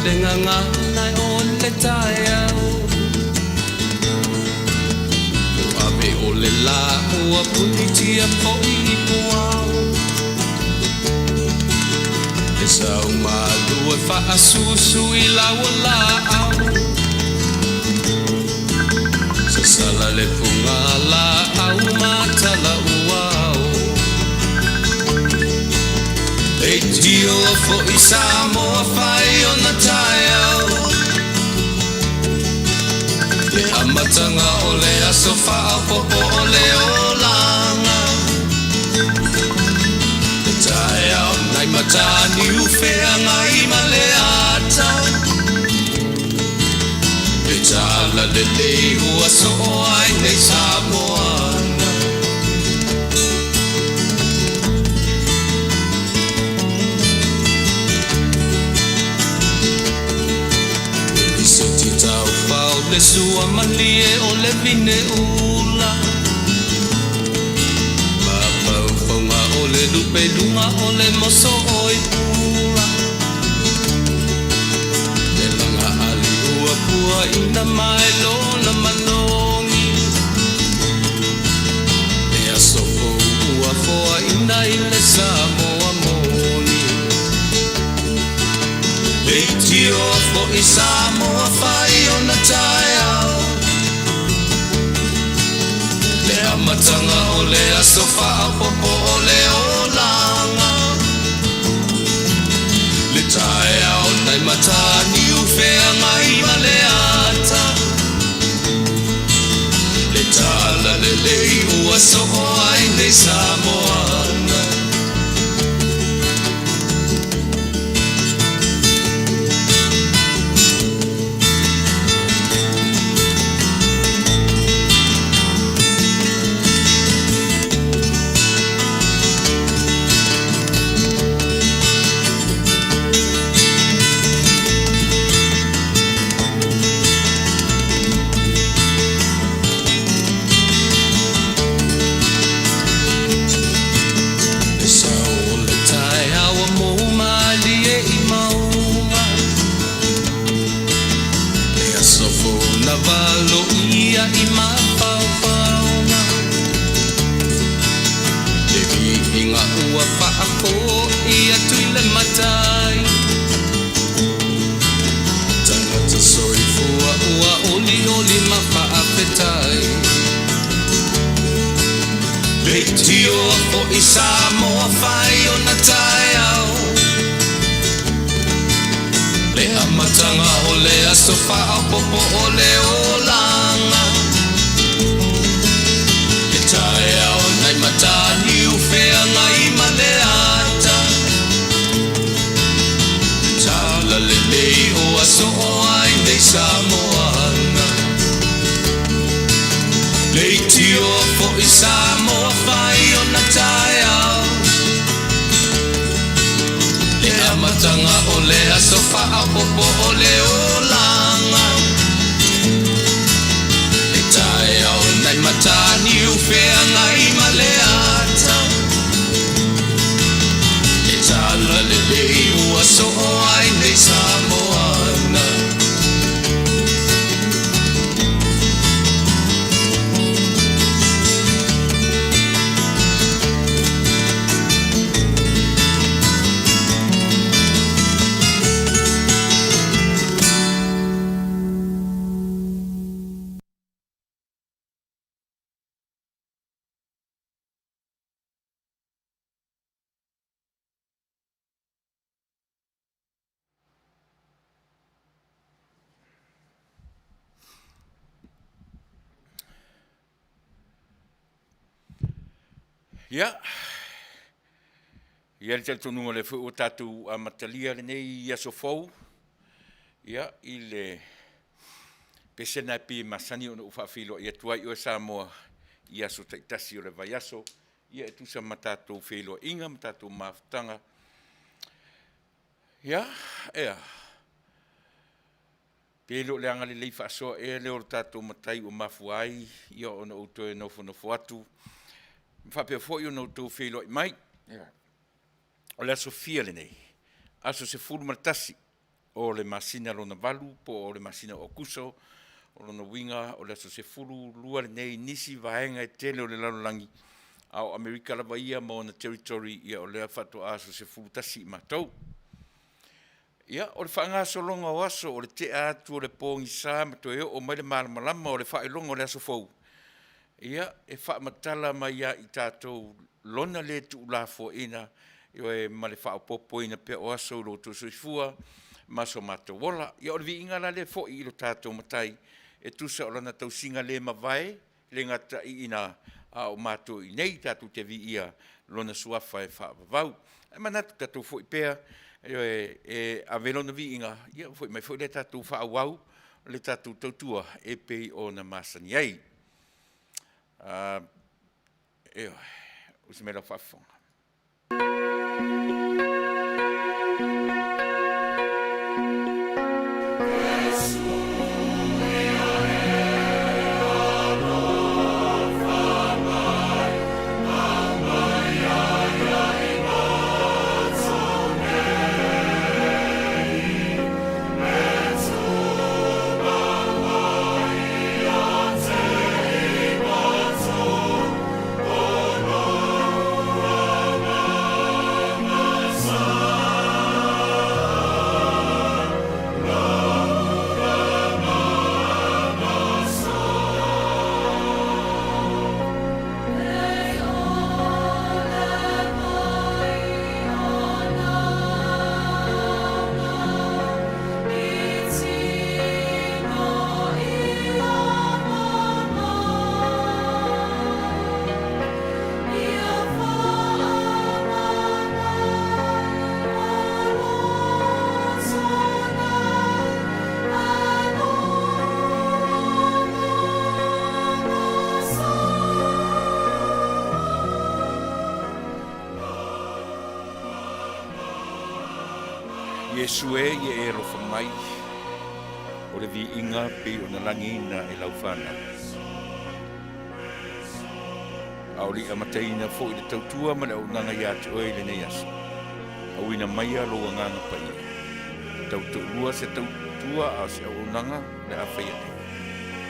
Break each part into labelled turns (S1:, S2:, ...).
S1: le gagana o le taeao Ave o le lā ua punitia foi i puao E sau malu e faasusu i lau laau Sasala le fuga laau ma tala uao Leitio foi Samoa fai ona taeao Le amataga o le aso faaopoopo o le olaga Le taeao nai Mataniu Feagai ma le ata Le tala lelei ua soo ai nei Samoana E lisiti taufao le sua malie o le vine ula Mafaufauga o le lupe luga o le moso oi pula Le laga ali ua puaina mai lona manogi Le aso fou ua foaina i le Samoa moni Leitio foi Samoa fai ona taeao Le amataga o le aso faaopoopo o le olaga Le taeao nai Mataniu Feagai ma le ata Le tala lelei ua soo ai nei Samoana Le sao o le taeao ua mou malie i mauga Le aso fou na valoia i mafaufauga Le viiga ua faafoi atu i le matai Tagata soifua ua olioli ma faafetai Leitio foi Samoa fai ona taeao Le amataga o le aso faaopoopo o le olaga Le taeao nai Mataniu Feagai ma le ata Le tala lelei ua soo ai nei Samoana Leitio foi Samoa fai ona taeao Le amataga o le aso faaopoopo o le olaga Le taeao nai Mataniu Feagai ma le ata Le tala lelei ua soo ai nei Samoana
S2: Ia, i ai le talitonuga o lea foi ua tatou amatalia lenei aso fou, ia, i le pesena e pei e masani ona ou faafeiloai atu ai i oe Samoa i aso taitasi o le vaiaso, ia e tusa ma tatou feiloaiga ma tatou mafutaga. Ia, ea, pe le o le agalelei faasoa ea lea o le tatou Matai ua mafua ai ia ona ou toe nofonofo atu, ma faapea foi ona outou feiloai mai. Ia, o le aso fia lenei? Aso 11. o le masina lona valu po o le masina o Aokuso. O lona uiga o le aso 12 lenei i nisi vaega e tele o le lalolagi, a o Amerika lava ia ma ona territory, ia o lea faatoa aso 11 i matou. Ia, o le faagasologa o aso, o le tea atu o le pogisa ma toe oo mai le malamalama o le faailoga o le aso fou, ia, e faamatala mai ia i tatou lona le tuulafoaiina, ioe, ma le faaopoopoina pea o aso i lo outou soifua ma so matou ola. Ia o le viiga la lea e foi i lo tatou Matai e tusa o lana tausiga le mavae, e le gata i ina a o matou i inei tatou te viia Lona Suafa e faavavau. Ae manatu tatou foi pea, ioe, e ave Lona viiga, ia foi mai foi lea tatou faaauau le tatou tautua e pei ona masani ai. Ioe, usi mai lau faafofoga. Iesu e, ia e alofa mai, o le viiga pei ona lagiina e lau fanau. A o le i amataina foi le tautua ma le auaunaga ia te oe i lenei aso, auina maia lou Agaga Paia. Tautoalua se tautua a o se auaunaga o le a faia nei.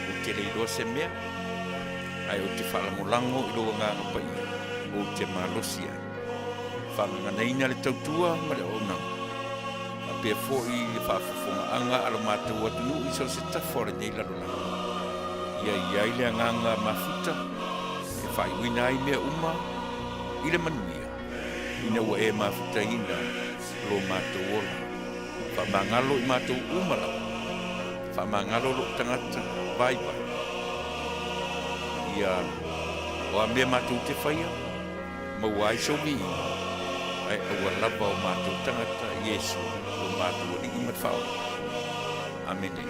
S2: Ou te le iloa se mea, ae ou te faalagolago i lou Agaga Paia, ou te malosi ai. Faagaganaina le tautua ma le auaunaga, faapea foi le faafofogaaga a lo matou atunuu i so o se tafa o lenei lalolagi. Ia i ai le agaga mafuta e faaiuina ai mea uma i le manuia, ina ua e mafutaina lo matou ola. Faamagalo i matou uma lava, faamagalo lou tagata vaivai. Ia, o a mea matou te faia, maua ai sou viiga, ae aua lava o matou tagata, Iesu, lo matou Alii ma le Faaola. Amene.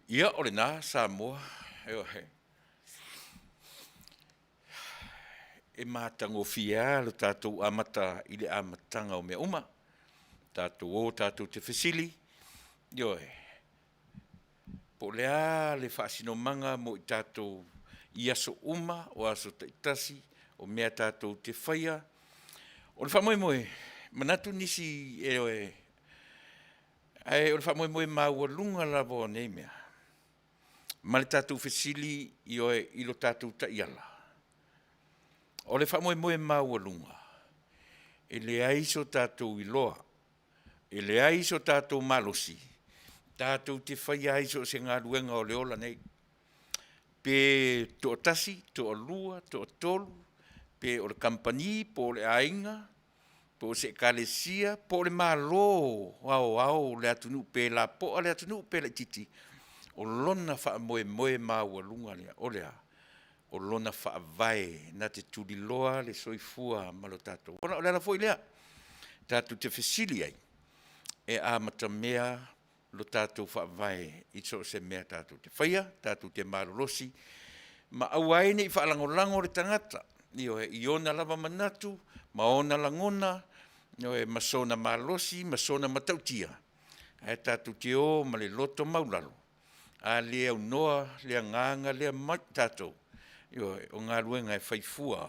S2: Ia, o lena Samoa, ioe. E matagofie lava lo tatou amata i le amataga o mea uma. Tatou o tatou te fesili, ioe, po o le a le faasinomaga mo i tatou i aso uma, o aso taitasi, o mea tatou te faia. O le faamoemoe, manatu nisi, ioe, ae o le faamoemoe maualuga lava o nei mea, ma le tatou fesili, ioe, i lo tatou taiala. O le faamoemoe maualuga. E leai so tatou iloa, e leai so tatou malosi tatou te faia ai so o se galuega o le ola nei, pe toatasi, toalua, toatolu, pe o le kamupani, po o le aiga, po o se ekalesia, po o le Malo aoao o le atunuu, pe lapoa le atunuu pe laitiiti, o lona faamoemoe maualuga lea, o le a? O lona Faavae na te tuliloa le soifua ma lo tatou ola. O le ala foi lea tatou te fesili ai, e amatamea lo tatou Faavae i so o se mea tatou te faia, tatou te malolosi ma aua ai ne i faalagolago le tagata, ioe, i ona lava manatu ma ona lagona, ioe, ma sona malosi ma sona matautia, ae tatou te o ma le loto maualalo, a le aunoa le agaga lea mai tatou, ioe, o galuega e fai fua,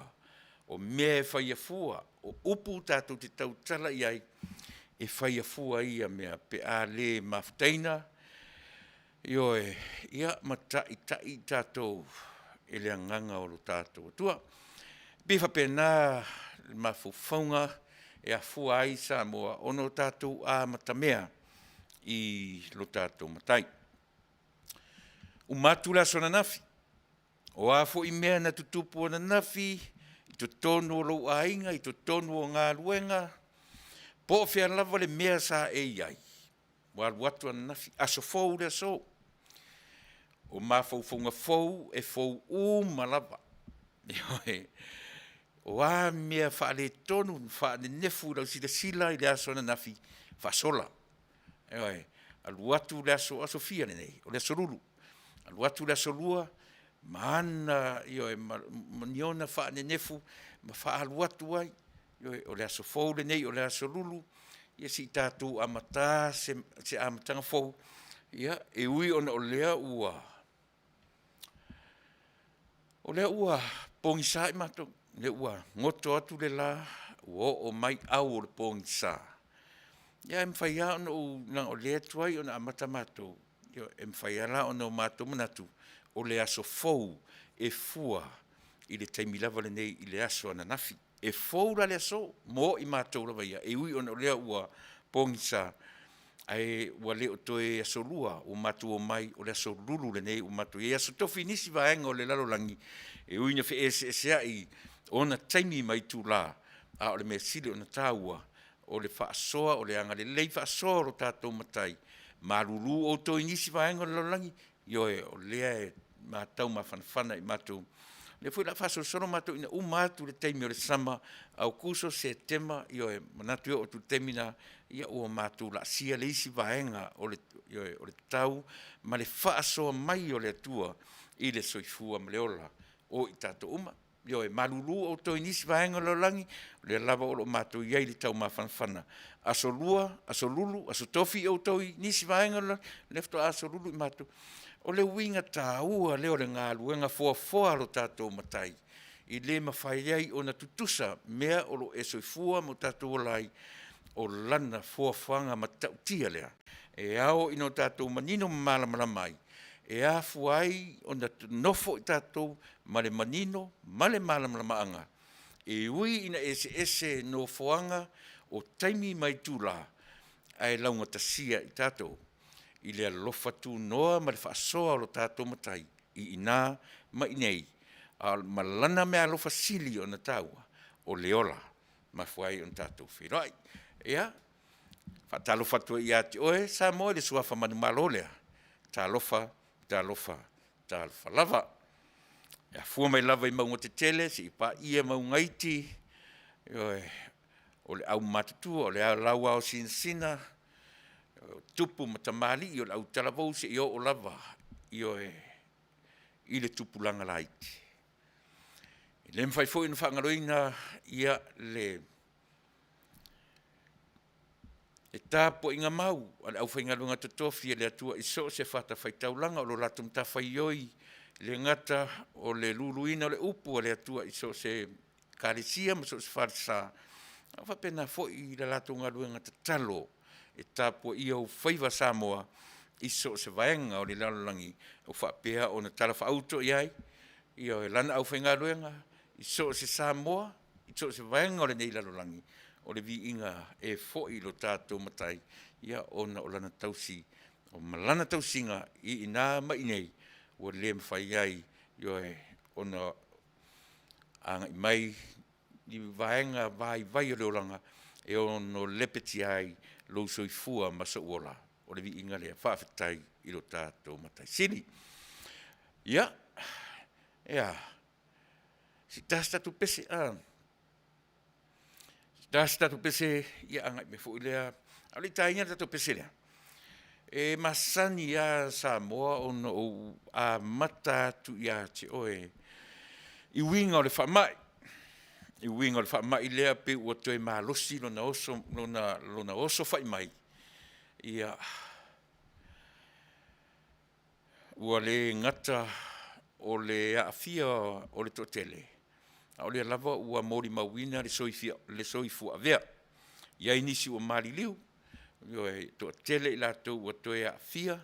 S2: o mea e faia fua, o upu tatou te tautala i ai, e faia fua ia mea pe a le mafutaina, ioe, ia ma taitai i tatou e le agaga o lo tatou Atua. E pei e faapena mafaufauga e afua ai Samoa ona o tatou amatamea i lo tatou Matai. Uma atu le aso ananafi, o a foi mea na tutupu ananafi i totonu o lou aiga, i totonu o galuega, po o fea lava le mea sa e i ai, ua alu atu ananafi, aso fou le aso. O mafaufauga fou, e fou uma lava. Ioe. O a mea faaletonu ma faanenefu i lau silasila i le aso ananafi, faasola, ioe. Alu atu le aso, aso fia lenei? O le aso Lulu. Alu atu le aso Lua ma ana, ioe, ma ni ona faanenefu ma faaalu atu ai, ioe, o le aso fou lenei o le aso Lulu, ia se i tatou amata se amataga fou, e ui ona o lea ua pogisa i matou, lea ua goto atu le la ua oo mai au o le pogisa, ae mafai lava ona ou, leaga o lea e tuai ona amata matou, ioe, e mafai lava la ona matou manatu, o le aso fou e fua i le taimi lava lenei i le aso ananafi. E fou la le aso mo i matou lava ia, e ui ona o lea ua pogisa, ae ua le o toe aso Lua ua matou omai, o le aso Lulu lenei ua matou i ai. Aso Tofi i nisi vaega o le lalolagi, e ui ina feeseeseai ona taimi ma itula, a o le mea sili ona taua, o le faasoa, o le agalelei faasoa o lo tatou Matai. Malulu outou i nisi vaega o le lalolagi, ioe, o lea e matau mafanafana i matou, o lea foi o le a faasolosolo matou ina ia uma atu le taimi o le sama, Aokuso, Setema, ioe, manatu e oo atu i le taimi lena, ia ua matou laasia le isi vaega o le, ioe, o le tau ma le faasoa mai o le Atua i le soifua ma le ola o i tatou uma. Ioe, malulu outou i nisi vaega o le lalolagi, o lea lava o lo o matou i ai i le taumafanafana, aso Lua, aso Lulu, aso Tofi outou i nisi vaega o le lalolagi, o lea faatoa aso Lulu matou. O le uiga taua lea o le galuega foafoa a lo tatou Matai, e le mafai ai ona tutusa mea o lo o e soifua ma o tatou ola ai, o Lana foafoaga matautia lea e ao ina tatou manino ma malamalama ai, e afua ai ona nonofo i tatou ma le manino ma le malamalamaaga, e ui ina eseese nofoaga o taimi ma itula, ae laugatasia i tatou i le alofa tunoa ma le faasoa o lo tatou Matai i ina ma i inei, ma Lana meaalofa sili ona taua, o le ola. E mafua ai ona tatou feiloai. Ia, e faatalofa atu foi ia te oe Samoa i le suafa manumalo lea, talofa, talofa, talofa lava. E afua mai lava i mauga tetele seia paia mauga iti, ioe, o le aumatutua, o le lauaosinasina, o tupu ma tamalii, o le autalavou seia oo lava, ioe, i le tupulaga laiti. E le mafai foi ona faagaloina le tapuaiga mau a le aufaigaluega totofi a le Atua i so o se fatafaitaulaga, o le latou matafaioi e le gata o le luluina o le upu a le Atua i so o se Ekalesia ma so o se falesa, a faapena foi i le latou galuega tatalo e tapuaia ou faiva Samoa i so o se vaega o le lalolagi o faapea ona talafaauto i ai lana aufaigaluega i so o se Samoa i so o se vaega o lenei lalolagi. O le viiga e fo'i i lo tatou Matai, ia ona o Lana tausi ma Lana tausiga i ina ma i inei ua le mafai ai, ioe, ona agai mai ni vaega vaivai o le olaga e ono lepetia ai lou soifua ma sou ola. O le viiga lea, faafetai i lo tatou Matai Sili. Ia, e a? Se i ta se tatou pese a? Se i ta se tatou pese, ia agai mai foi lea, a o le i taina le tatou pese lea, e masani lava Samoa ona ou amata atu ia te oe i uiga o le faamai, i uiga o le faamai lea pei ua toe malosi lona osofai mai, ia, ua le gata o le aafia o le toatele, a o lea lava ua molimauina le soifua avea. E i ai nisi ua maliliu, ioe, e toatele i latou ua toe aafia,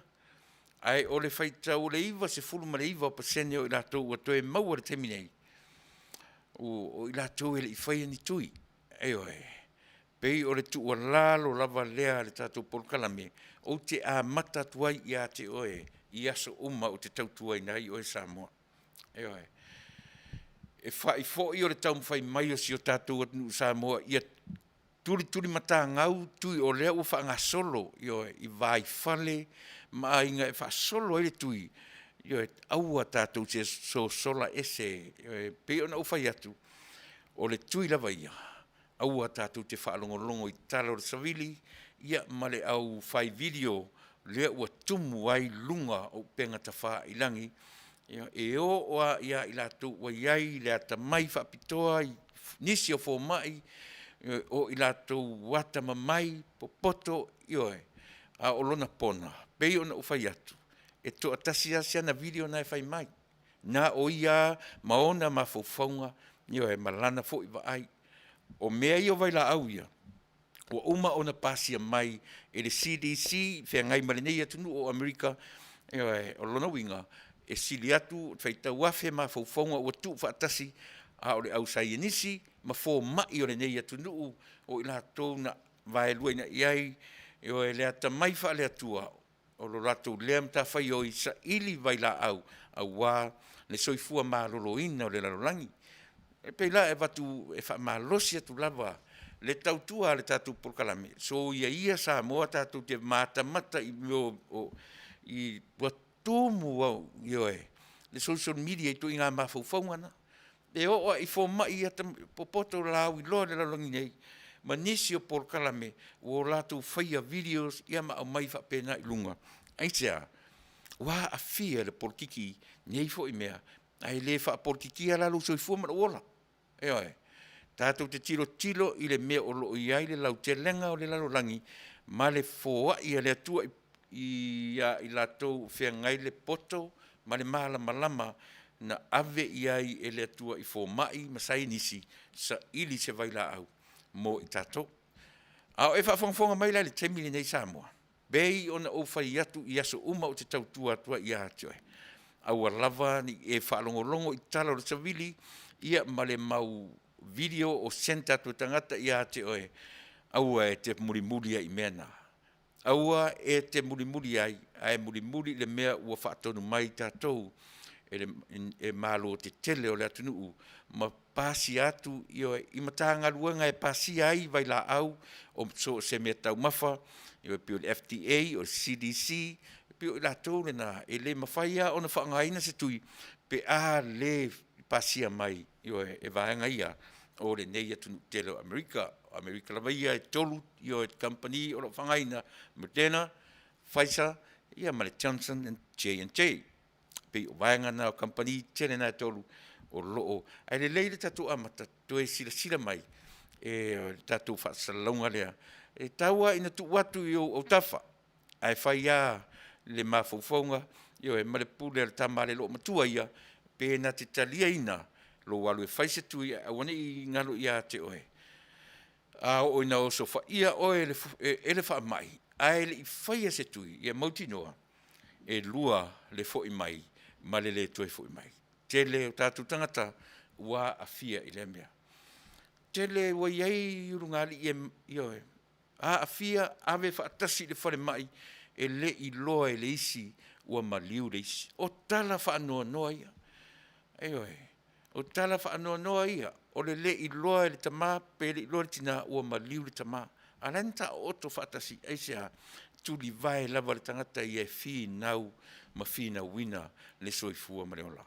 S2: ae o le faitau o le 99% o i latou ua toe maua i le taimi nei, o i latou e le i faia ni tui. Ioe. E pei o le tuualalo lava lea a le tatou polokalame, ou te amata atu ai ia te oe i aso uma ou te tautuaina ai oe Samoa. Ioe. E fa'i foi o le taumafai mai o si o tatou atunuu o Samoa ia tulitulimatagau tui o lea ua faagasolo, ioe, i vaifale ma aiga e faasolo ai le tui, ioe, aua tatou te sosola ese. E pei ona ou fai atu, o le tui lava ia, aua tatou te faalogologo i tala o le savili ia ma le aufai video lea ua tumu ai luga o upega tafailagi, e oo lava ia i latou ua i ai le atamai faapitoa i nisi o fomai, o i latou atamamai, popoto, ioe, a o lona pona, pei ona ou fai atu, e toatasi lava si ana video lena e fai mai, na o ia lava ma ona mafaufauga, ioe, ma lana foi vaai. O mea ia o vailaau ia, ua uma ona pasia mai e le CDC i feagai ma lenei atunuu o Amerika, ioe, o lona uiga, e sili atu le faitau afe mafaufauga ua tuufaatasi, a o le ausaienisi ma fomai o lenei atunuu o i latou na vaeluaina i ai, ioe, le atamai faale-Atua, o le latou lea matafaioi, saili vailaau aua le soifua maloloina o le lalolagi. E pei la e avatu e faamalosi atu lava le tautua a le tatou polokalame, soia ia Samoa tatou te matamata i mea o ua tumu au, ioe, le social media i ituaiga mafaufauga na. E oo lava i fomai popoto lauiloa i le lalolagi nei ma nisi o polokalame ua latou faia videos ma aumai faapena i luga. Aisea? Ua aafia i le polokiki nei foi mea, ae le faapolokikia la lou soifua ma lou ola. Ioe. Tatou te tilotilo i le mea o lo o i ai le lautelega o le lalolagi ma le foai a le Atua ia i latou o feagai le poto ma le malamalama na ave i ai e le Atua i fomai ma saienisi, saili se vailaau mo i tatou. A o e faafogafoga mai la i le taimi lenei Samoa, pei ona ou fai atu i aso uma ou te tautua atu ai ia te oe, aua lava ne i e faalogologo i tala o le savili ia ma le mau video o send atu e tagata ia te oe, aua e te mulimuli ai i mea na. Aua e te mulimuli ai, ae mulimuli i le mea ua faatonu mai i tatou e malo tetele o le atunuu ma pasia atu, ioe, i Matagaluega e pasia ai vailaau o so o se meataumafa, e pei o le FDA, o le CDC, e pei o i latou na e le mafai lava ona faaaogaina se tui pe a le pasia mai, ioe, e vaega ia o lenei atunuu tele o Amerika. O Amerika lava ia e 3 kamupani o lo o faaaogaina, Moderna, Pfizer ia ma le Johnson J&J. E pei o vaega na o kamupani tetele na e 3 o lo o… Ae lelei le tatou amata toe silasila mai i le tatou faasalalauga lea, e tau lava ina tuu atu i ou autafa, ae fai lava le mafaufauga, ioe, ma le pule a le tama a le loomatua ia, pe na te taliaina lou alu e fai se tui ae aua ne i galo ia te oe, a oo ina osofaia oe e le faamai ae le i faia se tui, ia mautinoa e lua le foi mai ma le le toe foi mai. Tele o tatou tagata ua aafia i lea mea. Tele ua i ai ulugalii e, ioe, aafia, ave faatasi i le falemai, e le iloa e le isi ua maliu le isi. O tala faanoanoa ia. Ioe, o tala faanoanoa ia, o le le iloa e le tama pe le iloa e le tina ua maliu le tama. A o la e na taooto faatasi, aisea? Tulivae lava le tagata ia e finau ma finauina le soifua ma le ola. E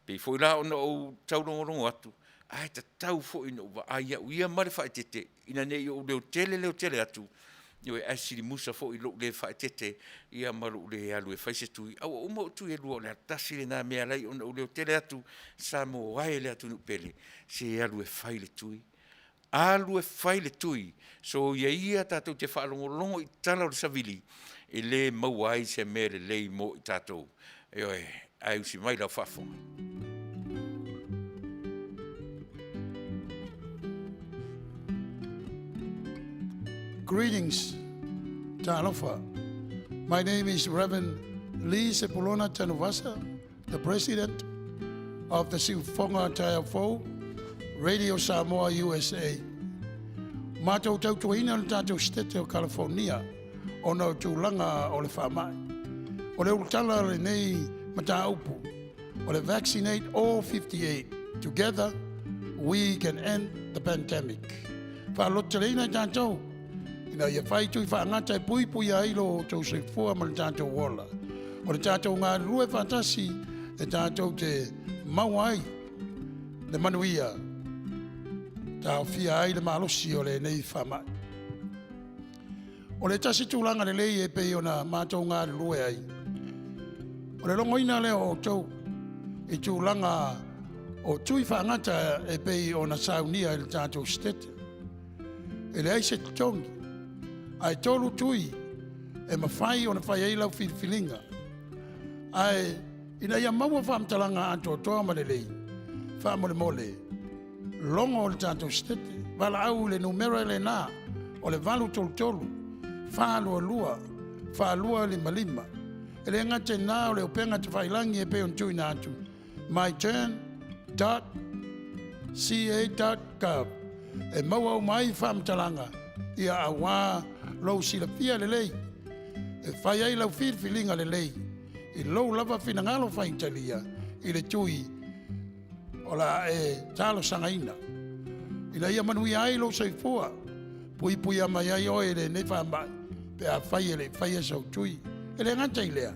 S2: pei foi la ona ou taulogologo atu, ae tatau foi ona ou vaai au ia ma le faaeteete ina ne i ou leotele leotele atu, ioe, ae silimusa foi lou le faaeteete ia ma lou le alu e fai se tui, a ua uma ou tui e lua, o le a tasi lena mea e ala ai ona ou leotele atu. Samoa e le atunuu pele, se alu e fai le tui, alu e fai le tui, soia ia tatou te faalogologo i tala o le savili e le maua ai se mea lelei mo i tatou. Ioe, ae usi mai lau faafofoga.
S3: Greetings, Talofa. My name is Reverend Lee Sepulona Tanuvasa, the president of the Siufoga Taeafou, Radio Samoa USA. Matou tautuaina le tatou Setete o California ona o tulaga o le faamai. O le ulutala o lenei mataupu, o le Vaccinate All 58, Together We Can End the Pandemic. Faalototeleina i tatou ina ia fai tui faagata e puipuia ai lo outou soifua ma le tatou ola. O le tatou galulue faatasi e tatou te maua ai le manuia, taofia ai le malosi o lenei faamai. O le tasi tulaga lelei e pei ona matou galulue ai, o le logoina lea o outou i tulaga o tui faagata e pei ona saunia i le tatou Setete. E leai se totogi, ae 3 tui e mafai ona fai ai lau filifiliga. Ae ina ia maua faamatalaga atoatoa ma lelei, faamolemole, logo le tatou Setete, valaau i le numera lena o le 833 422 4255. E le gata i lena o le upega tafailagi e pei ona tuuina atu, myturn.ca.gov, e maua uma ai faamatalaga ia auā lou silafia lelei e fai ai lau filifiliga lelei i lou lava finagalo faitalia i le tui o le a e talosagaina. Ina ia manuia ai lou soifua, puipuia mai ai oe i lenei faamai pe a fai e le i faia sau tui. E le gata i lea,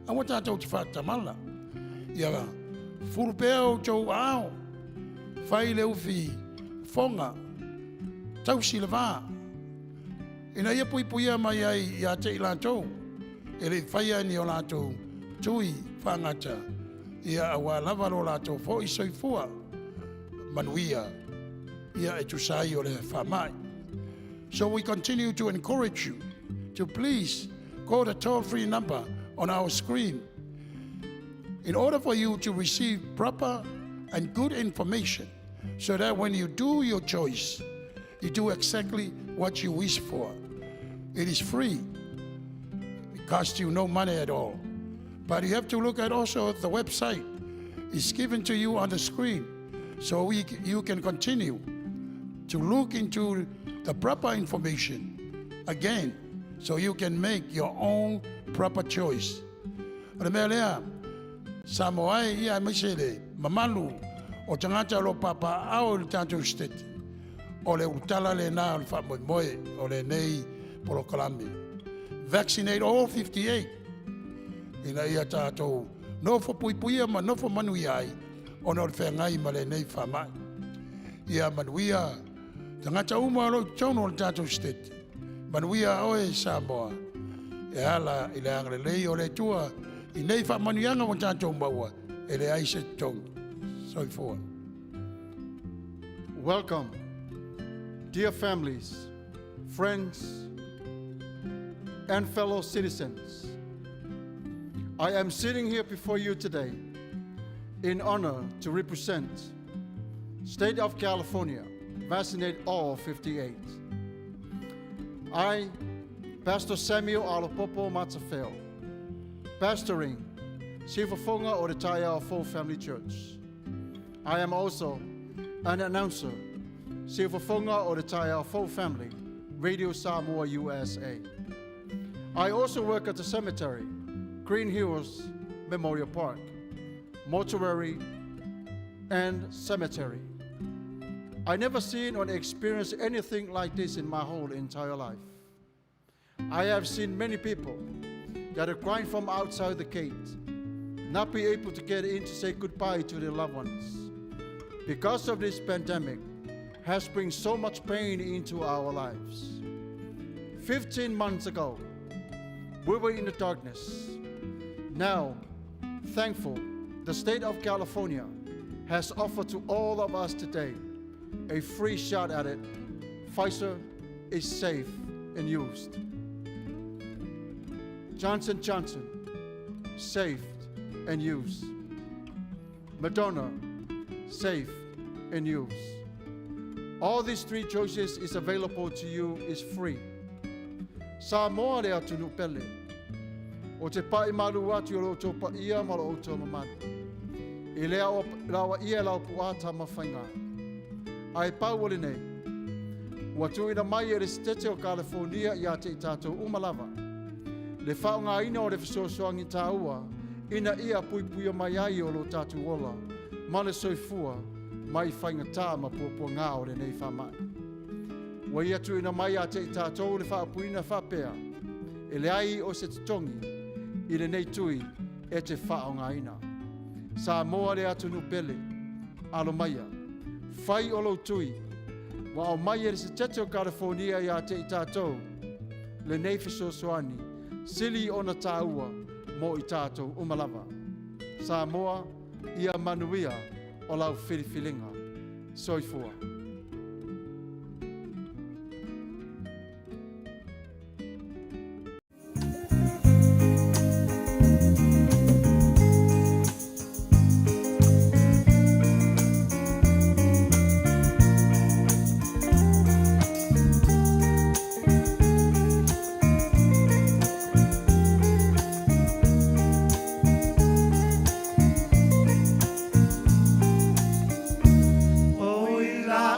S3: aua tatou te faatamala. Ia fulu pea outou aao, fai le ufi foga, tausi le va, ina ia puipuia mai ai ia te i latou e le i faia ni o latou tui faagata, ia auā lava lo latou foi soifua manuia ia e tusa ai o le faamai. So we continue to encourage you to please call the toll-free number on our screen in order for you to receive proper and good information so that when you do your choice, you do exactly what you wish for. It is free. It costs you no money at all. But you have to look at also the website. It's given to you on the screen so you can continue to look into the proper information again so you can make your own proper choice. O le mea lea, Samoa e ia aemaise le mamalu o tagata o lo o papaaao i le tatou Setete, o le ulutala lena o le faamoemoe o lenei polokalame. Vaccinate all 58 ina ia tatou nofo puipuia ma nofo manuia ai ona o le feagai ma lenei faamai. Ia manuia tagata uma o lo o i totonu o le tatou Setete. Manuia oe Samoa e ala i le agalelei o le Atua i nei faamanuiaga ua tatou maua e leai se totogi. Soifua.
S4: Welcome, dear families, friends, and fellow citizens. I am sitting here before you today in honor to represent State of California, Vaccinate All 58. I, Pastor Samuel Alapopo Matafeo, pastoring Siufofoga o le Taiao Full Family Church. I am also an announcer Siufofoga o le Taeao Fou Family, Radio Samoa USA. I also work at the cemetery, Green Hills Memorial Park, mortuary, and cemetery. I never seen or experienced anything like this in my whole entire life. I have seen many people that are crying from outside the gate, not be able to get in to say goodbye to their loved ones. Because of this pandemic has bring so much pain into our lives. 15 months ago, we were in the darkness. Now, thankful, the state of California has offered to all of us today a free shot at it. Pfizer is safe and used. Johnson Johnson, safe and used. Moderna, safe and used. All these three choices is available to you is free. Samoa le atunuu pele. Ou te pai malu atu i lo outou paia ma lo outou mamalu. I le aoaia e lau puaa Tamafaiga. Ae pau o lenei, ua tuuina mai e le Setete o Kalifonia ia te i tatou uma lava le faaaogaina o le fesoasoani taua ina ia puipuia mai ai o lo tatou ola ma le soifua mai faigata ma puapuaga o lenei faamai. Ua ia tuuina mai ia te i tatou le faaupuina faapea, E leai o se totogi i lenei tui e te faaaogaina. Samoa le atunuu pele, alo maia, fai o lou tui, ua aumai e le Setete o Kalifonia ia te i tatou lenei fesoasoani sili ona taua mo i tatou uma lava. Samoa, ia manuia o lau filifiliga. Soifua.
S1: Oi la.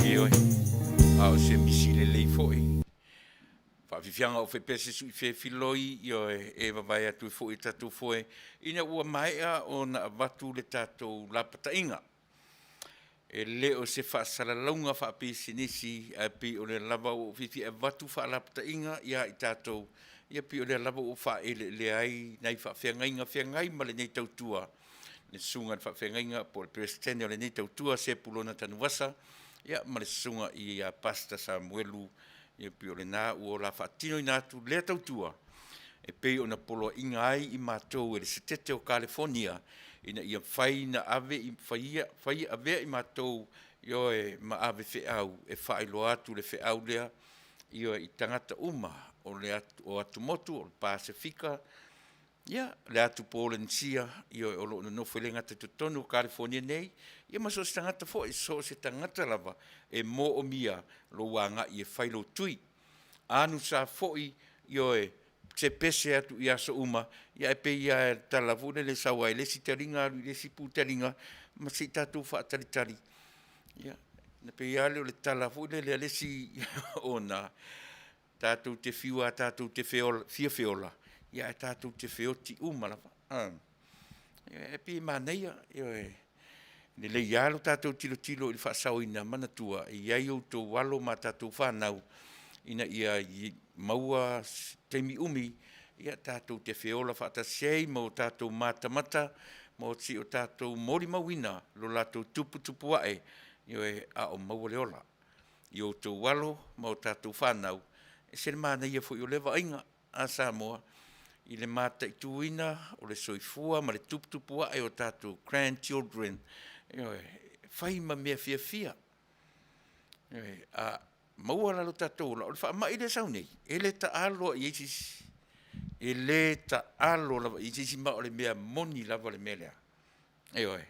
S2: Ioe, a o se misi lelei foi. Faafiafiaga o faipea se sui fefiloi, ioe, e vavae atu ai foi e tatou foe, ina ua maea ona avatu le tatou lapataiga. E le o se faasalalauga faapisinisi, ae pei o lea lava ua ou fiafia e avatu faalapataiga ia i tatou, ia pei o lea lava ua ou faaeleelea ai nai faafeagaiga feagai ma lenei tautua, le susuga i le faafeagaiga po o le Peresetene o lenei tautua Sepulona Tanuvasa, ia ma le susuga ia Pastor Samuelu, ia pei o lena ua o la faatinoina atu lea tautua e pei ona poloaiga ai i matou e le Setete o Kalefonia ina ia mafai ona ave i faia faia avea i matou ioe ma ave feau e faailoa atu le feau lea ioe i tagata uma o le o atumotu o le Pasefika ia le atu Polenisia ioe o lo o nonofo e le gata i totonu o Kalifonia nei ia ma so o se tagata foi so o se tagata lava e moomia lou agai e fai lou tui. Anu sa foi ioe se pese atu i aso uma ia ae pei lava o le tala foi lele e sau lava i le isi taliga alu i le isi taliga ma se i tatou faatalitali. Ia, ona pei lava lea o le tala foi lele a le isi ona tatou te fiu lava tatou te fia feola, ia ae tatou te feoti uma lava. E pei e manaia, ioe, lelei lava lo tatou tilotilo i le faasaoina, manatua e i ai outou alo ma a tatou fanau ina ia maua se taimi umi tatou te feola faatasi ai ma o tatou matamata ma si o tatou molimauina lo latou tuputupu ae, ioe, a o maua le ola i outou alo ma o tatou fanau. E ese le manaia foi o lea vaaiga a Samoa i le mataituina o le soifua ma le tuputupu ae o tatou grandchildren, ioe, e fai ma mea fiafia. Ioe, a maua la lo tatou ola, o le faamai lea e sau nei, e le taalo lava i ai se isi. E le taalo lava i ai se isi, ma o le mea moni lava le mea lea. Ioe.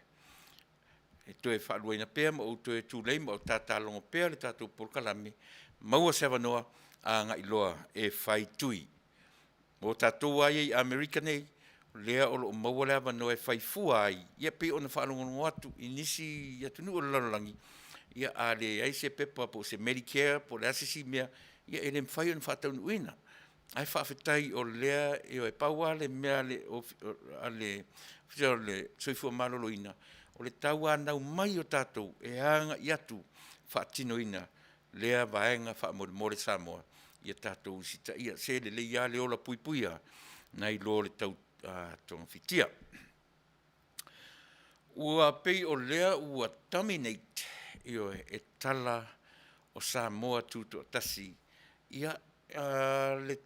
S2: E toe faaluaina pea ma ou toe tulei ma ou tatalogo pea le tatou polokalame, maua se avanoa agai loa e fai tui. Mo tatou lava ia i Amerika nei, o lea o lo o maua le avanoa e fai fua ai, ia pei ona faalogologo atu i nisi atunuu o le lalolagi, ia a leai se pepa po o se Medicare po o le a se isi mea, ia e le mafai ona faataunuuina. Ae faafetai o lea, ioe, pau lava le mea a le Ofisa o le Soifua Maloloina, o le tauanau mai o tatou e agai atu e faatinoina lea vaega faamolemole Samoa, ia tatou usitaia. Se lelei lava le ola puipuia nai lo le tau togafitia. Ua pei o lea ua dominate, ioe, e tala o Samoa Tutoatasi, ia, le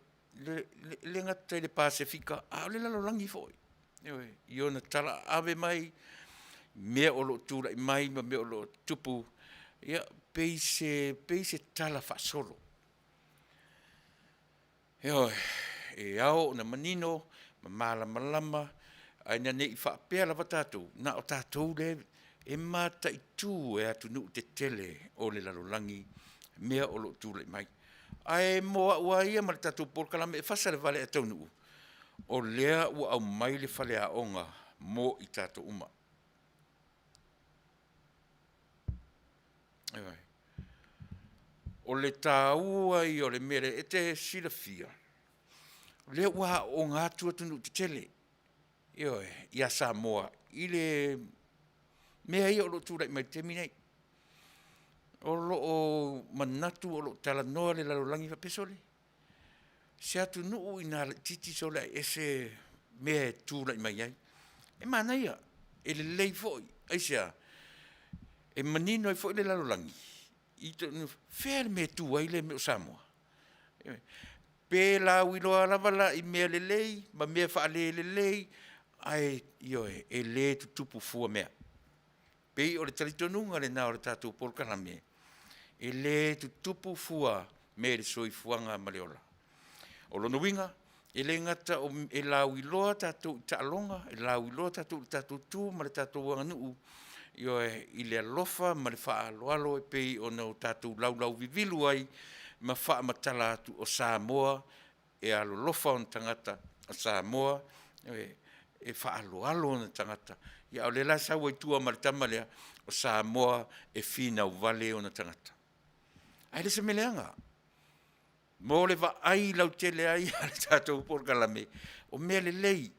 S2: le gata i le Pasefika, a o le lalolagi foi, ioe, i ona tala ave mai, mea o lo o tulai mai ma mea o lo o tutupu, ia, pei se, pei se tala faasolo. Ioe, e ao ona manino ma malamalama, ae ina ne i faapea lava tatou, na o tatou lea e mataitu e atunuu tetele o le lalolagi mea o lo o tulai mai. Ae mo au lava ia ma le tatou polokalame e fasa le vale ae taunuu. O lea ua aumai le faleaoga mo i tatou uma. Ioe. O le taua ia o le mea lea, e te silafia, o lea ua aooga atu atunuu tetele, ioe, ia Samoa i le mea ia o lo o tulai mai i le taimi lenei. O lo o manatu o lo o talanoa le lalolagi faapea, sole, se atunuu ina laitiiti sole ae ese mea e tulai mai ai. E manaia, e lelei foi. Aisea? E manino ai foi le lalolagi, fea le mea e tu ai le mea o Samoa? Ioe. Pe lauiloa lava la i mea lelei ma mea faalelelei, ae ioe, e le tutupu fua mea. Pei o le talitonuga lena o le tatou polokalame, e le tutupu fua mea i le soifuaga ma le ola. O lona uiga, e le gata e lauiloa tatou i taaloga, e lauiloa tatou i le tatou tu ma le tatou aganuu, ioe, i le alofa ma le faaaloalo e pei ona tatou laulauvivilu ai ma faamatala atu o Samoa e alolofa ona tagata, o Samoa e faaaloalo ona tagata. Ia a o lea la e sau ai tua ma le tama lea, o Samoa e finau vale ona tagata. Ae le o se mea leaga mo le vaai lautele ai a le tatou polokalame, o mea lelei,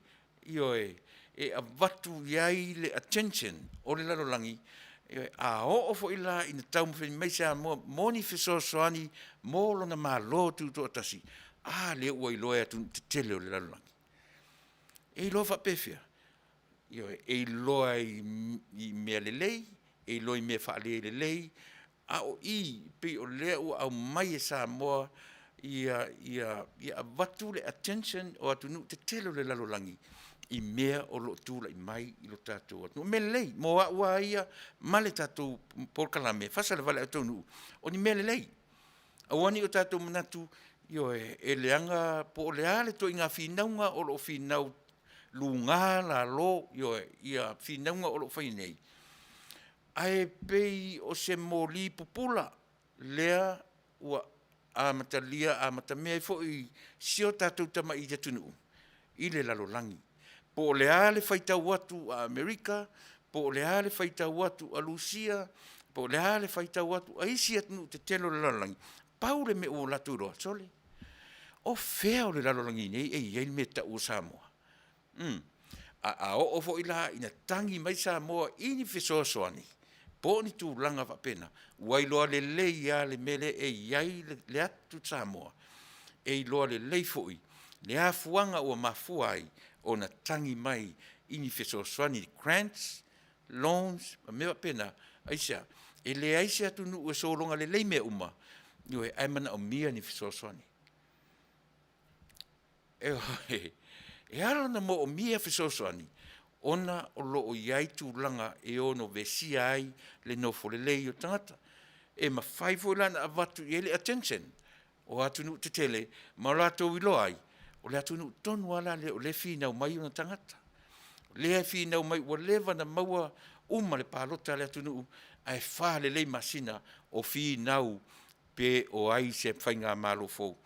S2: ioe, e avatu i ai le attention o le lalolagi, ioe. A oo foi la ina taumafai mai Samoa mo ni fesoasoani mo lona Malo Tutoatasi, a lea ua iloa e atunuu tetele o le lalolagi. E iloa faapefea? Ioe, e iloa i mea lelei, e iloa i mea faalelelei, a o i pei o lea ua aumai e Samoa ia avatu le attention o atunuu tetele o le lalolagi i mea o lo o tulai mai i lo tatou atunuu. O mea lelei mo au lava ia ma le tatou polokalame faasalevale a taunuu, o ni mea lelei. Aua ne i o tatou manatu, ioe, e leaga po o le a le ituaiga finauga o lo o finau luga lalo, ioe, ia finauga o lo o fai nei, ae pei o se moli pupula lea ua amatalia amatamea ai foi si o tatou tamai atunuu i le lalolagi. Po o le a le faitau atu a Amerika, po o le a le faitau atu a Rusia, po o le a le faitau atu a isi atunuu tetele o le lalolagi, pau le mea ua latou iloa, sole, o fea o le lalolagi nei e i ai le mea e tau o Samoa? A oo foi la ina tagi mai Samoa i ni fesoasoani po o ni tulaga faapena, ua iloa lelei lava le mea lea e i ai le atu Samoa, e iloa lelei foi le afuaga ua mafua ai ona tagi mai i ni fesoasoani, grants, loans ma mea faapena. Aisea? E leai se atunuu e sologa lelei mea uma, ioe, ae manaomia ni fesoasoani. Ioe, e ala ona moomia fesoasoani ona o lo o i ai tulaga e ono vesia ai le nofo lelei o tagata. E mafai foi la ona avatu i ai le attention o atunuu tetele ma o latou iloa ai, o le atunuu tonu lava la lea o lea e finau mai ona tagata, o lea e finau mai ua leva ona maua uma le palota a le atunuu ae fa lelei masina o finau pe o ai se faigamalo fou.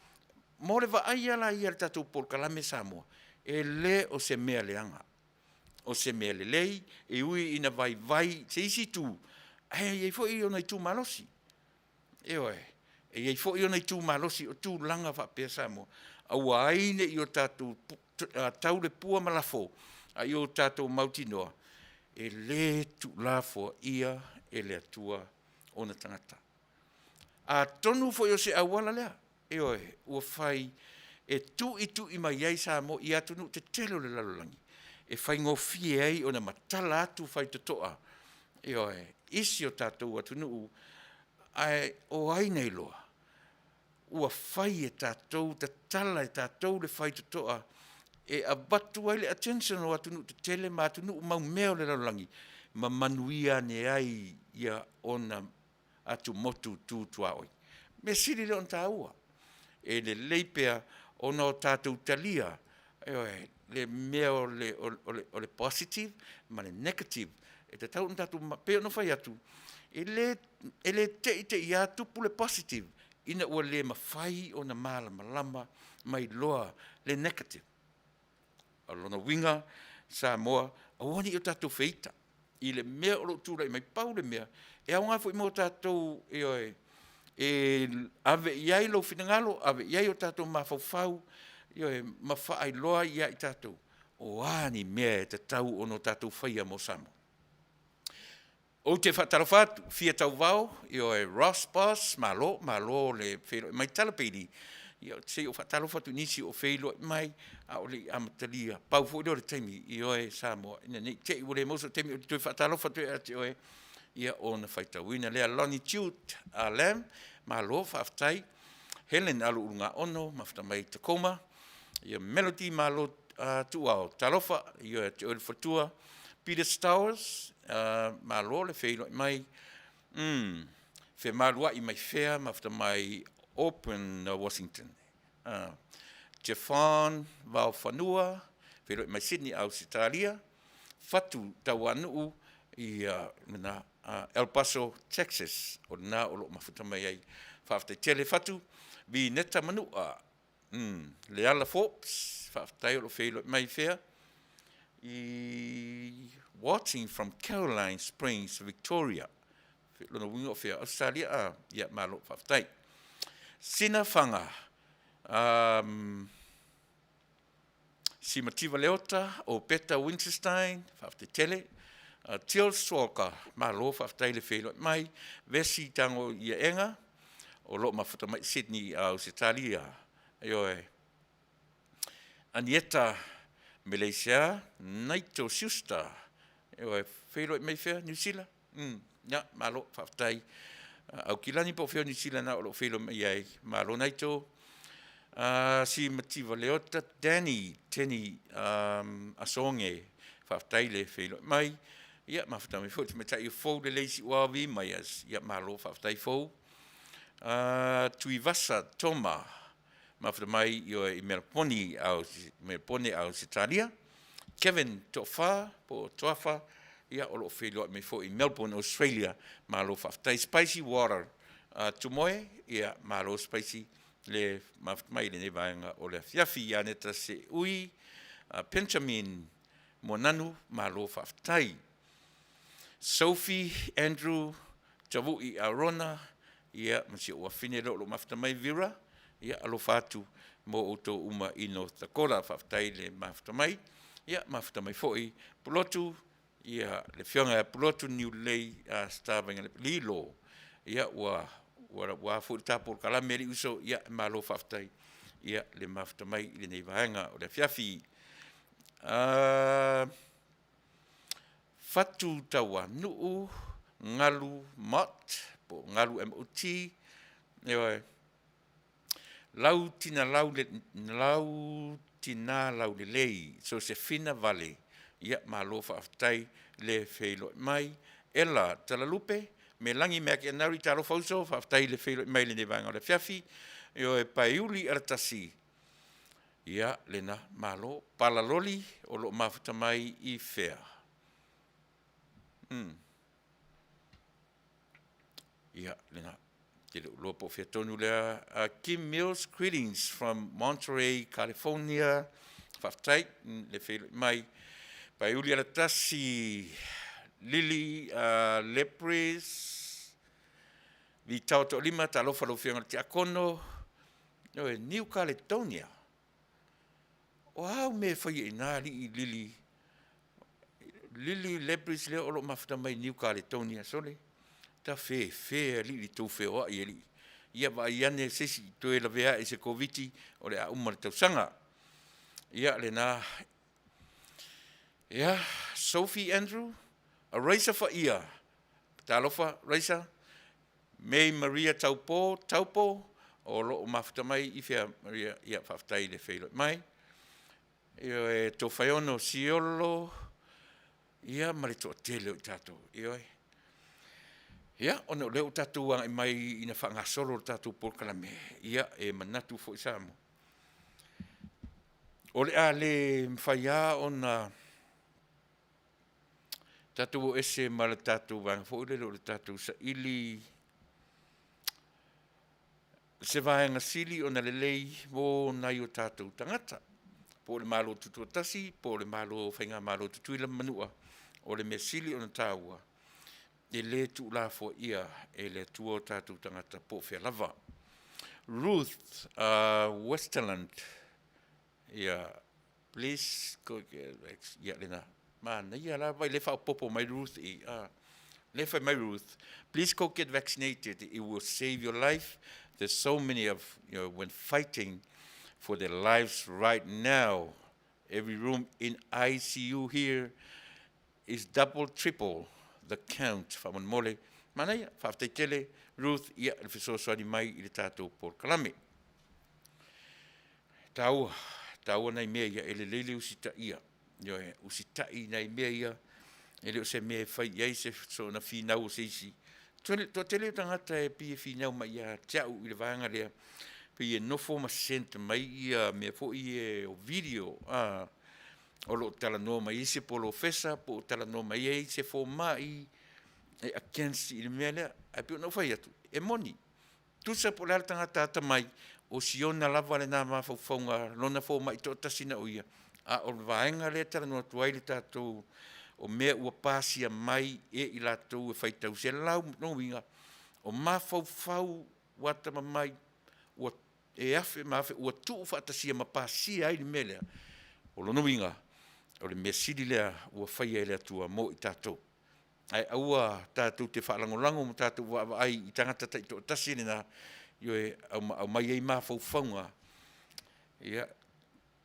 S2: Mo le vaai lava la ia a le tatou polokalame Samoa, e le o se mea leaga, o se mea lelei, e ui ina vaivai i se isi itu, ae i ai foi ona itu malosi. Ioe, e i ai foi ona itu malosi o tulaga faapea Samoa, aua ai ne i o tatou tau le pua ma lafo, a ia o tatou mautinoa e le tuulafoaia e le Atua ona tagata. Atonu foi o se auala lea, ioe, ua fai e tuitui mai ai Samoa i atunuu tetele o le lalolagi e faigofie ai ona matala atu faitotoa, ioe, i si o tatou atunuu. Ae o ai na iloa ua fai e tatou, tatala e tatou le faitotoa e avatu ai le attention o atunuu tetele ma atunuu maumea o le lalolagi ma manuia ane ai ona atumotu tu tuaoi. Mea sili lea ona taua, e lelei pea ona o tatou talia, ioe, le mea o le positive ma le negative. E tatau ona tatou, e pei ona ou fai atu, e le te i te i lava tupu le positive ina ua le mafai ona malamalama ma iloa le negative. O lona uiga Samoa, aua ne i o tatou feita i le mea o lo o tulai mai. Pau le mea, e aoga foi mo tatou, ioe, e ave i ai lou finagalo, ave i ai o tatou mafaufau, ioe, ma faailoa ia i tatou o a ni mea e tatau ona tatou faia mo Samoa. Ou te faatalofa atu, Fia Tauvao, ioe, Ross Boss, malo, malo le feiloai mai. Tala Peili, ia se i ou faatalofa atu i nisi o feiloai mai a o le i amatalia. Pau foi lea o le taimi, ioe, Samoa, ina ne i te i ua le maua sou taimi ou te toe faatalofa atu ai ia te oe, ia ona faitauina lea. Lonnie Jude Lam, malo faafetai. Helen Alu Ulugaono, mafuta mai Tacoma. Ia Melody Malo Tuuao, talofa ia te oe le faletua. Peter Stowers, malo le feiloai mai. Femaluai mai fea, mafuta mai Auburn, Washington. Jeffon Vaofanua, feiloai mai Sydney, Ausetalia. Fatu Tauanuu, ia lena El Paso, Texas, o lena o lo o mafuta mai ai. Faafetai tele Fatu. Vineta Manua, Leala Forbes, faafetai o lo o feiloai mai fea i watching from Caroline Springs, Victoria. Lona uiga o fea? Australia a? Ia, malo, faafetai. Sina Faga, Simativa Leota, o Peta Winterstein, faafetai tele. Till Swalker, malo faafetai le feiloai mai. Vesi Tago Iaega, o lo o mafuta mai Sydney, Ausetalia. Ioe. Anieta Meleisia, Naito Schuster, ioe, feiloai mai fea, Niu Sila? Ia, malo, faafetai. Aukilani po o fea o Niu Sila na o lo o feiloai mai ai. Malo Naito. Si Mativa Leota, Danny, Tenny Asoge, faafetai le feiloai mai. Ia, mafuta mai foi le tamaitai o Fou Lelei Siuavi Maias. Ia, malo, faafetai Fou. Tuivasa Toma, mafuta mai i Melaponi, Melapone, Ausetalia. Kevin Tofa, po o Toafa, ia, o lo o feiloai mai foi i Melbourne, Australia. Malo faafetai. Spicy Water, Tumoe, ia, malo Spicy le mafuta mai i lenei vaega o le afiafi. Ianeta Seui, Benjamin Moananu, malo faafetai. Sophie Andrew Tavui Arona, ia, ma si ou afine lea o lo o mafuta mai Vera, ia, alofa atu mo outou uma i North Dakota. Faafetai le mafuta mai. Ia, mafuta mai foi Pulotu, ia, le afioga ia Pulotu Niulelei Star Lilo, ia, ua ua ua foi le tapu o le kalame e uso, ia, malo faafetai ia le mafuta mai i lenei vaega o le afiafi. Fatu Tauanuu, Galu Mott, po o Galu MOT, ioe, Lau Tina Lau, Lau Tina Laulelei, Sosefina Vale, ia, malo faafetai le feiloai mai. Ela Talalupe, Melagi Meakeanauri, talofa uso, faafetai le feiloai mai i lenei vaega o le afiafi. Ioe, Paiuli Alatasi, ia, lena, malo. Palaloli, o lo o mafuta mai i fea? Ia, lena, te le o iloa po o fea tonu lea. Kim Mills, greetings from Monterey, California. Faafetai le feiloai mai. Paiuli Alatasi, Lily Lepris, Vitao Toalima, talofa lau afioga i le Tiakono. Ioe, New Caledonia. O a au mea e faia i ina alii Lily? Lily Lebris lea o lo o mafuta mai New Caledonia. Sole, ta fefe alii i le tou feoai alii. Ia vaai ane se isi toe lavea i se Koviti o le a uma le tausaga. Ia lena. Ia, Sophie Andrew, Raisa Faia, talofa Raisa, May Maria Taupo, Taupo, o lo o mafuta mai i fea Maria, ia faafetai le feiloai mai. Ioe, Tofaeono Siolo, ia ma le toatele o i tatou, ioe. Ia, ona o lea ua tatou agai mai ina faagasolo le tatou polokalame, ia, e manatu foi Samoa, o le a le mafai lava ona tatou o ese ma le tatou vaega foi lele o le tatou saili se vaega sili ona lelei mo nai o tatou tagata. Po o le Malo Tutoatasi, po o le Malo Faigamalo Tutuila ma Manua, o le mea sili ona taua, e le tuulafoaia e le Atua o tatou tagata po o fea lava. Ruth Westerland, ia, please, ia lena, manaia lava i le faaopoopo mai Ruth i, lea fai mai Ruth, please go get vaccinated, it will save your life. There's so many of, you know, when fighting for their lives right now. Every room in ICU here is double, triple the count. Faamolemole, manaia, faafetai tele, Ruth, ia, le fesoasoani mai i le tatou polokalame. Taua, taua nai mea ia, e lelei le usitaia. Ioe, usitai nai mea ia, e le o se mea e fai i ai se soona finau o se isi. Toatele o tagata e pei e finau mai ia te au i le vaega lea, pei e nofo ma send mai ia mea foi ia o video, o lo o talanoa mai ai se polofesa po o talanoa mai ai se fomai e against i le mea lea. Ae pei ona ou fai atu, e moni, tusa po o le a le tagata atamai, o siona lava lena mafaufauga lona fomai toatasi na o ia, a o le vaega lea e talanoa atu ai le tatou o mea ua pasia mai e i latou e faitau selau, lona uiga, o mafaufau ua atamamai ua e afe ma afe ua tuufaatasia ma pasia ai le mea lea. O lona uiga, o le mea sili lea ua faia e le Atua mo i tatou. Ae aua tatou te faalagolago ma tatou vaavaai i tagata taitoatasi lena, ioe, aumai ai mafaufauga. Ia,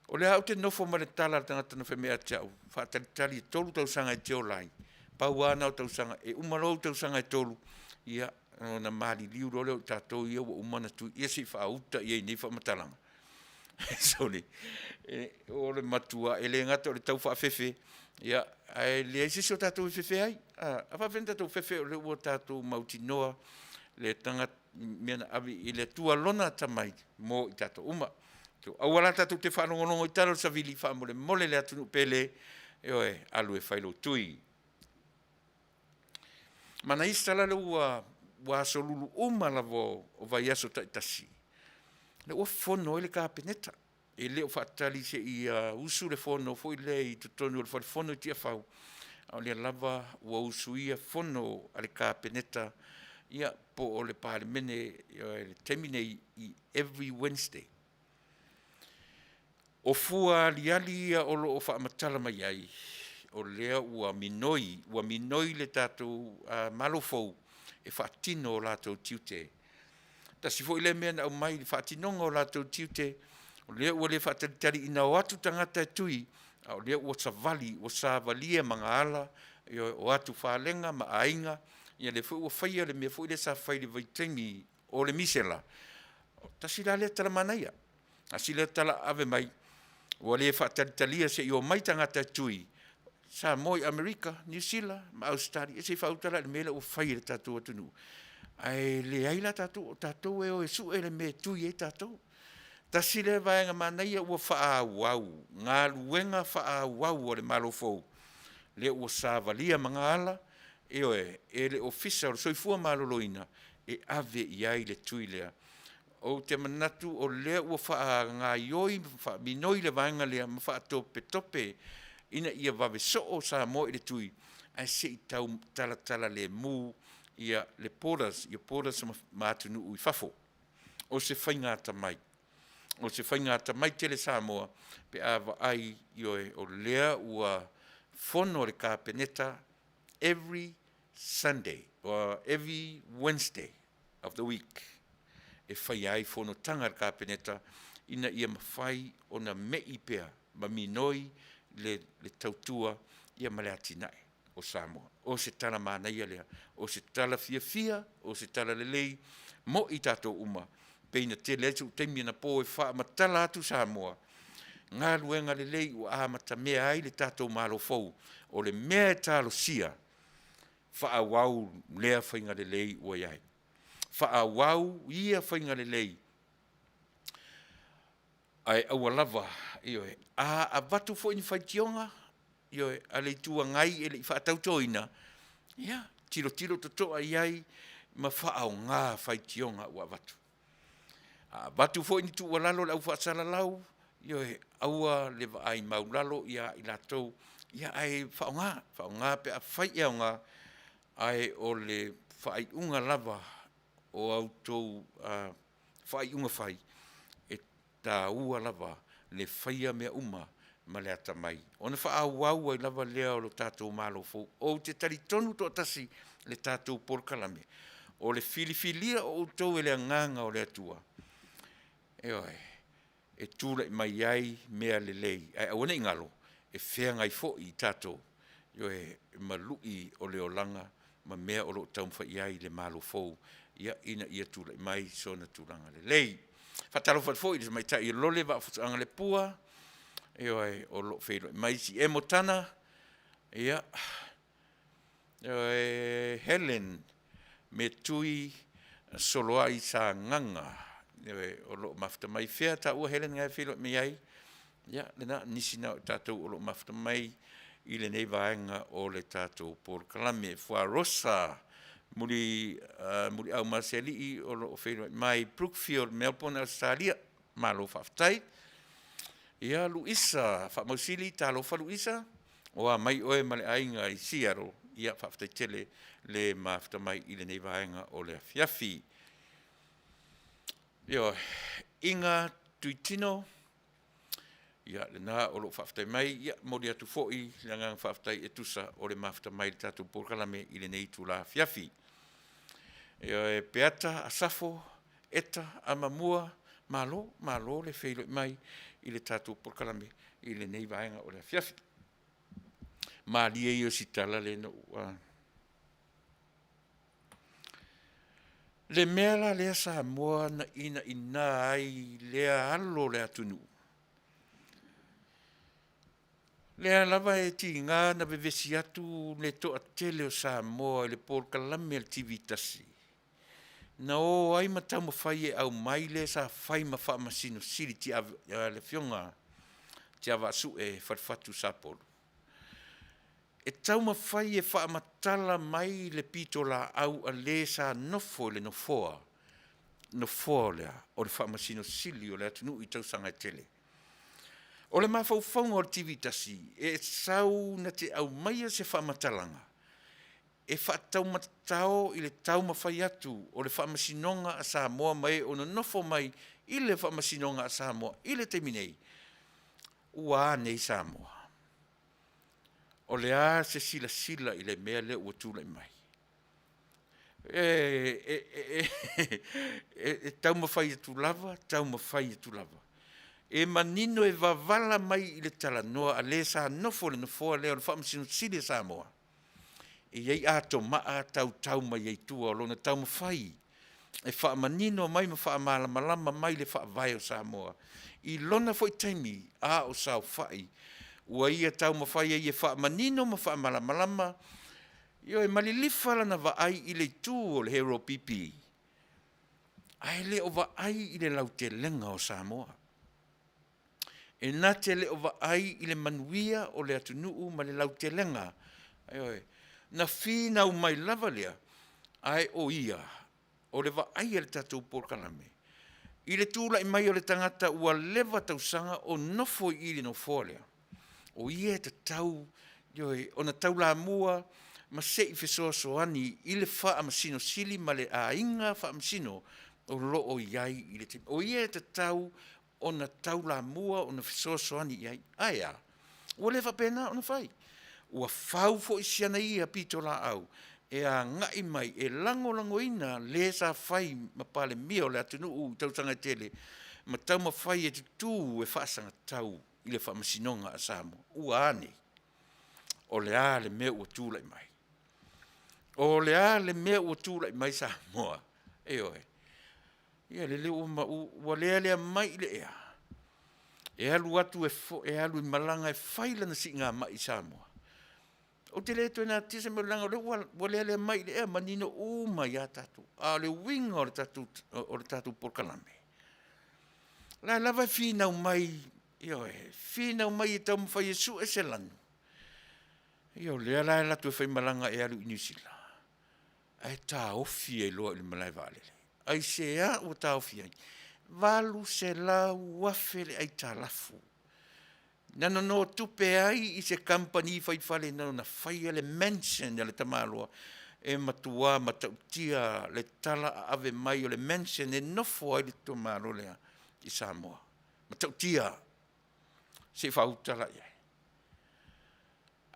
S2: o lea ou te nofo ma le tala a le tagata na fai mai ia te au, faatalitali e 3 tausaga e te ola ai, pau lava na o tausaga, e uma loa ou tausaga e 3, ia, ona maliliu loa lea o tatou ia ua uma ona tui, ia se i faauta i ai i nei faamatalaga. Sole, o le matua, e le gata o le tau faafefe, ia, ae leai se isi o tatou e fefe ai. A faapefea ona tatou fefe o lea ua tatou mautinoa le tagata, mea na ave i le Atua lona atamai mo i tatou uma. Aua la tatou te faalogologo i tala o le savili, faamolemole le atunuu pele, ioe, alu e fai lou tui. Ma nai isi tala lea ua aso Lulu uma lava o vaiaso taitasi, lea ua fono ai le Kapeneta. E le o faatali se i usu le fono foi lea i totonu o le falefono i Tiafau, a o lea lava ua usuia fono a le Kapeneta, ia, po o le Palemene i le taimi nei i every Wednesday. O fua aliali ia o lo o faamatala mai ai, o lea ua minoi, ua minoi le tatou Malo fou e faatino o latou tiute. Tasi foi lea mea na aumai i le faatinoga o latou tiute, o lea ua le faatalitali ina o atu tagata e tui, a o lea ua savali, ua savalia magaala o atu falega ma aiga, ia lea foi ua faia le mea foi lea sa fai i le vaitaimi o le misela. Tasi la lea tala manaia, tasi lea tala ave mai, ua le faatalitalia se i omai tagata e tui, Samoa i Amerika, Niu Sila ma Ausetalia, se i faauta la i le mea lea ua fai e le tatou atunuu. Ae leai la tatou, o tatou e o e sue le mea e tui ai tatou. Tasi lea vaega manaia ua faaauau, galuega faaauau a le Malo fou, lea ua savalia magaala, ioe, e le Ofisa o le Soifua Maloloina e ave i ai le tui lea. Ou te manatu o lea ua faagaioi ma faaminoi le vaega lea ma faatopetope ina ia vave soo Samoa i le tui, ae se i tau talatala lemu ia le borders, ia borders ma atunuu i fafo. O se faiga atamai, o se faiga atamai tele Samoa pe a vaai, ioe, o lea ua fono le Kapeneta every Sunday or every Wednesday of the week e faia ai fonotaga a le Kapeneta ina ia mafai ona me'i pea ma minoi le tautua ia ma le atinae o Samoa. O se tala manaia lea, o se tala fiafia, o se tala lelei mo i tatou uma, pei na tele ai sou taimi anapo e faamatala atu Samoa, galuega lelei ua amatamea ai le tatou Malo fou, o le mea e talosia, faaauau lea faiga lelei ua i ai. Faaauau ia faiga lelei, ae aua lava, ioe, a avatu foi ni faitioga, ioe, a le Itu Agai e le i faatautoina, ia, tilotilo totoa i ai ma faaaoga faitioga ua avatu. A avatu foi ni tuualalo a le au faasalalau, Ioe, aua le vaai maulalo ia i latou, ia ae faaaoga, faaaoga pe afai e aoga, ae o le faaiuga lava o a outou faaiuga fai, e taua lava le faia mea uma ma le atamai, ona faaauau ai lava lea o le tatou Malo fou. Ou te talitonu toatasi i le tatou polokalame, o le filifilia o outou e le Agaga o le Atua, ioe, e tulai mai ai mea lelei, ae aua ne i galo, e feagai foi tatou, ioe, ma lui o le olaga ma mea o lo o taumafai i ai le Malo fou ina ia tulai mai sona tulaga lelei. Faatalofa atu foi i le tamaitai o Lole Vaafusuaga Lepua, ioe, o lo o feiloai mai, Siemo Tana, ia, ioe, Hellen Metui Soloai Sagaga, ioe, o lo o mafuta mai. Fea taua Hellen na e feiloai mai ai? Ia, lena, nisi na o i tatou o lo o mafuta mai i lenei vaega o le tatou polokalame. Fuarosa Muliau Masealii o lo o feiloai mai Brookfield Melbourne, Ausetalia. Malo faafetai. Ia, Luisa Faamausili, talofa Luisa, o a mai oe ma le aiga i Seattle. Ia, faafetai tele le mafuta mai i lenei vaega o le afiafi. Ioe, Iga Tuitino, ia lena o lo o faafetai mai. Ia, momoli atu foi le agaga faafetai e tusa o le mafuta mai i le tatou polokalame i lenei itula afiafi. Ioe, Peata Asafo Eta Amamua, malo, malo le feiloai mai i le tatou polokalame i lenei vaega o le afiafi. Malie ia o si tala lea na ou Le mea la lea Samoa na inaina ai lea alo o le atunuu, lea lava e tiga ona vevesi atu le toatele o Samoa i le polokalame a le TV1, na o ai ma taumafai e aumai le sa fai ma Faamasino Sili, le Afioga Tiavaasue Falefatu Sapolu, e taumafai e faamatala mai le pitolaau a le sa nofo i le nofoa, nofoa o le a? O le Faamasino Sili o le atunuu i tausaga e tele. O le mafaufauga o le TV1, e sau na te aumaia se faamatalaga e faataumatatao i le taumafai atu o le Faamasinoga a Samoa ma e o nonofo mai i le Faamasinoga a Samoa i le taimi nei, ua a nei Samoa? O le a se silasila i le mea lea ua tulai mai? E taumafai atu lava, taumafai atu lava, e manino e vavala mai i le talanoa a le sa nofo i le nofoa lea o le Faamasino Sili a Samoa, e i ai atomaa tautau mai ai i tua o lona taumafai e faamanino mai ma faamalamalama mai le Faavae o Samoa i lona foi taimi a o saofai, ua ia taumafai ai e faamanino ma faamalamalama, ioe, ma lilifa lana vaai i le itu o le HRPP, ae le o vaai i le lautelega o Samoa. E na te le o vaai i le manuia o le atunuu ma le lautelega, ioe, na finau mai lava lea, ae o ia, o le vaai a le tatou polokalame i le tulai mai o le tagata ua leva tausaga o nofo i i le nofoa lea, o ia e tatau, ioe, ona taulamua ma se i fesoasoani i le Faamasino Sili ma le aiga Faamasino o lo o i ai i le taimi. O ia e tatau ona taulamua ona fesoasoani i ai. Ae a? Ua le faapena ona fai. Ua fau foi si ana ia pitolaau e agai mai e lagolagoina le sa fai ma Palemia o le atunuu i tausaga e tele ma taumafai e tutu e faasagatau i le Faamasinoga a Samoa. Ua a nei? O le a le mea ua tulai mai? O le a le mea ua tulai mai Samoa? Ioe. Ia lele ua ua lealea mai i le ea, e alu atu e, e alu i malaga e fai lana siigamai i Samoa. Ou te le toe natia se mea leaga o lea ua, ua lealea mai i le ea, manino uma ia tatou. A o le uiga o le tatou, o le tatou polokalame, o la e lava e finau mai, ioe, finau mai e taumafai e sue se lanu. Ia o lea la e alu atu e faimalaga e alu i Niu Sila, ae taofi ai loa i le malae vaalele. Aisea ua taofi ai? $800,000 le aitalafu. Na nonotupe ai i se kamupani faifale na ona faia le mansion a le tamaloa e matuā matautia le tala aave mai o le mansion e nofo ai le tamaloa lea i Samoa. Matautia se i faauta la i ai.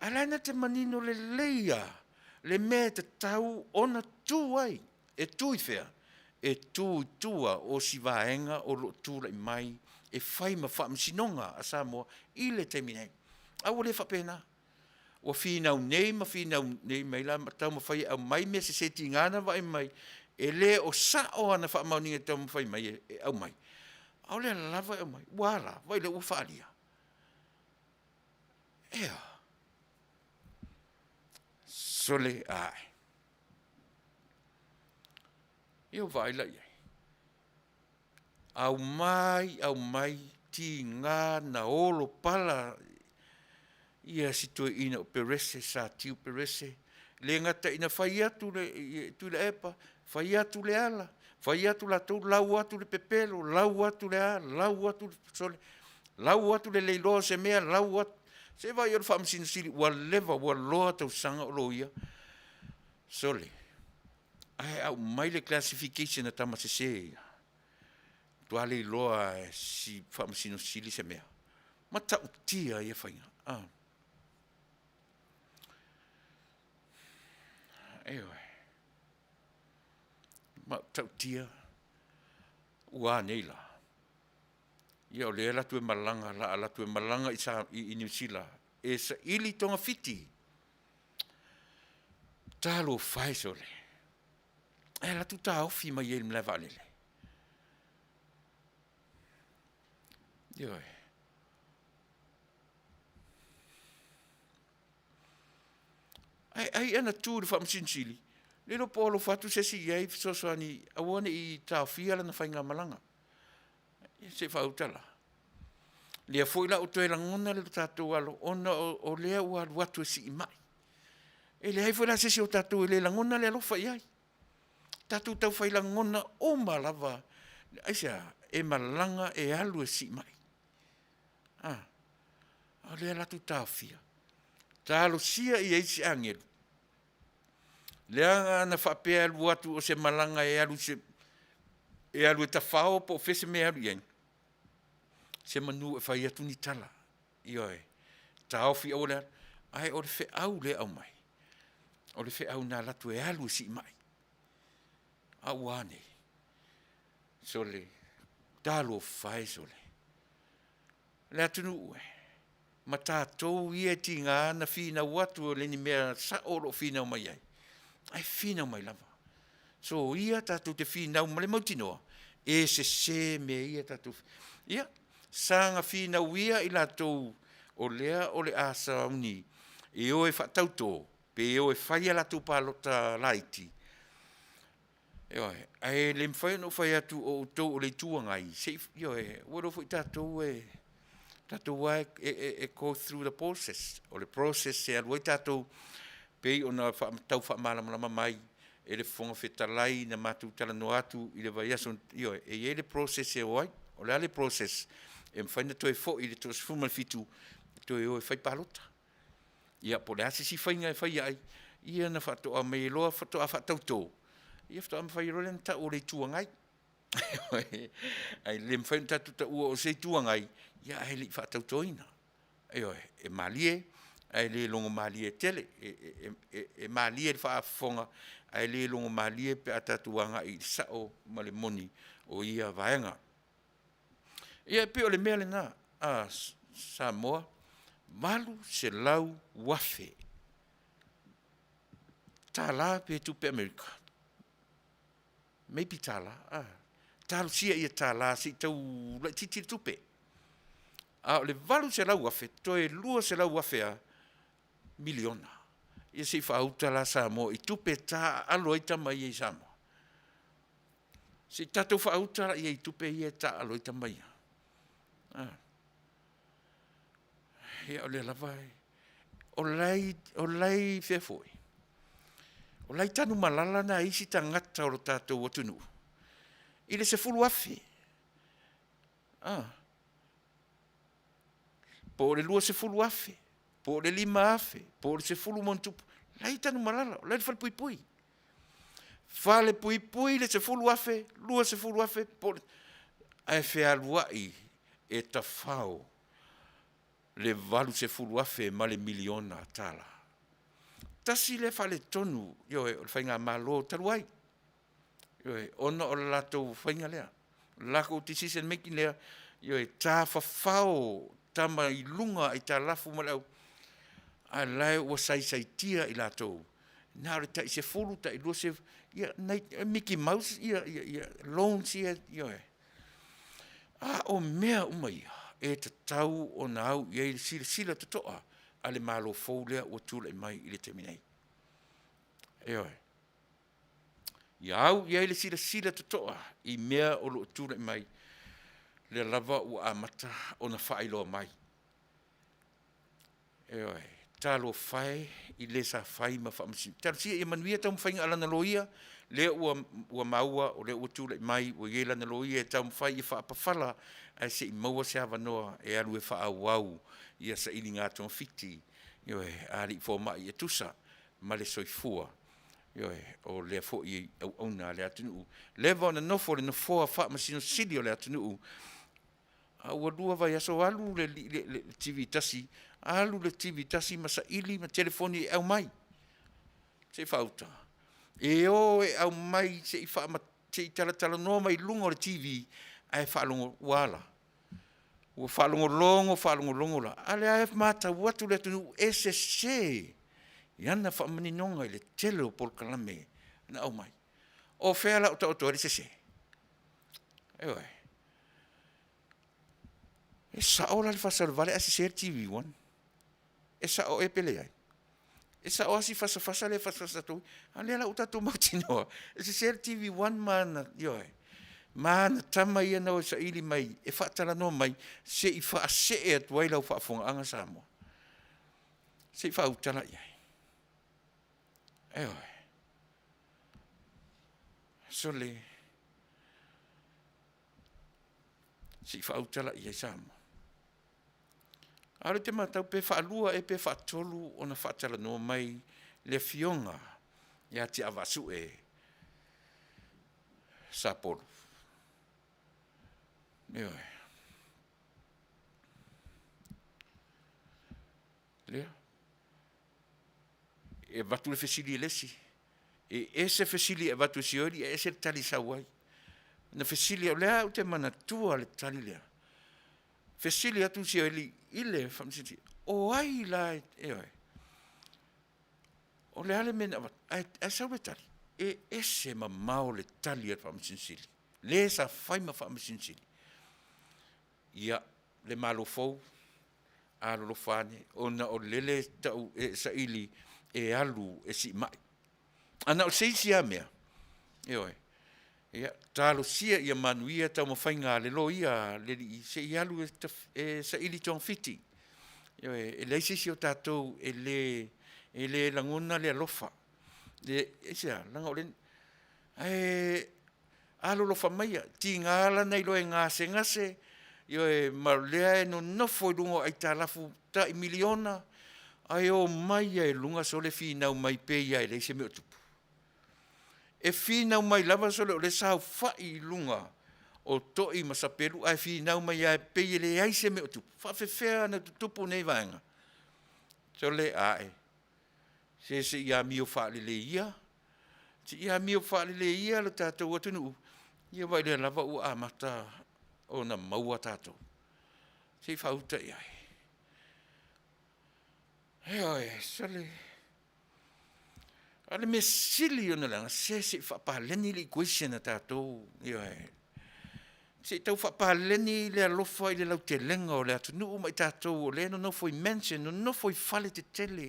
S2: Ae la na te manino lelei lava le mea e tatau ona tu ai. E tu i fea? E tu i tua o si vaega o lo o tulai mai e fai ma faamasinoga a Samoa i le taimi nei. A ua le faapena. Ua finau nei ma finau nei mai la ma taumafai e aumai mea sese tiga na vaai mai e le o sao ana faamaoniga e taumafai mai e aumai, a o lea lava e aumai. Ua a la? Vaai o lea ua faaalia. Ea. Sole ae. Ia vaai la i ai. Aumai, aumai, tiga na olo pala ia si toeaina o Perese, Satiu Perese, le gata ina fai atu le Tuilaepa, fai atu Leala, fai atu latou, lau atu le pepelo, lau atu le a, lau atu le, sole, lau atu le le iloa o se mea, lau atu, se i vaai o le Faamasino Sili ua leva, ua loa tausaga o loia, sole, ae aumai le classification a tama sese ia, matua le iloa e si Faamasino Sili se mea. Matautia ia faiga. Ah. Ioe. Matautia ua a nei la? Ia o lea e alu atu e malaga, o le a alu atu e malaga i sa, i Niu Sila e saili togafiti. Talofa e sole, e alu atu taofi mai ai i le malae vaalele. Ioe. Ae ai ana tu i le Faamasino Sili, le iloa po o alofa atu se isi i ai e fesoasoani aua ne i taofia lana faigamalaga. Ia se i faauta la. Lea foi la ua toe lagona le tatou alo ona o lea ua alu atu e siimai. E leai foi la se isi o tatou e le lagona le alofa i ai. Tatou taufai lagona uma lava, aisea? E malaga e alu e siimai. A, o lea latou taofia. Talosia i ai se agelu, leaga ana faapea e alu atu o se malaga e alu se, e alu e tafao po o fea se mea e alu i ai, se manu e fai atu ni tala, ioe, taofi aua le alu, ae o le feau lea e aumai, o le feau na alu atu e alu e siimai. A ua a nei? Sole, talofa e sole, le atunuu e, ma tatou ia e tiga ona finau atu o le ni mea sao o lo o finau mai ai, ae finau mai lava. So ia tatou te finau ma le mautinoa, e sese mea ia tatou, ia, saga finau ia i latou o lea o le a sauni e o e faatauto, pe o e fai a latou palota laiti, ioe, ae le mafai ona ou fai atu o outou o le Itu Agai, se i, ioe, ua iloa foi tatou e, tatou lava e go through the process. O le process e alu ai tatou pei ona tau faamalamalama mai e le Fofoga Fetalai na matou talanoa atu i le vaiaso, ioe, e i ai le process e o ai. O le a le process? E mafai ona toe foi i le 17 e toe o e fai palota. Ia po o le a se isi faiga e fai ai, ia ona faatoa mai ai loa faatoa faatauto, ia faatoa mafai ai loa lea ona tau o le Itu Agai. Ae le mafai ona tatou taua o se Itu Agai, ia ae le i faatautoina. Ioe, e malie ae le logomalie tele. E malie i le faafofoga ae le logomalie pe a tatou agai i le sao ma le moni o ia vaega. Ia e pei o le mea lena a Samoa, $800,000 pe tupe Amerika, maybe tala, a, talosia ia tala se i tau laitiiti le tupe. A o le $800,000 toe $200,000 lava miliona. Ia se i faauta la Samoa i tupe e taaalo ai tama ia i Samoa. Se i tatou faauta laia i tupe ia e taaalo ai tama ia. Ia o lea lava e, o la e o la e i fea foi? O la e i Tanumalala nai isi tagata o le tatou atunuu i le $10,000. A. Po o le 20,000, po o le 5,000, po o le 10 ma ona tupu, la e i Tanumalala, o la e i le falepuipui. Falepuipui le 10,000, 20,000, po o le... ae fealuai e tafao le $80,000 ma le miliona tala. Tasi lea faaletonu, ioe, o le faigamalo talu ai, ioe, ona o le latou faiga lea, o le latou decision making lea, ioe, tafafao tama i luga aitalafu ma le au, a o la e ua saisaitia i latou, na o le tai 10, tai 20, ia nai Mickey Mouse loans ia, ioe. A o mea uma ia, e tatau ona au i ai le silasila totoa a le Malo fou lea ua tulai mai i le taimi nei. Ioe. Ia au i ai le silasila totoa i mea o lo o tulai mai, lea lava ua amata ona faailoa mai. Ioe. Talofa e i le sa fai ma faamasino. Talosia ia manuia taumafaiga a lana loia, lea ua maua o lea ua tulai mai ua i ai lana loia e taumafai e faapafala ae se i maua se avanoa e alu e faaauau ia sailiga togafiti, ioe, a alii fomai e tusa ma le soifua, ioe, o lea foi auauna a le atunuu. Leva ona nofo i le nofoa Faamasino Sili o le atunuu, a ua 2 vaiaso alu le TV tasi, alu le TV tasi ma saili ma telefoni e aumai se i faauta. E o e aumai se i se i talatalanoa mai luga o le TV ae faalogo ua ala. Ua faalogologo faalogologo la, a o lea e matau atu le atunuu e sese i ana faamaninoga i le tele o polokalame na aumai. O fea la o taoto ai le sese? Ioe. E sao la le fasa o le vale ae sese le TV1. E sao ea pe leai? E sao lava si fasafasa lea e fasafasa atu ai, a o lea la ua tatou mautinoa e sese le TV1 ma ana, ioe, ma ana tama ia na o e saili mai e faatalanoa mai se i faasee atu ai lau faafofogaaga Samoa, se i faautala i ai. Ioe. Sole, se i faautala i ai Samoa. A o lea ou te matau pe faalua ea pe faatolu ona faatalanoa mai le Afioga ia Tiavaasue Sapolu. Ioe. Lea. E avatu le fesili e le isi, e ese fesili e avatu e Sioeli e ese le tali e sau ai. Na fesili, o lea ou te manatua le tali lea. Fesili atu Sioeli i le Faamasino Sili, o ai la e, ioe, o le a le mea na avatu? Ae sau le tali, e ese mamao le tali a le Faamasino Sili, le sa fai ma Faamasino Sili. Ia, le Malo fou, alolofa ane, ona o lele tau e saili e alu e siimai. A na o se isi lava mea, ioe, ia, talosia ia manuia taumafaiga a le loia a le alii se i alu e saili togafiti. Ioe, e leai se isi o tatou e le lagona le alofa. Aisea? Leaga o le, ae alolofa maia, tiga lana iloa e gasegase, ioe, ma o lea e nonofo i luga o aitalafu tai miliona, ae omai lava i luga sole finau mai pei lava e leai se mea o tupu. E finau mai lava sole o lea e saofai i luga o toi ma sapelu ae finau mai lava e pei e leai se mea o tupu. E faapefea ona tutupu nei vaega? Sole, ae, se se i amio faalelei ia, se i amio faalelei ia lo tatou atunuu, ia vaai o lea lava ua amata ona maua tatou. Se i faauta i ai. Ioe, sole, a o le mea sili ona leaga, se se i faapaleni le equation a tatou, ioe, se i tau faapaleni le alofa i le lautelega o le atunuu ma i tatou o lea e nonofo i mansion, nonofo i faletetele,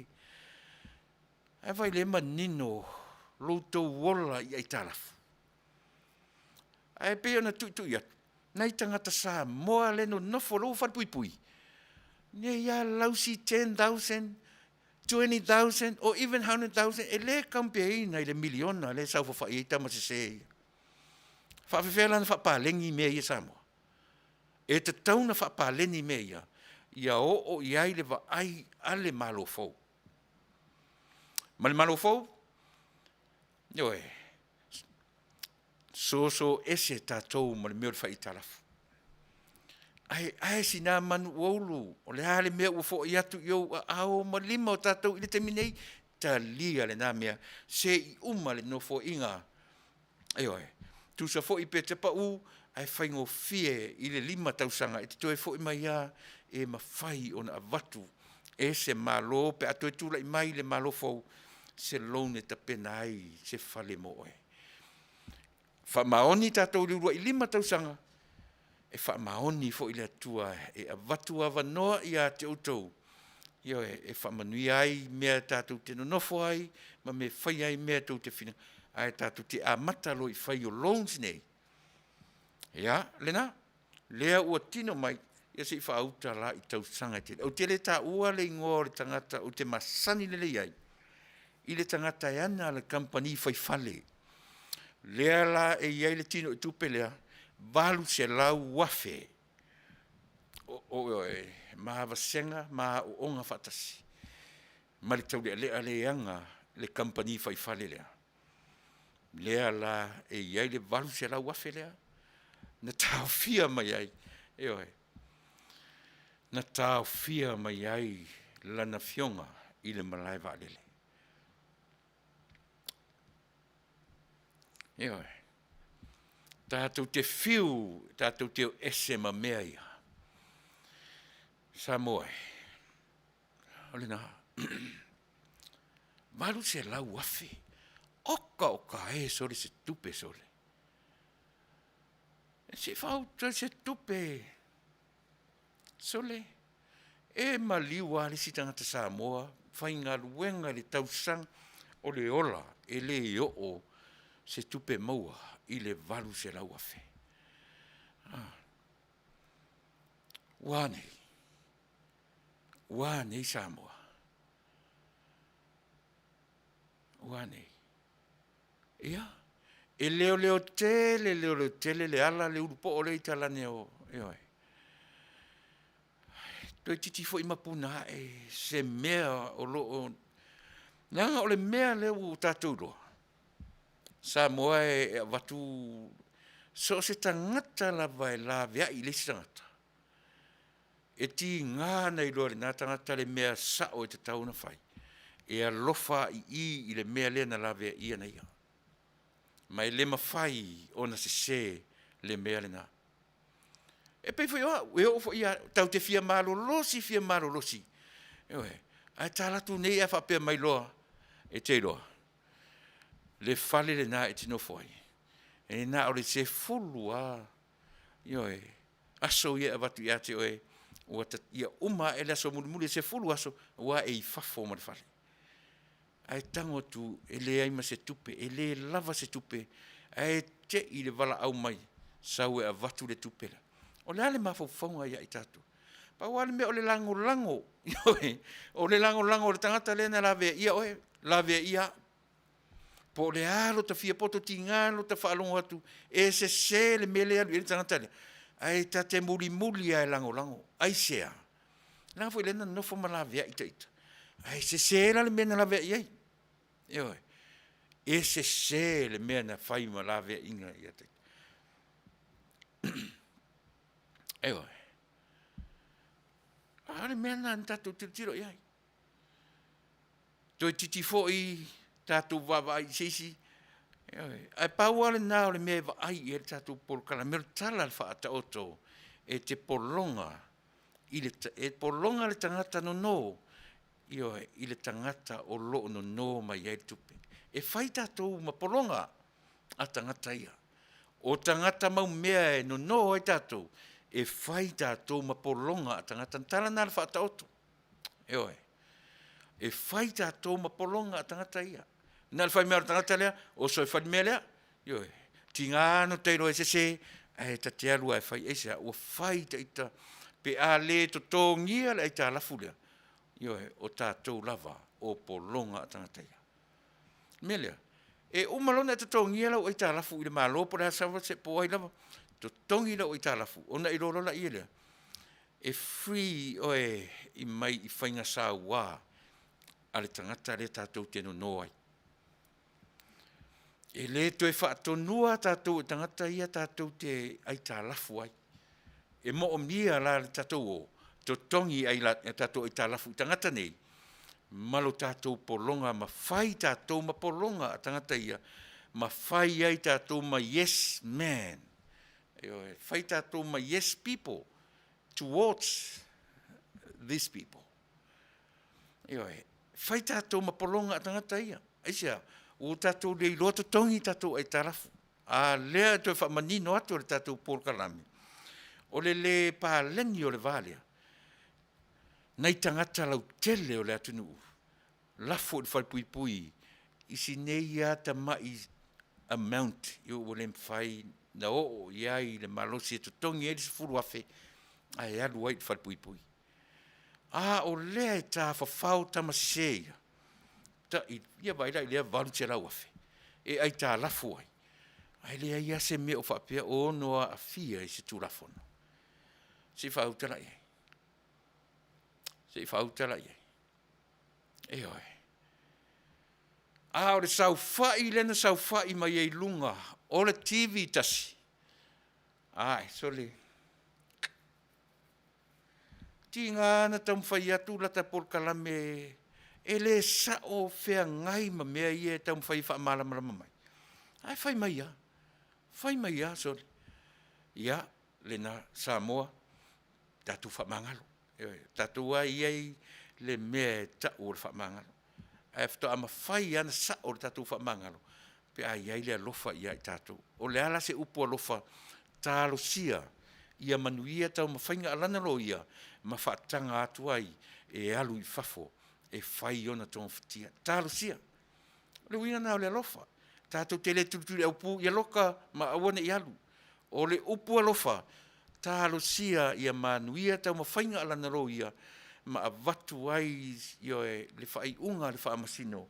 S2: ae vaai o lea e manino lo outou ola i aitalafu. Ae pei ona tuitui atu, nai tagata Samoa lea e nonofo o lea ua falepuipui, nei lava lausi 10,000, 20,000 or even 100,000 e le compare ina i le miliona lea e saofafai ai tama sese ia. E faapefea la ona faapaleni mea ia Samoa? E tatau ona faapaleni mea ia, ia oo i ai le vaai a le Malo fou. Ma le Malo fou, ioe, soso ese tatou ma le mea o le fai aitalafu. Ae ae sina manu ua ulu, o le a le mea ua foi atu i ou aao ma lima o tatou i le taimi nei, talia lena mea se i uma le Nofoaiga. Ioe. Tusa foi pe te pau, ae faigofie i le 5 tausaga e te toe foi mai lava e mafai ona avatu e se Malo pe a toe tulai mai le Malo fou se loan e tapena ai se fale mo oe. Faamaoni tatou i le uluai 5 tausaga, e faamaoni foi le Atua e avatu avanoa ia te outou, ioe, e faamanuia ai mea tatou te nonofo ai ma mea e fai ai mea tou te finagalo, ae tatou te amata loa i le fai o loans nei. Ia, lena, lea ua tino mai, ia se i faauta la i tausaga e tele. Ou te le taua le igoa o le tagata ou te masani lelei ai i le tagata e ana le kamupani fai fale, lea la e i ai le tinoitupe lea, $800,000 ma vasega ma aooga faatasi ma le taulealea lea e ana le kamupani fai fale lea, lea la e i ai le $800,000 lea na taofia mai ai, ioe, na taofia mai ai lana afioga i le malae vaalele. Ioe. Tatou te fiu tatou te o ese ma mea ia. Samoa e, o lena. $800,000. Oka oka e sole se tupe sole. Se i faauta se tupe sole, e maliu lava le isi tagata Samoa faigaluega i le tausaga, o le ola e le oo se tupe maua i le $800,000. Ua a nei? Ua a nei Samoa? Ua a nei? Ia, e leoleo tele leoleo tele le ala le ulupoo lea i talane o, ioe. Toeitiiti foi mapuna ae se mea o lo o, leaga o le mea lea ua tatou iloa, Samoa e avatu so o se tagata lava e laveai i le isi tagata, e tiga ona iloa e lena tagata le mea sao e tatau ona fai, e alofa lava i i i le mea lea na laveaia na ia. Ma e le mafai ona sese le mea lena. E pei foi o au, e oo foi ia au, tatou te fia malolosi fia malolosi, ioe, ae ta alu atu nei ae faapea mai loa, e te iloa, le fale lena e te nofo ai, e na o le 10 lava, ioe, aso ia e avatu ia te oe, ia uma ae le aso mulimuli e 10 aso, ua e i fafo ma le fale. Ae tago atu e leai ma se tupe, e le lava se tupe, ae te i le valaau mai, sau e avatu le tupe lea. O le a le mafaufauga ia i tatou? Pau lava le mea o le lagolago, ioe, o le lagolago i le tagata lea na laveaia oe, laveaia au. Po o le a lo ta fia poto tiga lo ta faalogo atu e sese le mea lea e alu i ai le tagata lea, ae ta te mulimuli lava e lagolago. Aisea? Leaga foi o lea na nonofo ma laveai ita, ae sese la le mea na laveai ai. Ioe. E sese le mea na fai ma laveaiina ia ita. Ioe. A o le mea lena na tatou tilotilo i ai. Toeitiiti foi tatou vaavaai i se isi, ioe, ae pau lava lena o le mea e vaai i ai le tatou polokalame, o le tala faataoto e te pologa i le, e pologa le tagata nono, ioe, i le tagata o lo o nono mai ai le tupe. E fai tatou ma pologa a tagata ia. O tagata maumea e nono ai tatou, e fai tatou ma pologa a tagata. O le tala lena o le Faataoto. Ioe. E fai tatou ma pologa a tagata ia. Na o le fai mai lava o le tagata lea, oso e fai le mea lea. Ioe. Tiga ona ta iloa e sese, ae ta te alu lava e fai. Aisea? Ua fai ta ita pe a le totogia le aitalafu lea, ioe, o tatou lava o pologa a tagata ia. O le mea lea, e uma loa ona e totogia lau aitalafu i le Malo po o le a po o ai lava, Totogi lau aitalafu ona e iloa loa laia lea, e free oe i mai i faiga saua a le tagata lea tatou te nono ai. E le toe faatonua tatou e tagata ia tatou te aitalafu ai. E moomia la le tatou o totogi ai tatou aitalafu i tagata nei ma lo tatou pologa ma fai tatou ma pologa a tagata ia ma fai ai tatou ma yes man. Ioe, fai tatou ma yes people towards these people. Ioe, fai tatou ma pologa a tagata ia. Aisea? Ua tatou le iloa totogi tatou aitalafu. A lea e toe faamanino atu e le tatou polokalame, o le le paleni o le va lea, nai tagata lautele o le atunuu, lafo i le falepuipui i si nei lava tamai amount ua le mafai ona oo i ai le malosi e totogi ai le $10,000 ae alu ai i le falepuipui. A o lea e tafafao tama sese ia, tai, ia vaai la i lea $800,000 e aitalafu ai, ae leai lava se mea o faapea o ono aafia i se Tulafono. Se i faauta la i ai. Se i faauta la i ai. Ioe. A o le saofai lea na saofai mai ai i luga o le TV tasi, ae sole, tiga na taumafai atu lata polokalame e le sao feagai ma mea ia e taumafai e faamalamalama mai, ae fai mai lava, fai mai lava sole. Ia, lena Samoa, tatou faamagalo. Ioe, o tatou lava e i ai le mea e tau o le faamagalo, ae faatoa mafai lava ona sao le tatou faamagalo pe a i ai le alofa ia i tatou. O le a la se upu alofa? Talosia ia manuia taumafaiga a lana loia ma faataga atu ai e alu i fafo e fai ona togafitia. Talosia. O le uiga lena o le alofa. Tatou te le tulituliaupu ia loka ma aua ne i alu. O le upu alofa, talosia ia manuia taumafaiga a lana loia ma avatu ai, ioe, le faaiuga a le Faamasino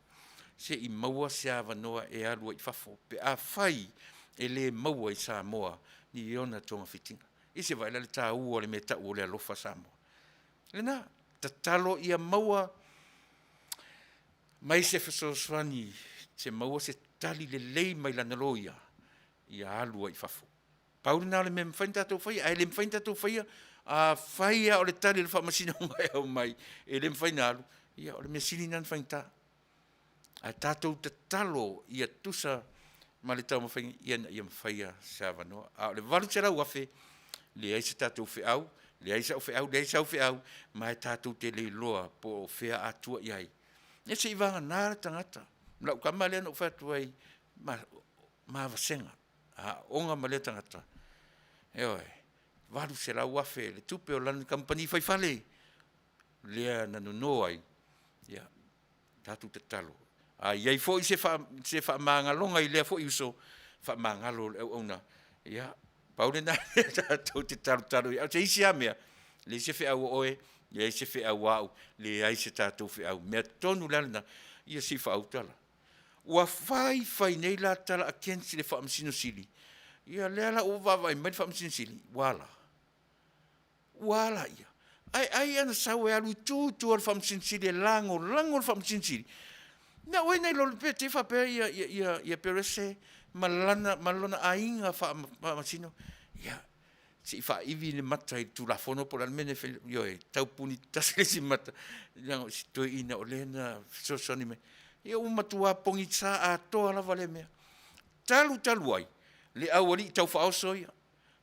S2: se i maua se avanoa e alu ai i fafo pe afai e le maua i Samoa ni ona togafitiga. Ia se i vaai la i le taua o le mea e tau o le alofa Samoa? Lena, tatalo ia maua mai se fesoasoani, se maua se tali lelei mai lana loia ia alu ai i fafo. Pau lena o le mea e mafai ona tatou faia, ae le mafai ona tatou faia, afai lava o le tali a le Faamasinoga e aumai e le mafai ona alu, ia o le mea sili lena ona faigata. Ae tatou tatalo ia tusa ma le taumafaiga ina ia mafaia se avanoa. A o le $800,000, leai se tatou feau, leai sau feau, leai sau feau, ma e tatou te le iloa po o fea a tua i ai. Ia seivagana le tagata, lau tama lea na ou fai atu ai, ma vasega, aooga ma lea tagata, ioe, $800,000 le tupe o lana kamupani fai fale lea na nono ai, ia tatou tatalo, a i ai foi se faamagaloga i lea foi uso, faamagalo le auauna, ia pau lena mea tatou te talotalo i ai. A o se isi lava mea, leai se feau a oe, leai se feau a au, leai se tatou feau. O le mea tonu la lena, ia se i faauta la. Ua fai fai nei la tala against le Faamasino Sili, ia lea la ua vaavaai mai le Faamasino Sili, ua a la? Ua a laia? Ae ai ana sau e alu i tu i tua o le Faamasino Sili e lagolago le Faamasino Sili, na oi nai lo pe te faapea ia ia ia ia Perese ma lana ma lona aiga faamasino, ia se i faaivi le mata i le Tulafono po o le a le mea na fai, ioe, taupuni tasi le isi mata, leaga o si toeaina o lea na fesoasoani mai. Ia ua matua pogisa atoa lava lea mea. Talu talu ai le aualii tau faaoso ia,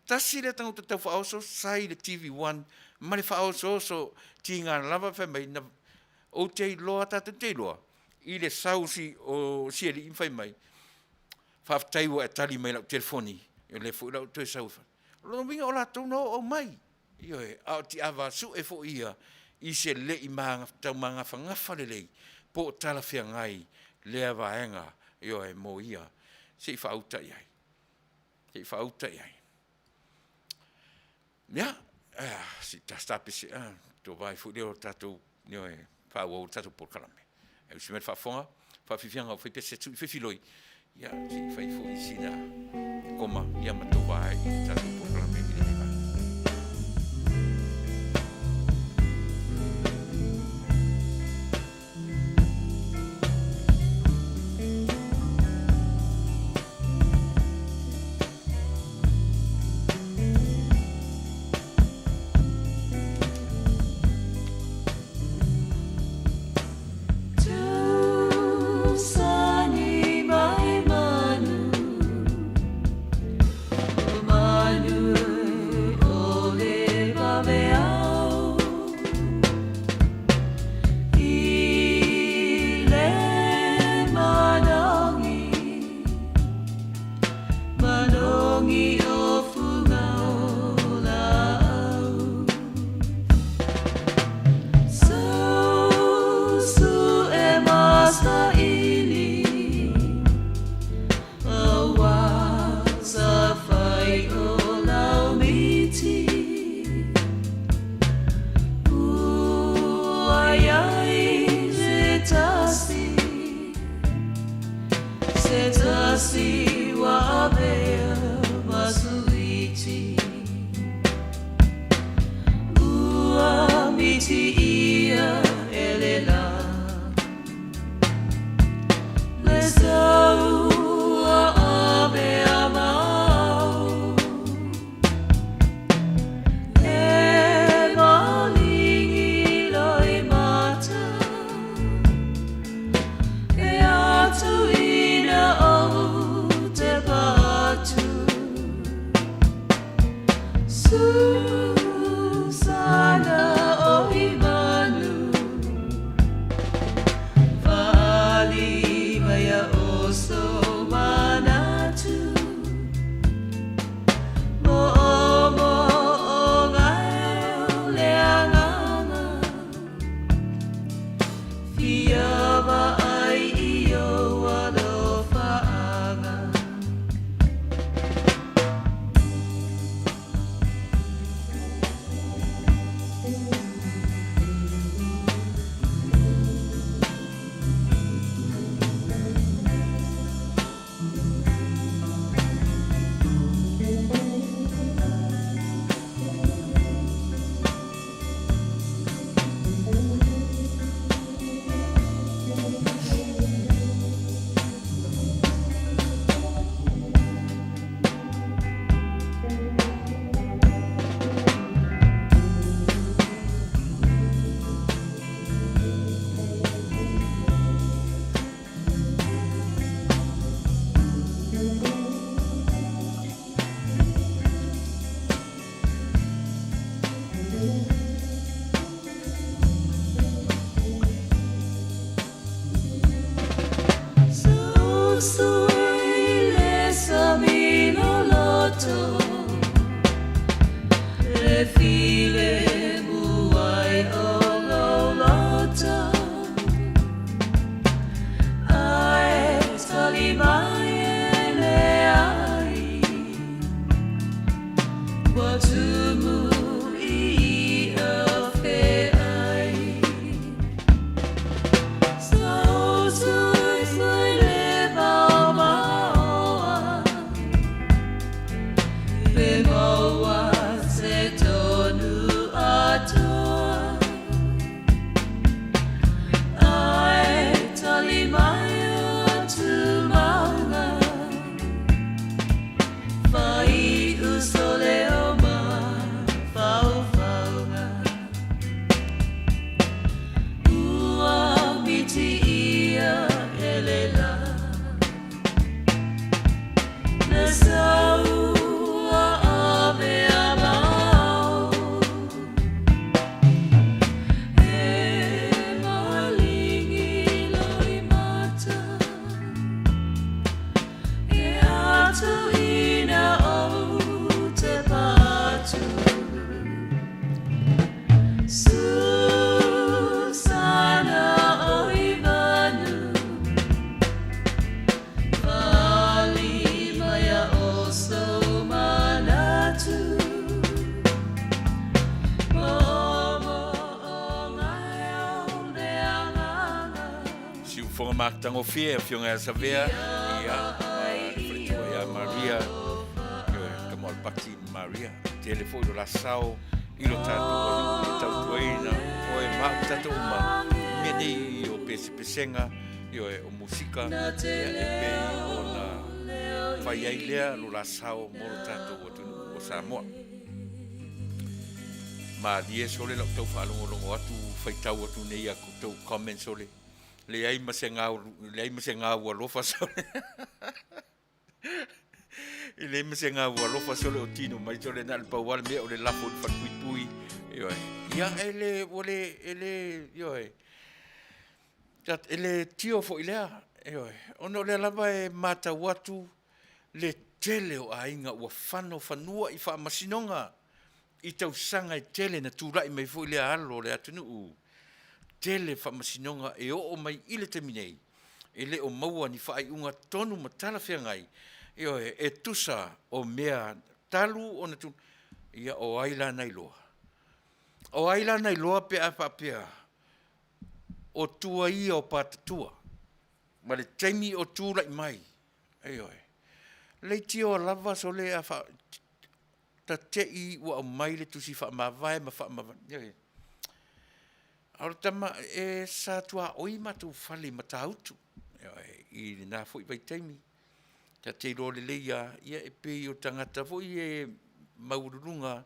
S2: tasi lea tagata tau faaoso sa i le TV1 ma le faaosooso tiga lava fai mai na ou te iloa tatou te iloa i le sau o si alii ma fai mai, faafetai ua e tali mai i lau telefoni, o lea foi la ua toe sau. O lona uiga o latou na oo mai, ioe, a o tiava sue foi ia i se le i tau magafagafa lelei po o talafeagai lea vaega, ioe, mo ia, se i faauta i ai, se i faauta i ai. Ia, se i tapese tovai foi lea o tatou, ioe, faaauau le tatou polokalame. Ae usi mai le faafofoga, faafiafiaga o fai pese a sui filifiloi. Ia, se i fai foi sina koma ia ma tou vaai i le tatou polokalame i lenei vaega. Siufofoga matagofie afioga ia Savea, ia. Maria, ioe, tama o Alapati ma Maria. Tele foi lo la sao i lo tatou atunuu e tautuaina oe ma au tatou uma i mea nei o pesepesega, ioe, o musika, ia, e pei ona fai ai lea lo la sao mo lo tatou atunuu o Samoa. Malie sole lau tau faalogologo atu, faitau atu nei a tou comments sole, leai ma se gau, leai ma se gau alofa sole. E leai ma se gau alofa sole o tino mai sole na o le pau lava le mea o le lafo i le falepuipui. Ioe. Ia e le, ua le, e le, ioe, e le tio foi lea, ioe, ona o lea lava e matau atu le tele o aiga ua fano fanua i faamasinoga i tausaga e tele na tulai mai foi lea alo o le atunuu. Tele faamasinoga e oo mai i le taimi nei, e le o maua ni faaiuga tonu ma talafeagai, ioe, e tusa o mea talu ona tu, ia o ai la na iloa? O ai la na iloa pe a faapea o tua ia o patatua ma le taimi o tulai mai, ioe, leitioa lava sole a faa, ta te i ua aumai le tusi faamavae ma faamavae, ioe. A o le tama, e sa tuaoi matou fale i Matautu, ioe, i lena foi vaitaimi. Ta te iloa lelei lava, ia e pei o tagata foi ia e maualuluga,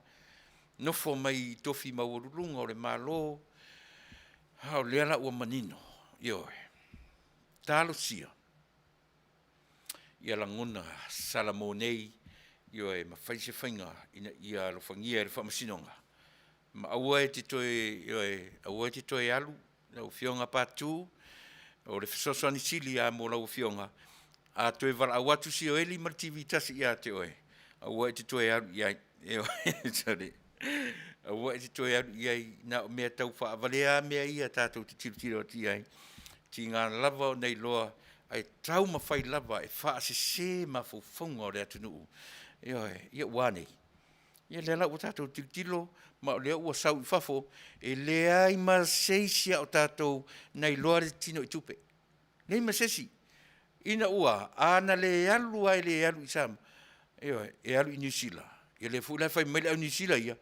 S2: nofo mai i tofi maualuluga o le Malo, a o lea la ua manino, ioe, talosia ia lagona Salamo nei, ioe, ma fai se faiga ina ia alofagia e le Faamasinoga, ma aua e te toe, ioe, aua e te toe alu lau Afioga Patu, o le fesoasoani sili lava mo lau Afioga, a toe valaau atu Sioeli ma le TV 1 ia te oe, aua e te toe alu i ai. Ioe, aua e te toe alu i ai, na o mea tau faavalea lava mea ia tatou te tilotilo atu i ai, tiga lava ona iloa ae taumafai lava e faasese mafaufauga o le atunuu. Ioe, ia ua a nei? Ia lea la ua tatou tilotilo ma o lea ua sau i fafo, e leai ma se isi o tatou na iloa le tino i tupe. Leai ma se isi. Ina ua, a na le alu lava e le alu i Samoa, ioe, e alu i Niu Sila, ia lea foi la e fai mai le au Niu Sila ia,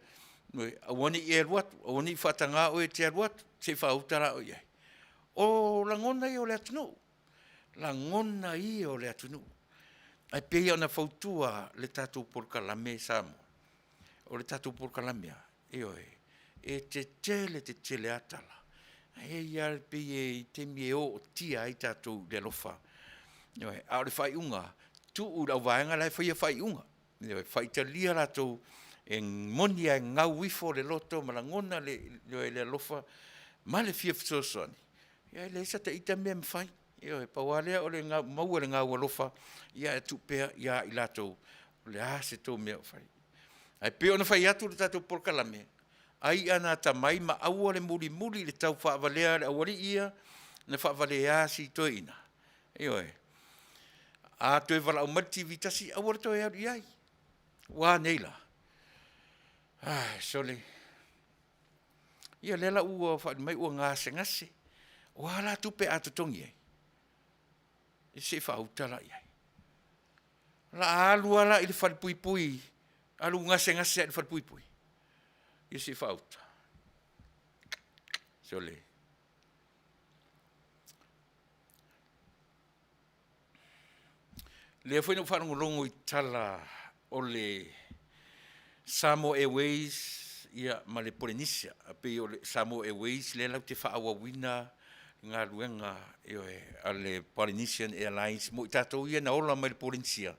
S2: aua ne i e alu atu, aua ne i faataga oe e te alu atu, se i faauta la oe i ai. O lagona ia o le atunuu, lagona ia o le atunuu. Ae pei lava ona fautua le tatou polokalame Samoa, o le tatou polokalame lava, ioe, e tetele tetele lava tala, ae i ai lava pei e i ai taimi e ootia ai tatou i le alofa. Ioe, a o le faaiuga, tuu i le auvaega la e faia faaiuga. Ioe, faitalia latou e moni lava e gau ifo le loto ma lagona le, ioe, le alofa ma le fia fesoasoani, ia e leai sata ita mea e mafai. Ioe, pau lava lea o le maua e le gaualofa, ia ae tuu pea ia i latou o le a se tou mea o fai. Ae pei ona fai atu le tatou polokalame, ai ana atamai ma aua le mulimuli i le tau faavalea a le aualii ia na faavalea si toeaina. Ioe. A toe valaau mai le TV 1, aua le toe alu i ai. Ua a nei la? Ai, sole. Ia lea la ua faali mai ua gasegase. O a la tupe a totogi ai? E se i faauta la i ai. La alu lava la i le falepuipui, alu gasegase lava i le falepuipui. Ia se i faauta. Sole. Lea foi na ou faalogologo i tala o le Samoa Airways ia ma le Polenisia. E pei o le Samoa Airways lea latou te faaauauina galuega, ioe, a le Polynesian Airlines mo i tatou ia na ola mai le Polenisia,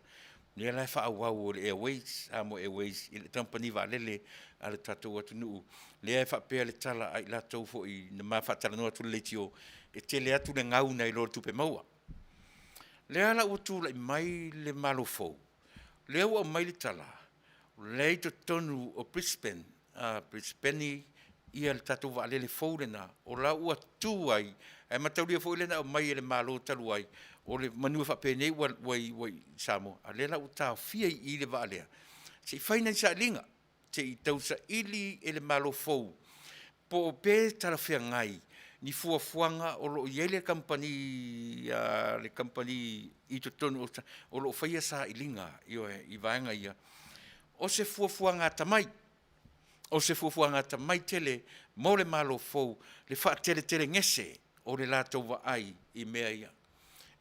S2: lea la e faaauau e le Airways, Samoa Airways i le kamupani vaalele a le tatou atunuu. Lea e faapea le tala a i latou foi na ma faatalanoa atu i le leitio, e tele atu le gau nai lo le tupe maua. Lea la ua tulai mai le Malo fou, lea ua aumai le tala, o lea e i totonu o Brisbane, Brisbane ia le tatou vaalele fou lena, o la ua tu ai, ae mataulia foi lea na aumai e le Malo talu ai, o le manu e faapenei ua i Samoa, a o lea la ua taofia i i le vaa lea, se i fai nai sailiga, se i tausaili e le Malo fou po o pe talafeagai. Ni fuafuaga o lo o i ai le kamupani a le kamupani i totonu o o lo o faia sailiga, ioe, i vaega ia. O se fuafuaga atamai, o se fuafuaga atamai tele mo le Malo fou le faateletelegese o le latou vaai i mea ia.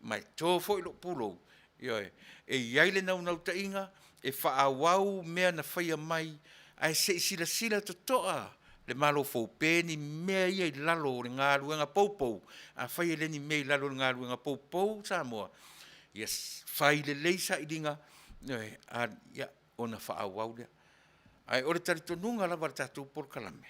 S2: Ma e to foi lou pulou, ioe, e i ai le naunautaiga e faaauau mea na faia mai, ae se i silasila totoa le Malo fou pe ni mea ia i lalo o le galuega poupou. Afai e le o ni mea i lalo o le galuega poupou Samoa, ia fai lelei sailiga, ioe, ia ona faaauau lea. Ae o le talitonuga lava o le tatou polokalame,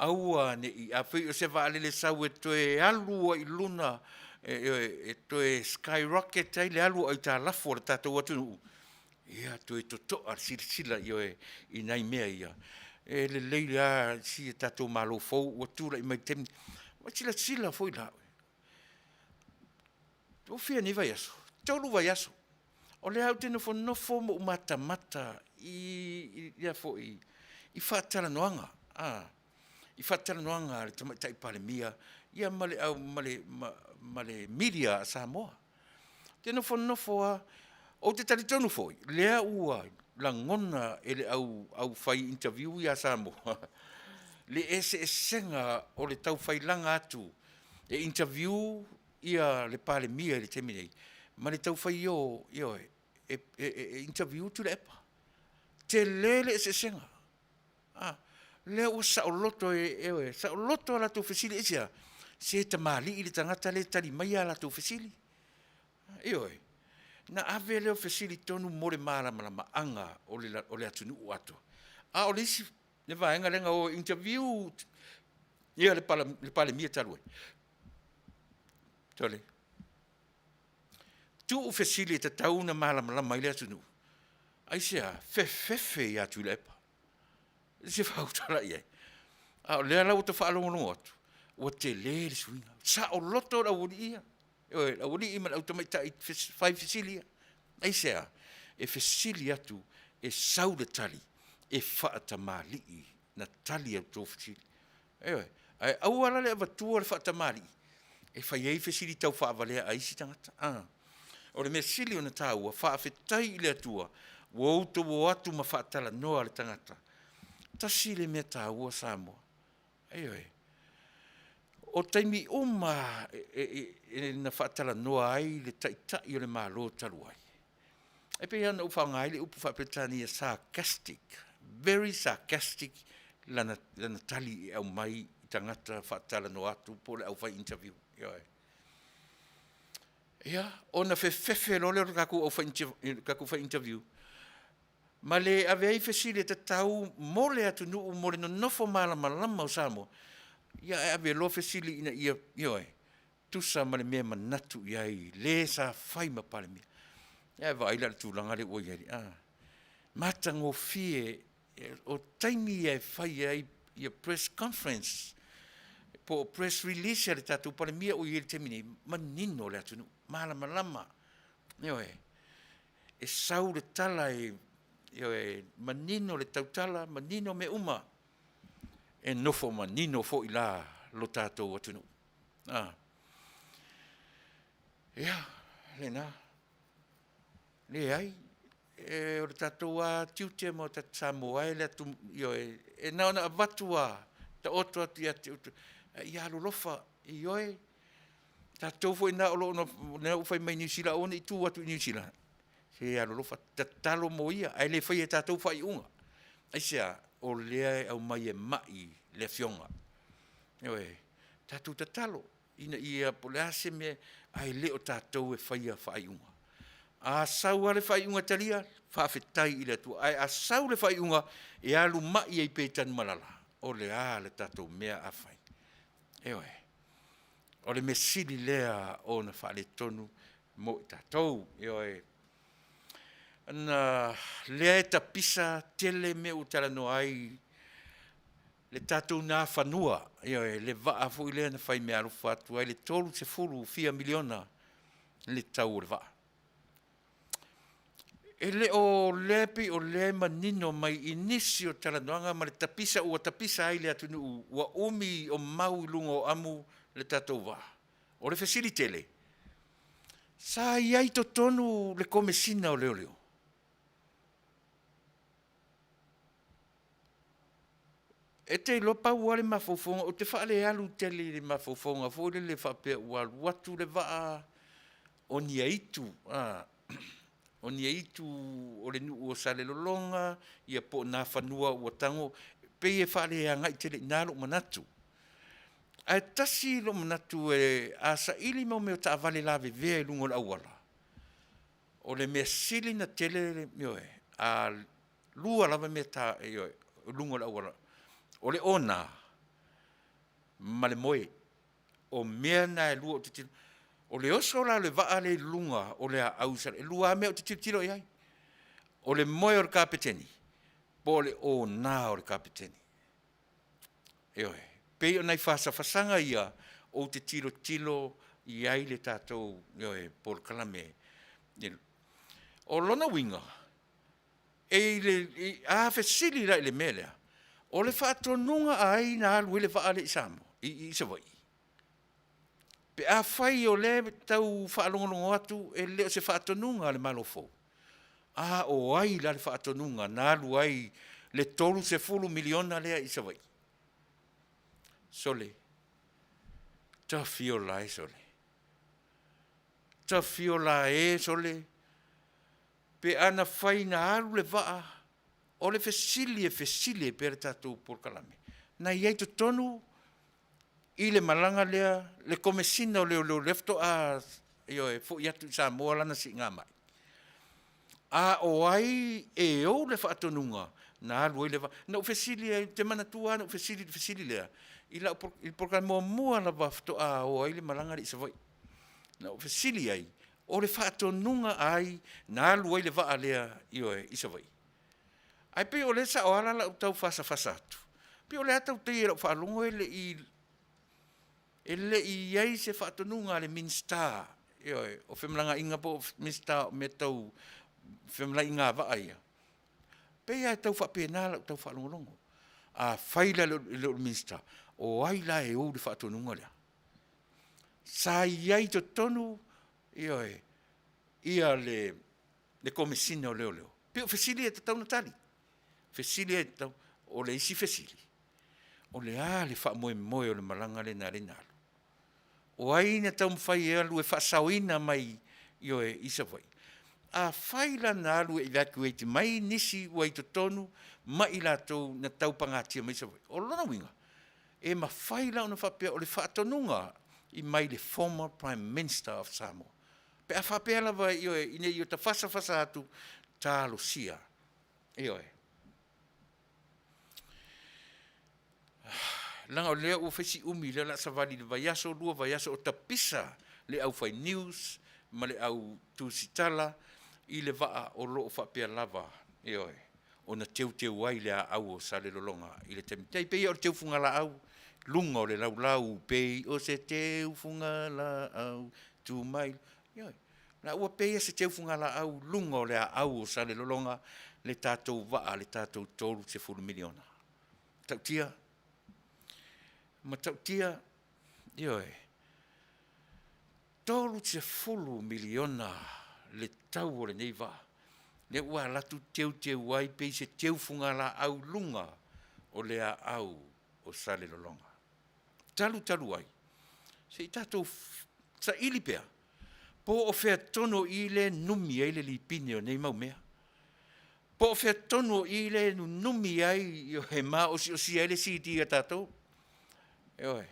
S2: aua ne i, afai o se vaalele sau e toe alu ai i luna, ioe, e toe skyrocket ai le alu o aitalafu a le tatou atunuu, ia toe totoa le silasila, ioe, i nai mea ia. E lelei lava si a tatou Malo fou ua tulai mai i le taimi lenei. Ua silasila foi la oe, ua fia nei vaiaso? 3 vaiaso, o lea lava ou te nofonofo ma ou matamata i faatalanoaga i faatalanoaga a le Tamaitai Palemia ma le media a Samoa. Ou te nofonofo lava, ou te talitonu foi, o lea ua lagona e le aufai interview ia a Samoa le eseesega o le taufailaga atu e interview le Palemia i le taimi nei ma le taufai o, ioe, e interview Tuilaepa. E tele le eseesega. Lea ua saoloto, ioe, saoloto a latou fesili. Aisea? Se tamalii le tagata lea e tali maia a latou fesili. Ioe. Na ave lea o fesili tonu mo le malamalamaaga o le atunuu atoa. A o le isi vaega lea na o e interview le Palemia talu ai, sole, tuu fesili e tatau ona malamalama ai le atunuu. Aisea? Fefefe ia Tuilaepa. E se faautala i ai? A o lea la ua ta faalogologo atu, ua tele le suiga. Saoloto le aualii ia, ioe, le aualii ma le au tamaitai fai fesili ia. Aisea? E fesili atu e sau le tali e faatamalii na tali a outou fesili. Ioe. Ae aua la le avatua le faatamalii e fai ai fesili taufaavalea a isi tagata. O le mea sili ona taua, faafetai i le Atua ua outou o atu ma faatalanoa le tagata. Tasi le mea taua Samoa, ioe, o taimi uma lava na faatalanoa ai le Taitai o le Malo talu ai, e pei lava ona ou faaaoga ai le upu faa-Peretania, sarcastic, very sarcastic lana tali e aumai i tagata faatalanoa atu po o le aufai interview. Ioe. Ia, ona fefefe loa lea o le tatou au fai interview ma le ave ai fesili e tatau mo le atunuu mo le nonofo malamalama o Samoa, ia ae ave loa fesili ina ia, ioe, tusa ma le mea e manatu i ai le sa fai ma Palemia. Ae vaai la i le tulaga lea ua i ai, a matagofie. O taimi ia e fai ai ia press conference po o press release a le tatou Palemia ua i ai i le taimi nei, manino le atunuu, malamalama, ioe, e sau le tala, ioe, manino le tautala, manino mea uma, e nofo manino foi la lo tatou atunuu. Ia, lena. Leai, o le tatou lava tiute ma o tatou Samoa e, ioe, e na ona avatu lava, taoto atu ia te outou, ia alolofa, ioe, tatou foi na o lo o fai mai Niu Sila, aua ne i tu atu i Niu Sila, se alolofa, tatalo mo ia, ae le faia e tatou faaiuga. Aisea? O lea e aumai e mai le Afioga. Ioe, tatou tatalo ina ia, po o le a se mea, ae le o tatou e faia faaiuga. A sau lava le faaiuga talia, faafetai i le Atua, ae a sau le faaiuga e alu mai ai pea i Tanumalala, o le a le tatou mea a fai? Ioe. O le mea sili lea ona faaletonu mo i tatou. Ioe. Ona lea e tapisa tele mea ua talanoa ai le tatou nafanua, ioe, le vaa foi lea na fai meaalofa atu ai le 30 fia miliona le tau o le vaa. E le o lea pei o lea e manino mai i nisi o talanoaga ma le tapisa ua tapisa ai le atunuu ua umi o mau i luga o amu. le tatou vaa. O le fesili tele, sa i ai totonu le Komesina o Leoleo? E te iloa pau lava le mafaufauga, ou te faalealu tele i le mafaufauga foi lele faapea ua alu atu le vaa o ni aitu, a, o ni aitu o le nuu o Salelologa ia po o Nafanua ua tago, pei e faaleagai tele i ina lou manatu. Ae tasi lou manatu a saili mo mea o taavale lavevea i luga o le auala, o le mea sili ona tele, ioe, a lua lava mea ioe, i luga o le auala, o le ona ma le moe. O mea na e lua ou te tilotilo, o le oso la o le vaa lea i luga o le aau i e lua lava mea ou te tilotilo i ai, o le moe o le kapeteni po o le ona o le kapeteni. Ioe. E pei o nai fasafasaga ia ou te tilotilo i ai le tatou, ioe, polokalame. O lona uiga, a fesili la i le mea lea, o le faatonuga a ai na alu ai le vaa lea i Samoa i Savaii? Pe afai o lea e tau faalogologo atu e le o se faatonuga a le Malo fou, a o ai la le faatonuga na alu ai le $30 miliona lea i Savaii? Sole, tafiola e sole, tafiola e sole, pe ana fai na alu le vaa, o le fesili e fesili ai pea le tatou polokalame, na i ai i totonu i le malaga lea le Komesina o Leoleo lea faatoa, ioe, foi atu i Samoa lana siigamai. A o ai e ou le faatonuga na alu ai le vaa? Na ou fesili ai, ou te manatua lava na ou fesili i le fesili lea i lau i le polokalame muamua lava faatoa o ai le malaga lea i Savaii. Na ou fesili ai, o le faatonuga a ai na alu ai le vaa lea, ioe, i Savaii? Ae pei o lea e sao lava la lau tau fasafasa atu, pei o lea lava e taumafai i lau faalogo e le i e le i i ai se faatonuga a le Minisita, ioe, o Femalagaaiga po o le Minisita o mea tau femalagaaiga a vaa ia. E pei lava e tau faapena lau tau faalogologo. Afai la e le o le Minisita, o ai la e ou le faatonuga lea? Sa i ai i totonu, ioe, ia le Komesina o Leoleo? E pei o fesili ia e tatau ona tali, fesili ia e tatau. O le isi fesili, o le a le faamoemoe o le malaga lea na ala ai ona alu? O ai na taumafai e alu e faasaoina mai, ioe, i Savaii? Afai la na alu e evacuate mai nisi ua i totonu ma i latou na taupagatia mai Savaii, o lona uiga, e mafai la ona faapea o le faatonuga i mai le former Prime Minister of Samoa. Pe a faapea lava, ioe, ina ia ta fasafasa atu, talosia, ioe. Leaga o lea ua fai si umi o lea o le a savali i le vaiaso, lua vaiaso o tapisa le aufai news ma le au tusitala i le vaa o lo o faapea lava, ioe, ona teuteu ai le aau o Salelologa i le taimi. E tai pei o le teufugalaau i luga o le laulau, pei o se teufugalaau tu mai, ioe. La ua pei lava o se teufugalaau i luga o le aau o Salelologa le tatou vaa, le tatou $30 miliona. Matautia, matautia, ioe, $30 miliona le tau o lenei vaa, lea ua alu atu teuteu ai pei se teufugalaau i luga o le aau o Salelologa. Talu talu ai, se i tatou saili pea po o fea tonu o i lea e numi ai le lipine o nei mau mea, po o fea tonu o i lea e nunumi ai e maosiosia ai le CD a tatou. Ioe.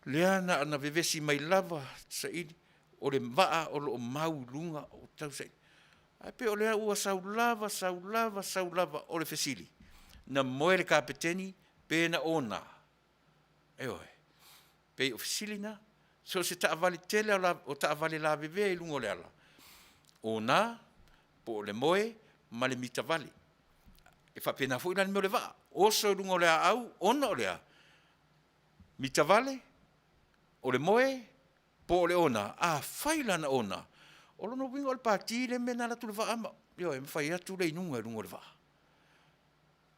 S2: Lea na ona vevesi mai lava saili, o le vaa o lo o mau i luga o tau saili. Ae pei o lea ua sau lava, sau lava, sau lava. O le fesili, na moe le Kapeteni pe na ona? Ioe. Pei o fesili na. So o se taavale tele lava o taavale lavevea i luga o le ala, ona po o le moe ma le mitavale. E faapena foi la le mea o le vaa, oso i luga o le aau ona o le a? Mitavale, o le moe, po o le ona? Afai la na ona, o lona uiga o le pati lea mea na alu atu le vaa ma, ioe, ma fai atu le inuga i luga o le vaa.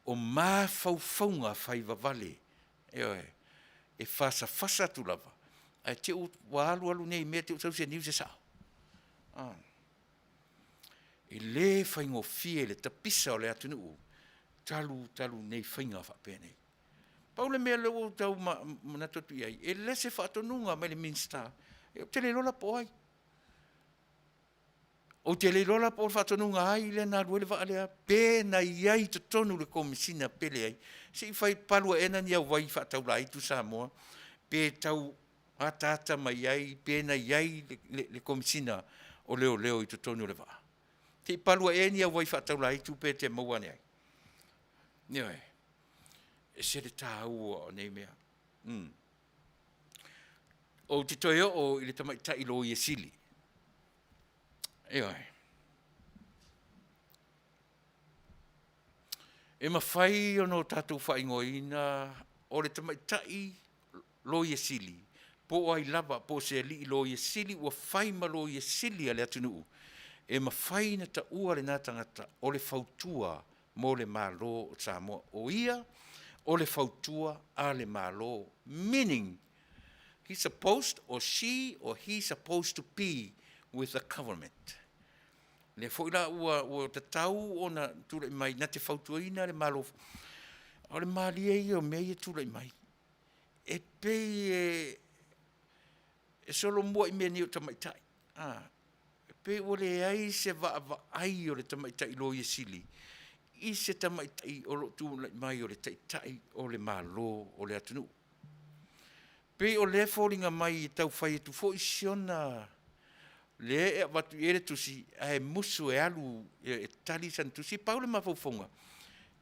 S2: O mafaufauga faivavale, ioe. E fasafasa atu lava, ae te i ua alualu nei mea te i ua sau se news e sao. E le faigofie le tapisa o le atunuu talu talu nei faiga faapenei. Pau le mea lea ua ou tau manatu atu i ai, e le se faatonuga mai le Minisita, ou te le iloa la po o ai. Ou te le iloa la po o le faatonuga a ai lea na alu ai le vaa lea, pe na i ai i totonu o le Komesina pe leai, se i fai palu aena ni au vai faataulaitu Samoa, pe tau ataata mai ai pe na i ai le Komesina o Leoleo i totonu o le vaa. Se i palu ae ni au vai faataulaitu pe te maua ane ai. Ioe. E ese le taua o nei mea. Ou te toe oo i le tamaitai Loia Sili. Ioe. E mafai ona o tatou faaigoaina o le tamaitai Loia Sili, po o ai lava, po o se alii Loia Sili ua fai ma Loia Sili a le atunuu, e mafai ona taua lena tagata o le fautua mo le Malo o Samoa. O ia o le fautua a le Malo, meaning he supposed or she or he supposed to be with the government. Lea foi la ua tatau ona tulai mai na te fautuaina le Malo. O le malie ia o mea ia e tulai mai, e pei e solomua i mea nei o tamaitai, e pei ua leai se vaavaai o le tamaitai Loia Sili i se tamaitai o lo o tulai mai o le Taitai o le Malo o le atunuu. Pei o lea e foliga mai e tau fai atu foi si ona lea e avatu i ai le tusi ae musu e alu e tali sana tusi. Pau le mafaufauga,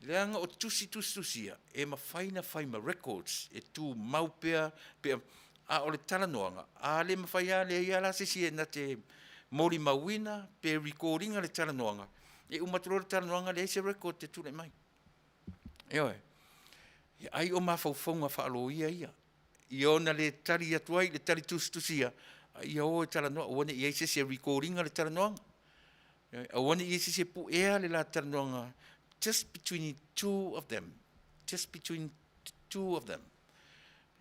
S2: leaga o tusi tusitusia e mafai ona fai ma records e tumau pea, a o le talanoaga, a le mafai lava, leai lava la se isi e na te molimauina pe record ina le talanoaga, e uma atu loa le talanoaga leai se record e tulai mai. Ioe. Ai o mafaufauga faa-loia ia, ia ona le tali atu ai i le tali tusitusia, a ia o e talanoa, aua ne i i ai se isi e record ina le talanoaga, aua ne i i ai se isi e puea le la talanoaga, just between two of them, just between two of them.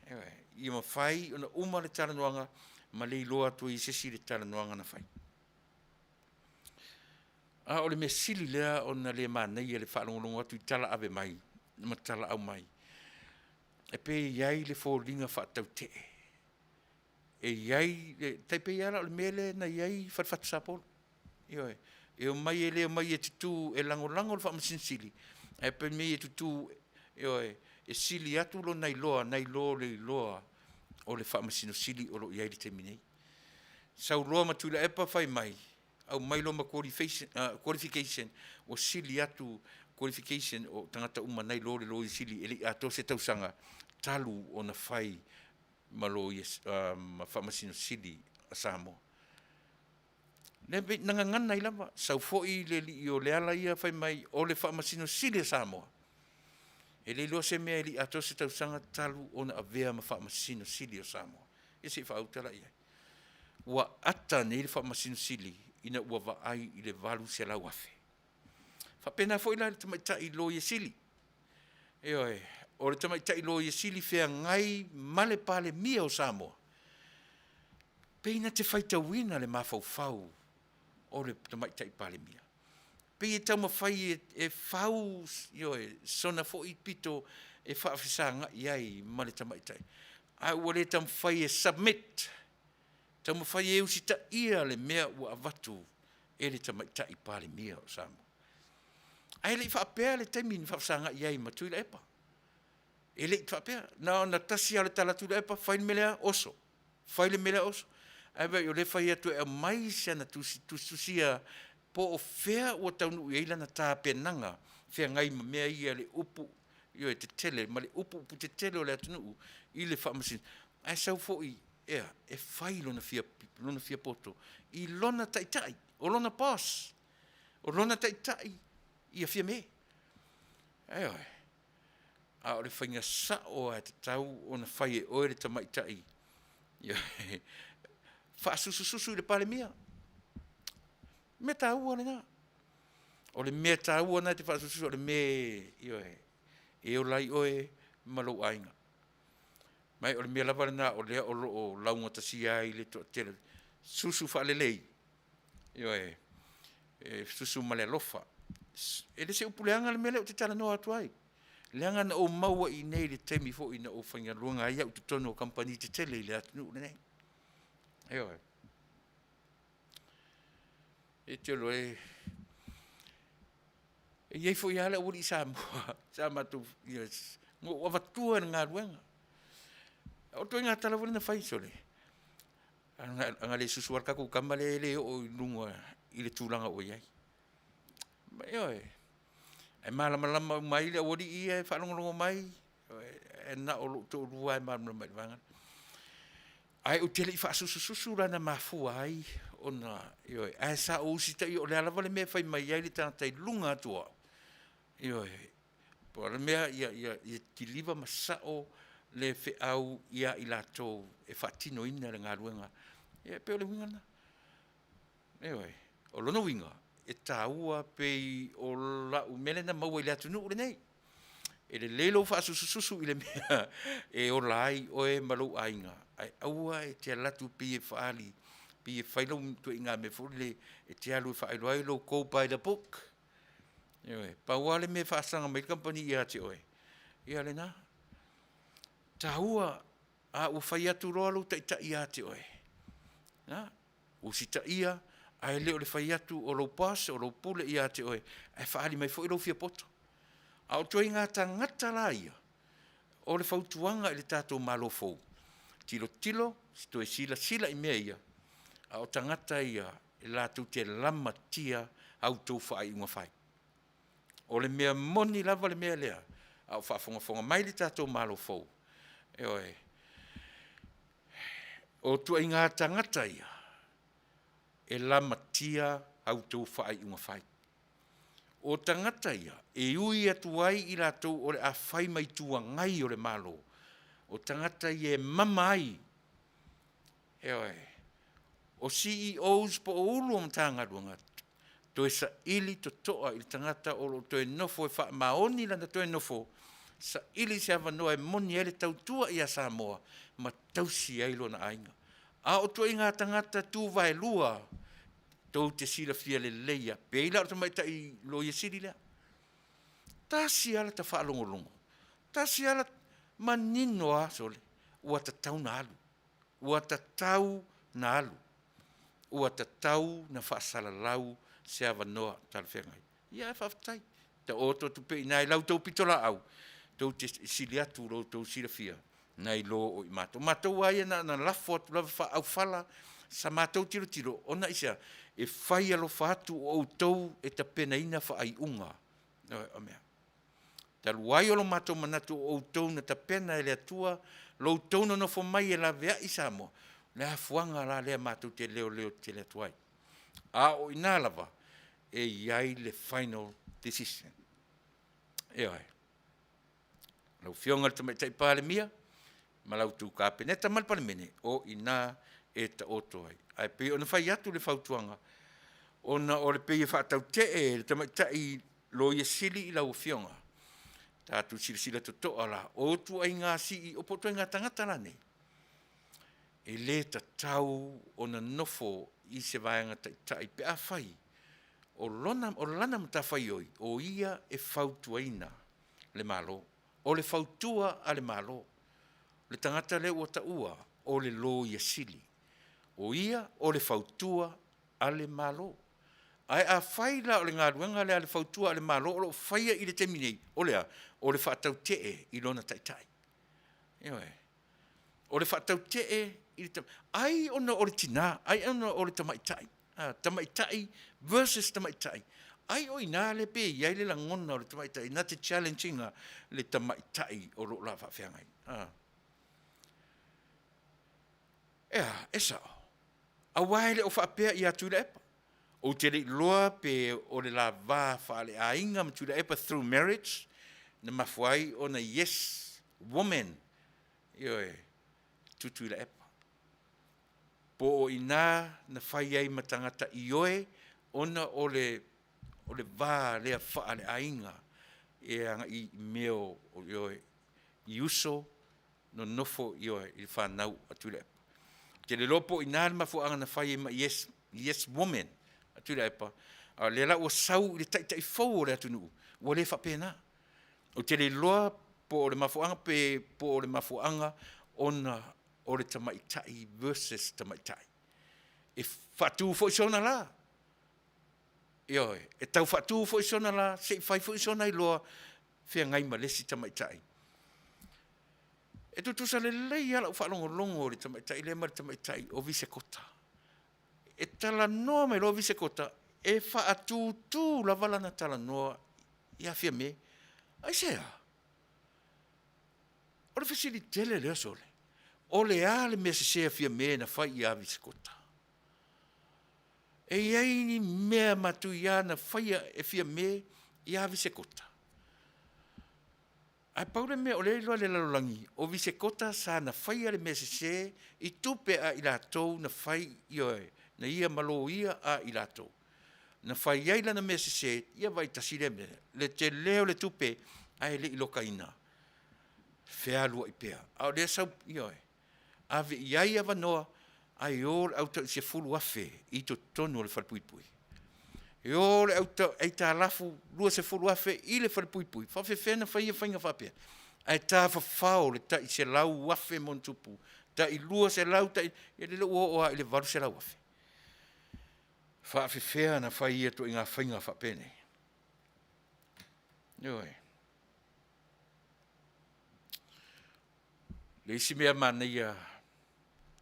S2: Ioe. Ia mafai ona uma le talanoaga ma le iloa atu ai e se isi le talanoaga na fai. A o le mea sili lea ona le manaia i le faalogologo atu i tala ave mai ma tala aumai, e pei e i ai le foliga faatautee. E i ai, e tai pei lava la o le mea lea na i ai Falefatu Sapolo. Ioe. E omai e le omai e tutu e lagolago le Faamasino Sili, ae pei e tutu, ioe, e sili atu lona iloa nai lo le iloa o le Faamasino Sili o lo o i ai i le taimi nei. Sau loa ma Tuilaepa fai mai, aumai loa ma qualification ua sili atu qualification o tagata uma nai lo le Loia Sili e le i atoa se tausaga talu ona fai ma Loia ma Faamasino Sili a Samoa. Lea pei na gagana ai lava, sau foi le alii o Leala ia fai mai o le Faamasino Sili a Samoa. E le iloa se mea e le i atoa se tausaga talu ona avea ma Faamasino Sili o Samoa. Ia se i faauta la i ai. Ua ata nei le Faamasino Sili ina ua vaai i le 800,000. Faapena foi la i le tamaitai Loia Sili. Ioe, o le tamaitai Loia Sili feagai ma le Palemia o Samoa, pei na te faitauina le mafaufau o le tamaitai Palemia. Pei e taumafai e fau, ioe, sona foi pito e faafesagai ai ma le tamaitai, ae ua le taumafai e submit, taumafai e usitaia le mea ua avatu e le tamaitai Palemia o Samoa. Ae le i faapea le taimi na faafesagai ai ma Tuilaepa. E le i faapea, na ona tasi lava o le tala a Tuilaepa, fai le mea lea, oso, fai le mea lea, oso. Ae vaai o lea e fai atu e aumai si ana tusi tusitusia po o fea ua taunuu i ai lana tapenaga feagai ma mea ia le upu, ioe, tetele ma le upu tetele o le atunuu i le Faamasinoga. Ae sau foi, ea, e fai lona fia poto i lona taitai, o lona boss, o lona taitai ia Fiame. Ioe. A o le faiga sao lava e tatau ona fai e oe le tamaitai, faasusususu i le Palemia. O le mea taua lena. O le mea taua lena e te faasususu, o le mea, ioe, e ola ai oe ma lou aiga. Ma o le mea lava lena o lea o lo o laugatasia ai le toatele, susu faalelei, ioe, e susu ma le alofa. E le se upu leaga le mea lea ou te talanoa atu ai, leaga na ou maua i inei i le taimi foi na ou faigaluega ai au i totonu o kamupani tetele i le atunuu lenei. Ioe. E te iloa e i ai foi lava le aualii Samoa sa matou, na ou avatua i le galuega. O le ituaiga tala foi lea na fai, sole, ana le susu lava le tatou tama lea e le oo i luga i le tulaga ua i ai. Ioe, ae malamalama uma ai le aualii ia e faalogologo mai, e na o lou toalua lava e malamalama i le vaega lea. Ae ou te le i faasusususu la na mafua ai ona, ioe, ae sa ou usitaia, o le a lava le mea e fai mai ai le tagata i luga atu o au, ioe, pau lava le mea ia kiliva ma sao le feau ia i latou e faatinoina le galuega. Ia e pei o le uiga lena. Ioe. O lona uiga, e taua pei o lau mea lea na maua i le atunuu lenei, e lelei lou faasusususu i le mea e ola ai oe ma lou aiga, ae aua e te alu atu pei e faaali, pei e fai lau ituaiga mea foi lele e te alu e faailoa ai lou go by the book. Ioe. Pau lava le mea e faasaga mai ai le kamupani ia te oe, ia o lena. E taua, a ua fai atu loa lou taitai ia te oe, a, usitaia, ae le o le fai atu o lou boss o lou pule ia te oe, ae faaali mai foi lou fiapoto. A o ituaiga tagata la ia, o le fautuaga i le tatou Malo fou, tilotilo, toe silasila i mea ia, a o tagata ia latou te lamatia a outou faaiuga fai. O le mea moni lava le mea lea, a o faafogafoga mai le tatou Malo fou, ioe, o ituaiga tagata ia, e lamatia a outou faaiuga fai. O tagata ia, e ui atu ai i latou o le a fai ma Itu Agai o le Malo, o tagata ia e mama ai, ioe, o CEOs po o Ofisa Sili o Matagaluega, toe saili totoa i le tagata o lo o toe nofo e faamaoni lana toe nofo, saili se avanoa e moni ai le tautua ia Samoa ma tausi ai lona aiga. A o ituaiga tagata tuvaelua, tou te silafia lelei lava, pei la o le tamaitai Loia Sili lea, tasi lava lata faalogologo, tasi lava lata, manino lava sole, ua tatau ona alu, ua tatau ona alu, ua tatau ona faasalalau se avanoa talafeagai. Ia ae faafetai, taoto atu pea i ina i la outou pitolaau tou te sili atu lo outou silafia nai lo o i matou. O matou lava ia na ona lafo atu lava faaaufala sa matou tilotilo, ona aisea? E fai alofa atu o outou e tapenaina faaiuga o mea. Talu ai o lo matou manatu o outou na tapena e le Atua lo outou nonofo mai e laveai Samoa, o le afuaga la lea matou te leoleo tetele atu ai. A o i ina lava e i ai le final decision. Ioe. Lau Afioga i le Tamaitai Palemia ma la outou Kapeneta ma le Palemene, o i ina e taoto ai. Ae pei ona fai atu le fautuaga, ona o le pei e faatautee e le tamaitai Loia Sili i lau Afioga, tatou silasila totoa la, o ituaiga CEO po o ituaiga tagata la nei, e le tatau ona nofo i se vaega taitai pe afai o lona, o lana matafaioi, o ia e fautuaina le Malo. O le fautua a le Malo, le tagata lea ua taua o le Loia Sili, o ia o le fautua a le Malo. Ae afai la o le galuega lea a le fautua a le Malo o lo o faia i le taimi nei, o le a? O le faatautee i lona taitai. Ioe. O le faatautee i le, ai ona o le tina, ai ona o le tamaitai, tamaitai versus tamaitai, ai o i ina lea pei e i ai le lagona o le tamaitai na te challenge ina le tamaitai o lo o la faafeagai. E a? E sao, aua e le o faapea ia Tuilaepa, ou te le i iloa pe o le la va faaleaiga ma Tuilaepa through marriage na mafua ai ona yes woman, ioe, to Tuilaepa. Po o i ina na fai ai ma tagata ioe ona o le va lea faaleaiga e agai i mea o, ioe, i uso. Nonofo ioe i le fanau a Tuilaepa. Ou te le iloa po o i ina le mafuaaga na fai ai ma Yes, Yes Woman a Tuilaepa, a o lea la ua sau i le taitai fou o le atunuu, ua le faapena. Ou te le iloa po o le mafuaaga pe po o le mafuaaga ona o le tamaitai versus tamaitai. E faatu foi sona la, ioe, e tau faatu foi sona la se i fai foi sona iloa feagai ma le isi tamaitai. E tutusa lelei lava lau faalogologo i le tamaitai lea ma le tamaitai o Visekota. E talanoa mai loa Visekota, e faatutu lava lana talanoa ia Fiame. Aisea? O le fesili tele lea sole, o le a le mea sese a Fiame na fai ia Visekota? E i ai ni mea matuia na faia e Fiame ia Visekota? Ae pau le mea o lea e iloa e le lalolagi, o Visekota sa na faia le mea sese i tupe a i latou na fai, ioe, na ia ma loia a i latou. Na fai ai lana mea sese, ia vaai tasi lea mea, le tele o le tupe ae le i lokaina, fealuai pea. A o lea e sau, ioe, ave i ai avanoa ae o le au tai $10,000 i totonu o le falepuipui. E o le aitalafu $20,000 i le falepuipui, e faapefea ona fai ia faiga faapea? Ae tafafao le tai $100,000+, tai 200, tai, ia lele ua oo lava i le $800,000. E faapefea ona fai ia ituaiga faiga faapenei? Ioe. O le isi mea manaia,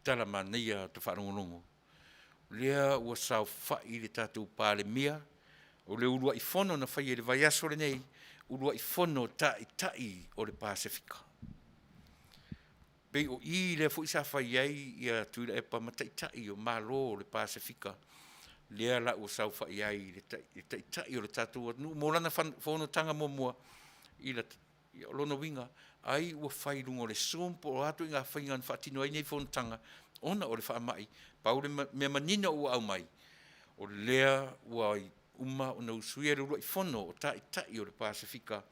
S2: tala manaia ou te faalogologo, o lea ua saofai le tatou Palemia, o le uluai fono na faia i le vaiaso lenei, uluai fono a Taitai o le Pasefika. Pei o i lea foi sa fai ai ia Tuilaepa ma Taitai o Malo o le Pasefika, lea la ua saofai ai le Taitai o le tatou atunuu mo lana fonotaga muamua i O lona uiga, ai ua fai i luga o le zoom po o a ituaiga faiga na faatino ai nei fonotaga ona o le faamai. Pau le mea manino ua aumai, o lea ua uma ona usuia le uluai fono o Taitai o le Pasefika,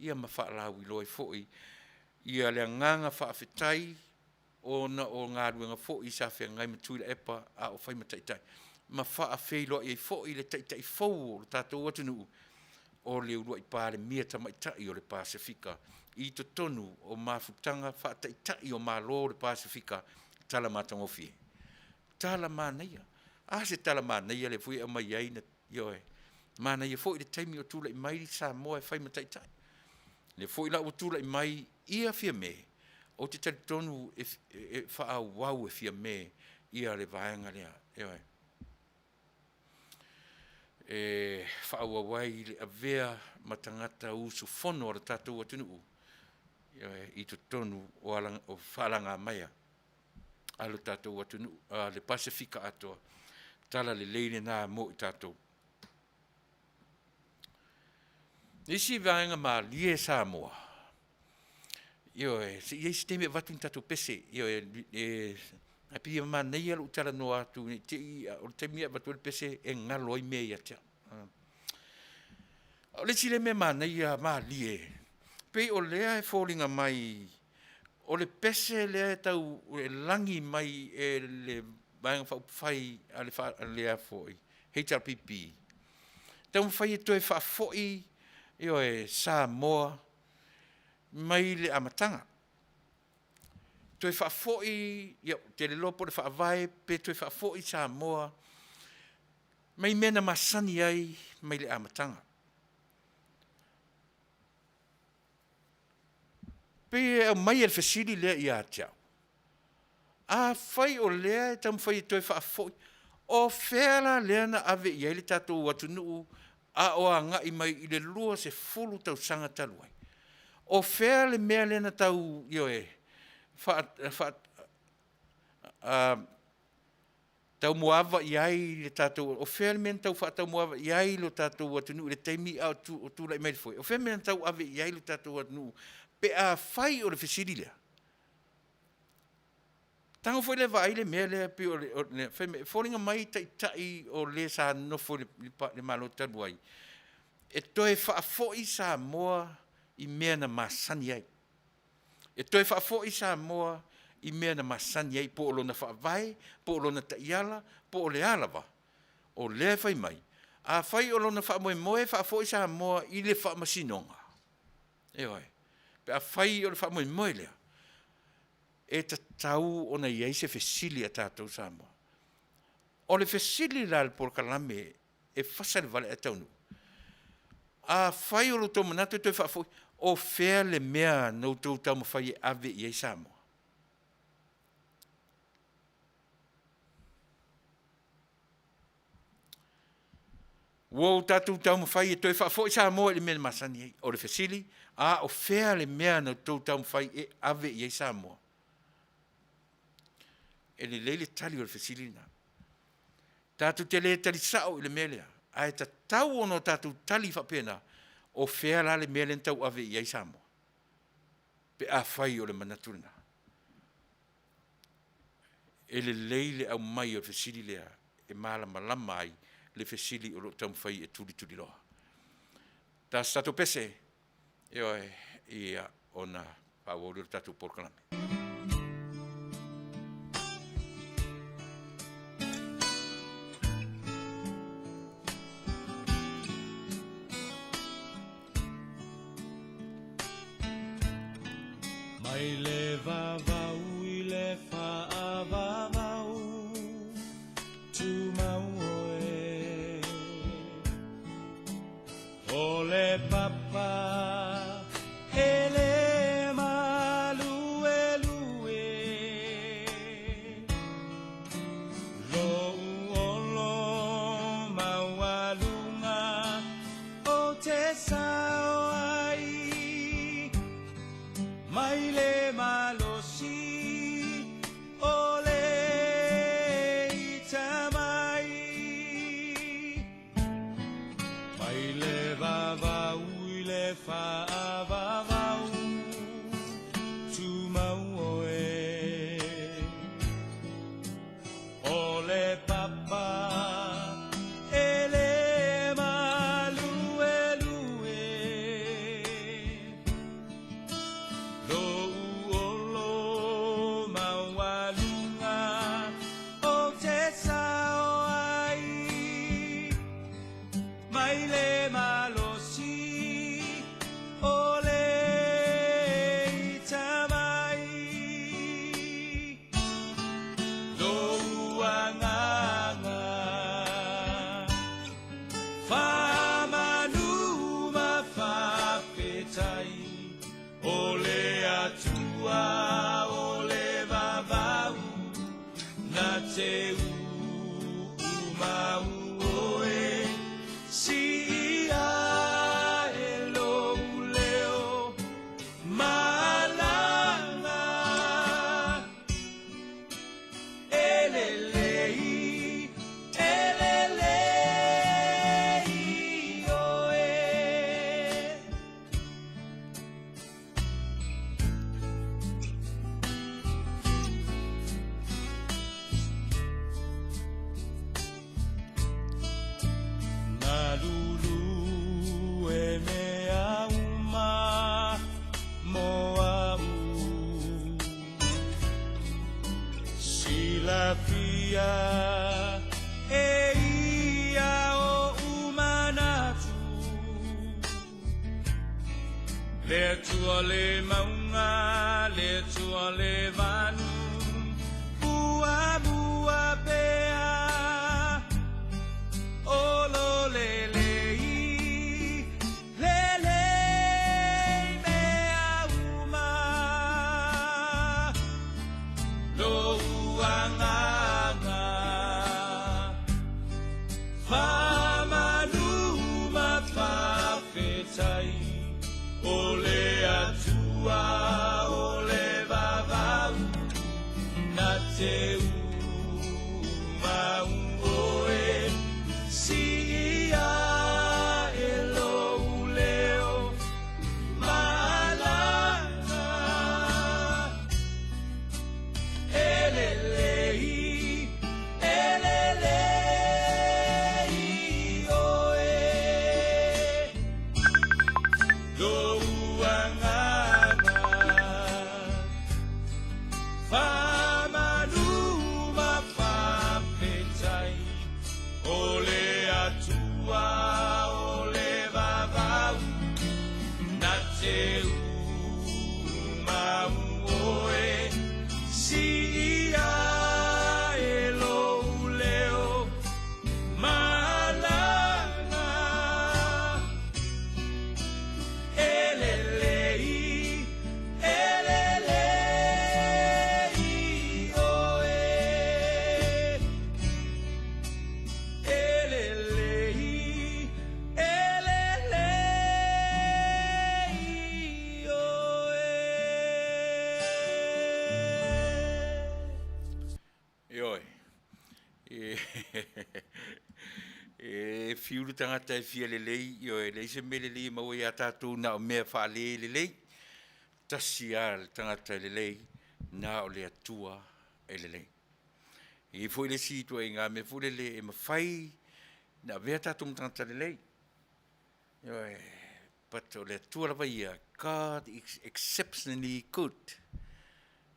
S2: ia ma faalauiloa ai foi le agaga faafetai ona o galuega foi sa feagai ma Tuilaepa a o fai ma Taitai, ma faafeiloai ai foi le Taitai fou o le tatou atunuu, o le uluai Palemia Tamaitai o le Pasefika i totonu o mafutaga faa-Taitai o Malo o le Pasefika. Tala matagofie, tala manaia. A se tala manaia lea foi e aumai ai, ioe, manaia foi le taimi o tulai mai Samoa e fai ma taitai. O lea foi la ua tulai mai ia Fiame, ou te talitonu e faaauau e Fiame le vaega lea, ioe, e faaauau ai le avea ma tagata usufono a le tatou atunuu, ioe, i totonu o faalagamaea a lo tatou atunuu, a le Pasefika atoa. Tala lelei lena mo i tatou. O le isi vaega malie Samoa, ioe, se i i ai se taimi e avatu ni tatou pese, ioe, ae pei e manaia lou talanoa atu ne i te i, o le taimi lea e avatu ai le pese e galo ai mea ia te au. O le isi lea mea manaia malie, pei o lea e foliga mai o le pese lea e tau e lagi mai e le Vaega Faaupufai a le HRPP, taumafai e toe faafoi, ioe, Samoa mai le amataga. Toe faafoi, ia ou te le iloa po o le Faavae pe toe faafoi Samoa mai mea na masani ai mai le amataga. E pei e aumai e le fesili lea ia te au, afai o lea e taumafai e toe faafoi, o fea la lea na ave i ai le tatou atunuu a o agai mai i le 20 tausaga talu ai? O fea le mea lea na tau, ioe, taumuaava i ai le tatou, o fea le mea na tau faataumuaava i ai lo tatou atunuu i le taimi a o tulai mai le foe? O fea le mea na tauave i ai lo tatou atunuu pe afai o le fesili lea? Tago foi lea e vaai le mea lea pei o le, fai mai, e foliga mai taitai o le sa nonofo i le Malo talu ai, e toe faafoi Samoa i mea na masani ai. E toe faafoi Samoa i mea na masani ai, po o lona faavae, po o lona taiala, po o le a lava. O lea e fai mai, afai o lona faamoemoe e faafoi Samoa i le faamasinoga, ioe, pe afai o le faamoemoe lea, e tatau ona i ai se fesili a tatou Samoa. O le fesili la i le polokalame e fasa i le vale ae taunuu, afai o lo outou manatu e toe faafoi, o fea le mea na outou taumafai e ave i ai Samoa? Ua o tatou taumafai e toe faafoi Samoa i le mea na masani ai. O le fesili, a o fea le mea na outou taumafai e ave i ai Samoa? E lelei le tali o le fesili lena. Tatou te le tali sao i le mea lea, ae tatau ona tatou tali faapena, o fea la le mea lea na tauave i ai Samoa? Pe afai o le manatu lena. E lelei le aumai o le fesili lea e malamalama ai le fesili o lo o taumafai e tulituliloa. Ta se tatou pese, ioe, ia, ona faaauau lea o le tatou polokalame.
S1: Mai le vavau i le faavavau, tumau oe. O le papa e le maluelue, lou olo maualuga o te sao ai, mai le malosi o le ita mai. Mai le vavau i le faavavau, tumau oe. O le papa e le maluelue, lou olo maualuga o te sao ai, mai le malosi o le ita mai. Lou agaga faamanu ma faafetai, o le Atua o le vavau na te uumau oe, siia e lou leo malaga. E lelei, e lelei oe. Galulu e mea uma mo au, silafia e ia o umanatu. Le Atua le maunga, le Atua le vanu, muamua pea. O lo lelei, lelei mea uma. Lou agaga faamanu ma faafetai, o le Atua o le vavau na te uumau oe, siia e lou leo malaga. E lelei, e lelei oe. Lou
S2: Ioe. E fiu le tagata e fia lelei, ioe, e leai se mea lelei e maua ia tatou na o mea faale-lelei. Tasi lava le tagata e lelei, na o le Atua e lelei. E i ai foi le isi ituaiga mea foi lele e mafai ona avea tatou ma tagata lelei, ioe, but o le Atua lava ia, God is exceptionally good.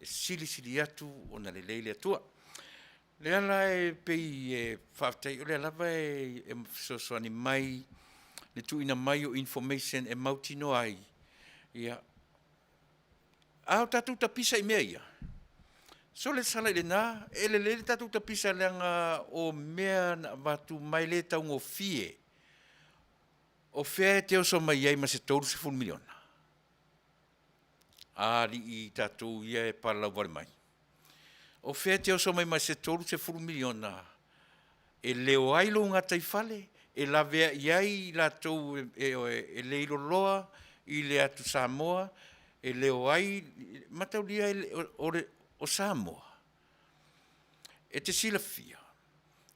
S2: E silisili atu ona lelei le Atua. O lea la e pei e faafetai, o lea lava e fesoasoani mai le tuuina mai o information e mautinoa ai, ia, a o tatou tapisa i mea ia, sole sala i lena, e lelei le tatou tapisa leaga o mea na avatu ma e le taugofie. O fea e te oso mai ai ma se $30 miliona? A alii tatou ia e palalau vale mai. O fea e te oso mai ma se $30 miliona e leo ai lou gataifale, e laveai ai i latou e leiloloa i le atu Samoa, e leo ai, mataulia o Samoa, e te silafia,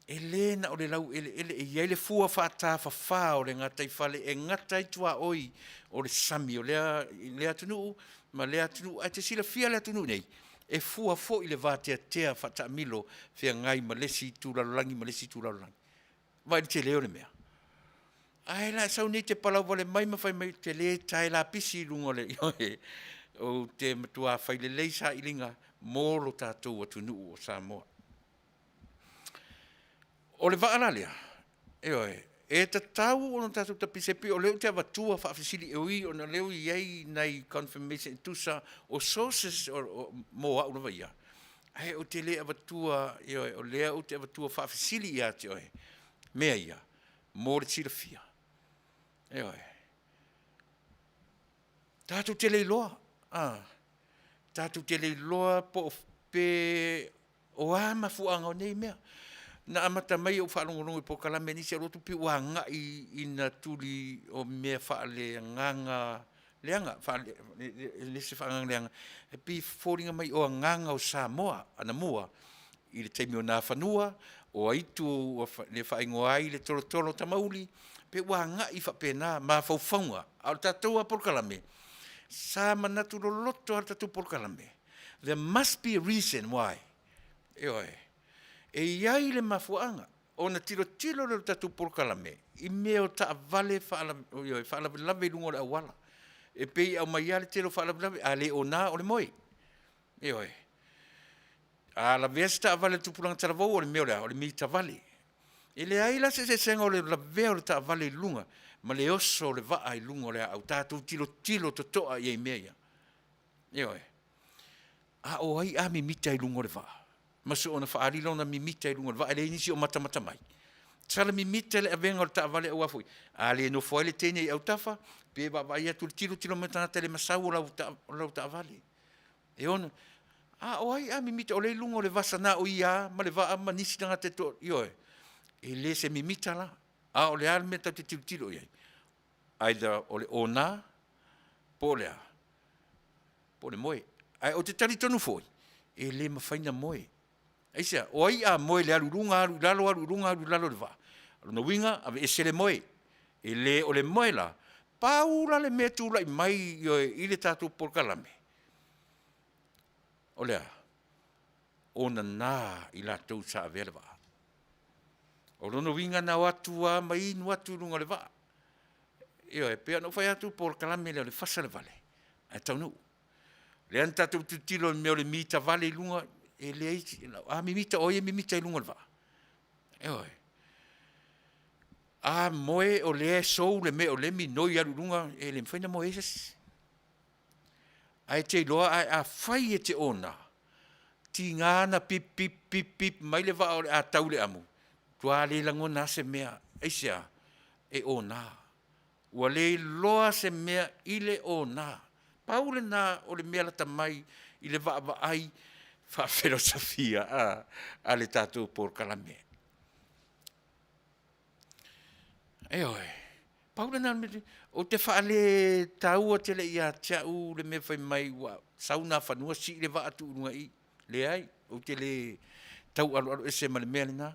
S2: e le na o le laueleele, e i ai le fua faatafafa o le gataifale e gata ai tuaoi o le sami o lea atunuu ma lea atunuu. Ae e te silafia le atunuu nei, e fua foi le vateatea faataamilo feagai ma le isi itu lalolagi ma le isi itu lalolagi. Vaai i le tele o le mea. Ae o le a e sau nei e te palau vale mai ma fai mai ou te le tae lapisi i luga o le, ioe, ou te matua fai lelei sailiga mo lo tatou atunuu o Samoa. O le vaa la lea, ioe, e tatau ona tatou tapisa, e pei o lea ou te avatua faafesili e ui ona o lea ua i ai nai confirmation e tusa o sources mo au lava ia, ae ou te le avatua, ioe, o lea ou te avatua faafesili ia te oe mea ia mo le silafia. Ioe. Tatou te le iloa, a, tatou te le iloa po o pe o a mafuaaga o nei mea. Na amata mai ou faalogologo i polokalame a nisi, ae ou alu atu pei ua agai ina tuli o mea faaleagaga leaga, e le o se faaagaga leaga, e pei e foliga mai o agaga o Samoa anamua i le taimi o Nafanua, o ai le faaigoa ai le tolotolo o Tamauli, pei ua agai faapena mafaufauga, a o le tatou lava polokalame, sa manatu loloto lava le tatou polokalame, there must be a reason why. Ioe. E i ai le mafuaaga ona tilotilo lea o le tatou polokalame i mea o taavale faalavelave i luga o le auala. E pei e aumai lava le tele o faalavelave, a le ona o le moe. Ioe. A lavea se taavale a le tupulaga talavou, o le mea o le a? O le mitavale. E leai la se eseesega o le lavea o le taavale i luga ma le oso o le vaa i luga o le aau. Tatou tilotilo totoa i ai i mea ia. Ioe. A o ai a mimita i luga o le vaa? Ma soona faaali lona mimita i luga o le vaa, e leai nisi o matamata mai. Sala mimita le avega o le taavale aua foi a le nofo ai le teine i autafa, pe vaavaai atu i le tilotilo mai o tagata i le masau o lau taavale. E ono, a o ai a mimita o lea e i luga o le vasa na o ia lava ma le vaa ma nisi tagata e toa, ioe, e le se mimita la. A o le a le mea tatou te tilotilo i ai? Either o le ona po o le a? Po o le moe. Ae ou te talitonu foi, e le mafai ona moe. Aisea? O ai a moe i le alu i luga alu i lalo, alu i luga alu i lalo o le vaa? O lona uiga, aveese le moe. E le o le moe la, pau la le mea e tulai mai i le tatou polokalame, o le a? O nana i latou sa avea le vaa. O lona uiga na o atu lava ma inu atu i luga o le vaa. Ioe, e pei ona ou fai atu o le polokalame lea o le fasa le vale ae taunuu. O lea na tatou tilotilo i le mea o le mitavale i luga, e leai, a mimita o ai e mimita i luga o le vaa? Ioe. A moe o lea e sou le mea o lea e minoi e alu i luga, e le mafai ona moe ai se isi. Ae te iloa afai e te ona, tiga na pip pip pip pip mai le vaa o le a tau i le amu, matua le lagona lava se mea. Aisea? E ona, ua le iloa se mea i le ona. Pau lena o le mea lata mai i le vaavaai faafilosofia a le tatou polokalame. Ioe, pau lena o le mea, ou te faaletaua tele ia te au le mea fai mai ua sau Nafanua sii le vaa tuu i luga i i. Leai, ou te le. taualoaloese ma le mea lena.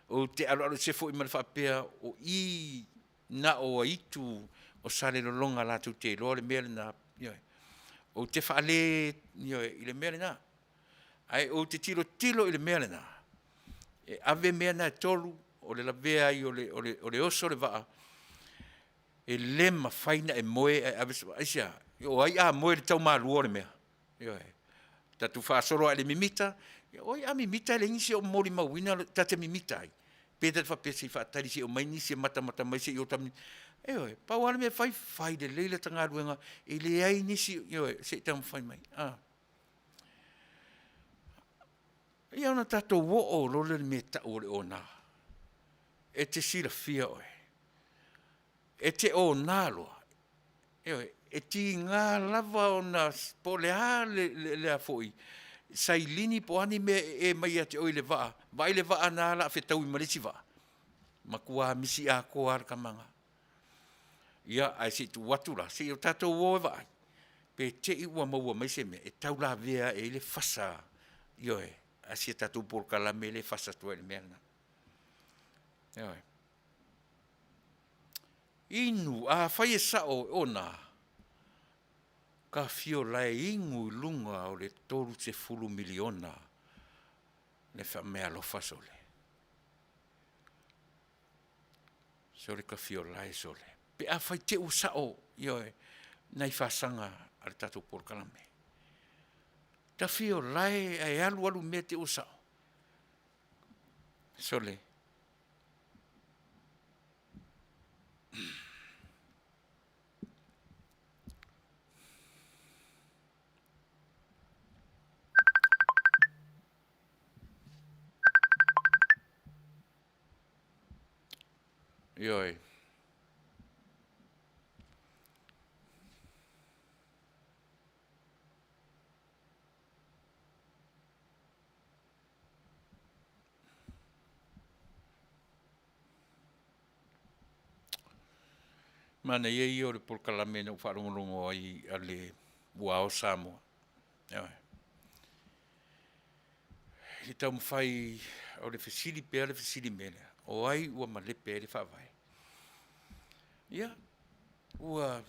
S2: Ou te aloaloese foi ma le faapea o i na o aitu o Salelologa latou te iloa le mea lena. Ioe. Ou te faale, ioe, i le mea lena. Ae ou te tilotilo i le mea lena, e ave mea na e tolu, o le lavea ai o le oso o le vaa, e le mafai ona e moe ae ave se vaa. Aisea? O ai a moe i le taumalua o le mea? Ioe. Tatou faasolo lava i le mimita, o ai a mimita e leai nisi o molimauina ta te mimita ai? Pe ta te faapea se i faatali se i omai nisi e matamata mai se i o ta mimita. Ioe, pau lava le mea e fai, fai lelei lata galuega e leai nisi, ioe, se i taumafai mai. Ia ona tatou oo loa lea i le mea e tau o le ona. E te silafia oe, e te ona loa, ioe, e tiga lava ona, po o le a le a foi, sailini po o a ni mea e ee mai ia te oe i le vaa, vaai le vaa lena o le a fetaui ma le isi vaa, matua misi atoa lava le tama lena. Ia, ae se i tuu atu la se i o tatou o e vaai, pe te i ua maua mai se mea e tau lavea ae ai le fasa, ioe, a si a tatou polokalame lea e fasa atu ai i le mea lena. Ioe. Inu, afai e sao e ona, ta afio o la e inu i luga o le $30 miliona le faameaalofa sole. Sole tafiolae sole, pe afai te i ua sao, ioe, nai fasaga a le tatou polokalame. Tafiolae ae alu alu mea te i ua sao. Sole, ioe. Manaia ia o le polokalame na ou faalogologo ai a le Ua Ao Samoa. Ioe. I le taumafai o le fesili pea le fesili mea lea, o ai ua malepe ai le Faavae? Ia, ua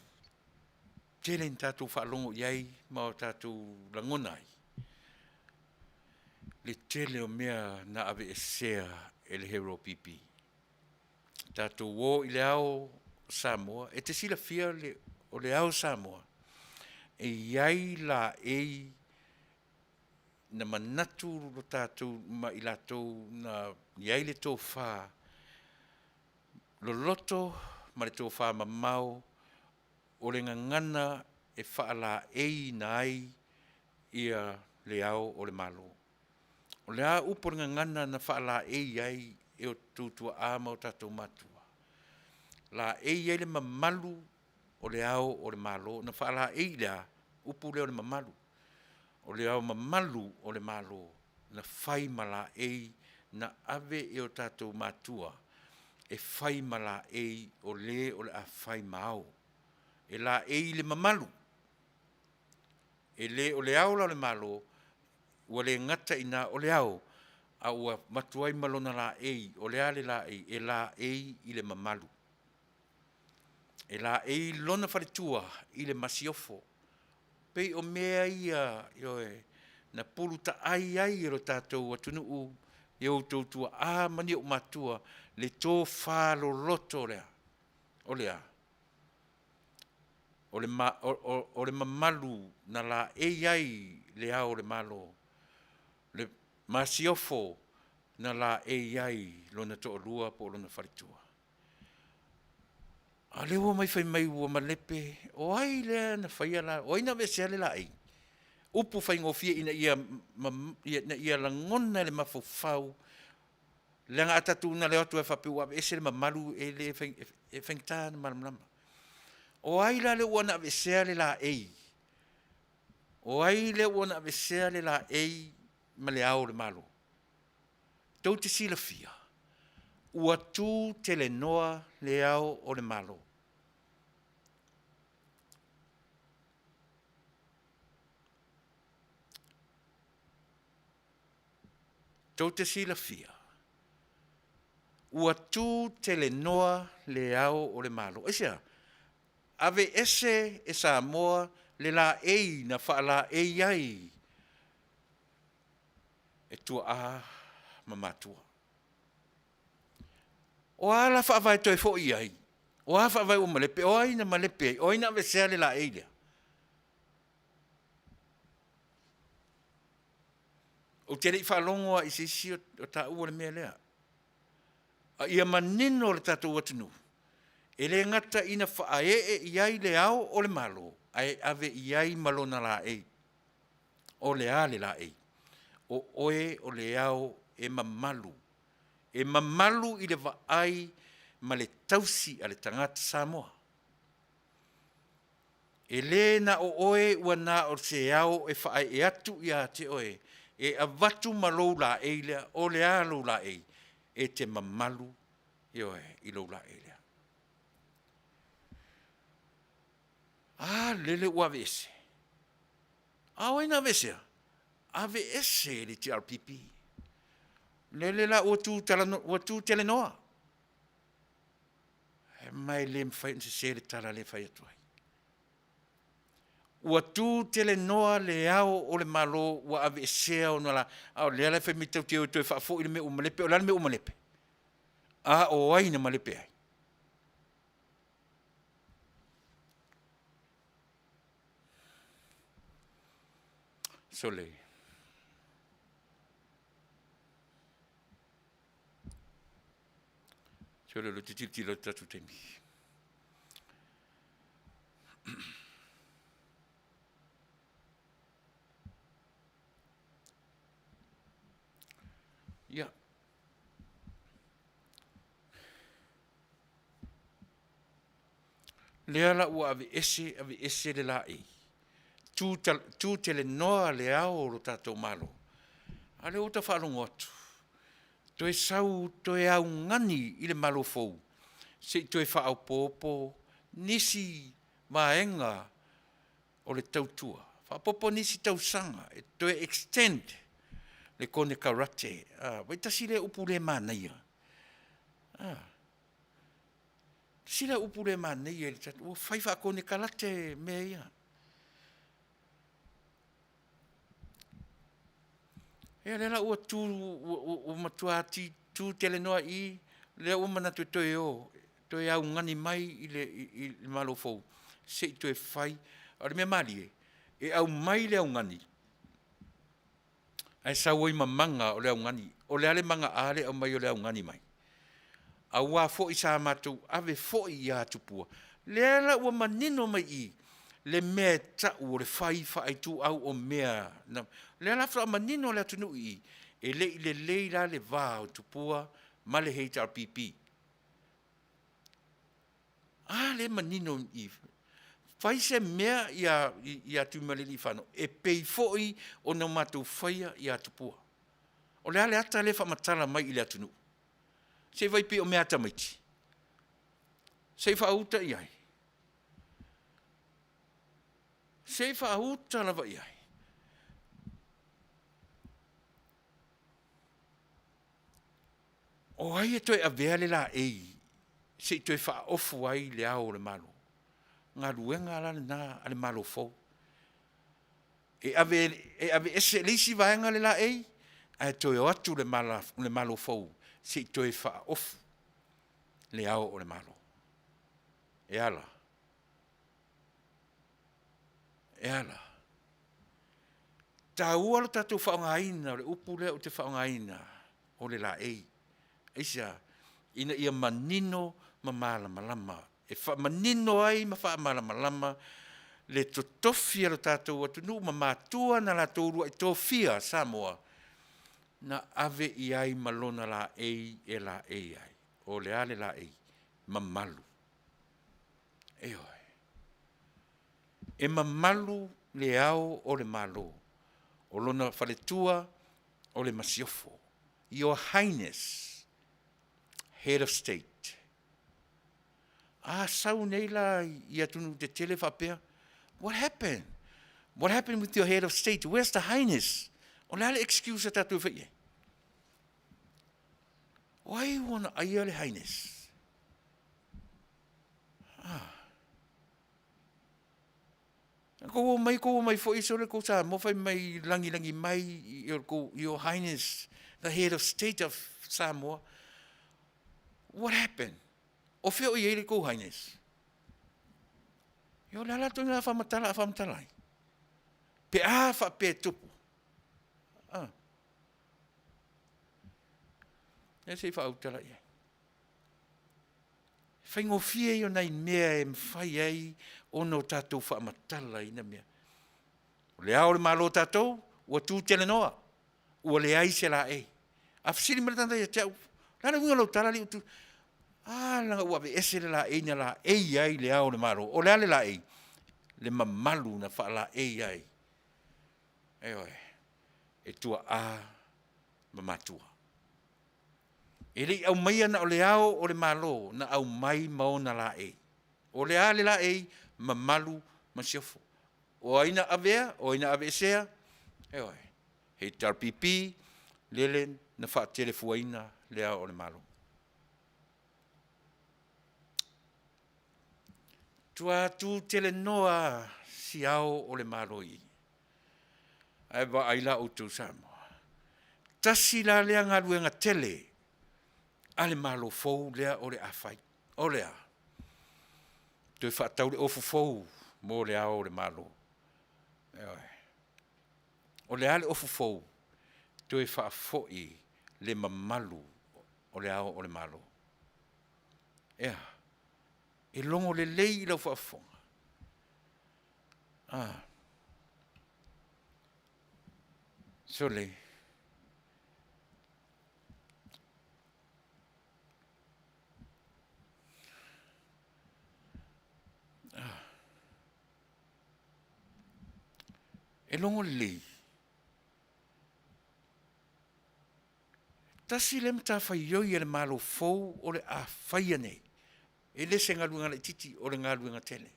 S2: tele ina tatou faalogo i ai ma o tatou lagona ai le tele o mea na aveesea e le HRPP. Tatou o i le Ao o Samoa, e te silafia o le Ao o Samoa, e i ai laei na manatu lo tatou ma i latou na i ai le tofa loloto ma le tofamamao o le gagana e faalaeiina ai le Ao o le Malo. O le a upu o le gagana na faalaei ai e o outou tuaa ma o tatou matua? Laei ai le mamalu o le Ao o le Malo. Na faalaei i le a? Upu lea o le mamalu. O le Ao Mamalu o le Malo na fai ma laei na ave e o tatou matua e fai ma laei o le o le a fai ma ao. E laei le mamalu. E le o le Ao la o le Malo, ua le gata i ina o le Ao, a ua avatu ai ma lona laei. O le a le laei? E laei i le mamalu. E laei lona faletua i le Masiofo. Pei o mea ia, ioe, na pulutaai ai e lo tatou atunuu i outou tuaa ma ni ou matua le tofa loloto lea. O le a? O le mamalu na laei ai le Ao o le Malo, le Masiofo na laei ai lona toalua po o lona faletua. A o lea ua omai fai mai ua malepe. O ai lea na faia la, o ai na aveesea le laei? Upu faigofie ina ia lagona e le mafaufau, leaga a tatou na o le o atu lava faapea ua aveese le mamalu, e le e faigata ona malamalama. O ai la lea ua na aveesea le laei? O ai lea ua na aveesea le laei ma le Ao o le Malo? Tou te silafia, ua tu telenoa le Ao o le Malo. Tou te silafia, ua tu telenoa le Ao o le Malo. Aisea? Aveese e Samoa le laei na faalaei ai e tuaa ma matua. O a la faavae toe foi i ai? O a faavae ua malepe? O ai na malepe ai? O ai na aveesea le laei lea? Ou te le i faalogo lava i se isi o taua le mea lea. A ia manino le tatou atunuu, e le gata ina faaee i ai Le Ao o le Malo, ae ave i ai ma lona laei. O le a le laei? O oe o le Ao e mamalu, e mamalu i le vaai ma le tausi a le tagata Samoa. E le na o oe ua na o se ao e faaee atu ia te oe, e avatu ma lou laei lea. O le a lou laei? E te mamalu, ioe, i lou laei lea. A lele ua aveese. A o ai na aveesea? Aveese e le HRPP. Lele la ua tu telenoa. Ma e le mafai ona sese le tala lea e fai atu ai. Ua tu telenoa le Ao o le Malo ua aveesea ona la, a o lea la e fai mai tatou te o e toe faafoi le mea ua malepe. O le a le mea ua malepe? A o ai na malepe ai? Sole, sole o lea ou te tilotilo i le tatou taimi. Ia, lea la ua aveese, aveese le laei, tu telenoa le Ao o lo tatou Malo, a o lea ua ou tau faalogo atu, toe sau toe augani i le Malo fou se i toe faaopoopo nisi vaega o le tautua, faaopoopo nisi tausaga e toe extend le konekarate. Vaai tasi lea upu le manaia, tasi lea upu le manaia i le tatou, ua fai faakonekarate mea ia. Ia lea la ua tu ua matua tu telenoa i i, lea ua manatu e toe o e toe augani mai i le Malo fou se i toe fai. A o le mea malie, e aumai le augani ae sau ai ma maga o le augani. O le a le maga a lea e aumai o le augani mai? Aua foi sa matou ave foi ia tupua, lea la ua manino mai i i le mea e tau o le fai faaituau o mea na, lea la faatoa manino le atunuu i i, e le i lelei la le va o Tupua ma le HRPP. A lea e manino i i, fai se mea ia Tuimalealiifano e pei foi ona matou faia ia Tupua. O le a le ata lea e faamatala mai i le atunuu? Se i vaai pei o mea a tamaiti? Se i faauta i ai. Se i faauta lava i ai. O ai e toe avea le laei se i toe faaofu ai le Ao o le Malo? O galuega la lena a le Malo fou. E aveese e le isi vaega le laei ae toe o atu le Malo fou se i toe faaofu le Ao o le Malo. E a la? E a la? E taua lo tatou faaaogaina o le upu lea ou te faaaogaina o le laei. Aisea? Ina ia manino ma malamalama. E faamanino ai ma faamalamalama le totofi a lo tatou atunuu ma matua na latou uluai tofia Samoa na ave i ai ma lona laei e laei ai. O le a le laei? Mamalu. Ioe. E mamalu le Ao o le Malo, o lona faletua o le Masiofo. Your Highness, Head of State. A sau nei la i atunuu tetele faapea, what happened? What happened with your head of state? Where's the highness? O le a le excuse a tatou e fai i ai? O ai ua na aia le Highness? Ah. Kou omai, kou omai foi sole kou Samoa fai mai lagilagi mai your, your Highness, the head of state of Samoa. What happened? O fea o i ai le kou Highness? Ia o le a la ituaiga faamatala a faamatala ai? Pe a faapea e tupu. Ah. Ia se i faautala i ai. Faigofie ia o nai mea e mafai ai ona o tatou faamatala i na mea. O le ao o le Malo o tatou, ua tu telenoa, ua leai se laei. A fesili mai le tagata ia te au, o le a le uiga o lau tala alii ua tu? A, leaga ua aveese le laei na laei ai le ao o le Malo. O le a le laei? Le mamalu na faalaei ai, ioe, e tuaa ma matua. E le i aumaia na o le ao o le Malo, na aumai ma ona laei. O le a le laei? Mamalu masiofo. O ai na avea? O ai na aveesea? Ioe, HRPP lele na faatelefuaina le Ao o le Malo. Tua atu telenoa lava si Ao o le Malo i i. Ae vaai la outou Samoa, tasi la lea galuega tele a le Malo fou lea o le a fai. O le a? Toe faatau le ofu fou mo le Ao o le Malo. Ioe. O le a le ofu fou? Toe faafoi le mamalu o le Ao o le Malo. Ea, e logo lelei i lau faafofoga. Ah. Sole. E logo lelei, tasi lea matafaioi a le Malo fou o le a faia nei, e le se galuega laitiiti, o le galuega tele.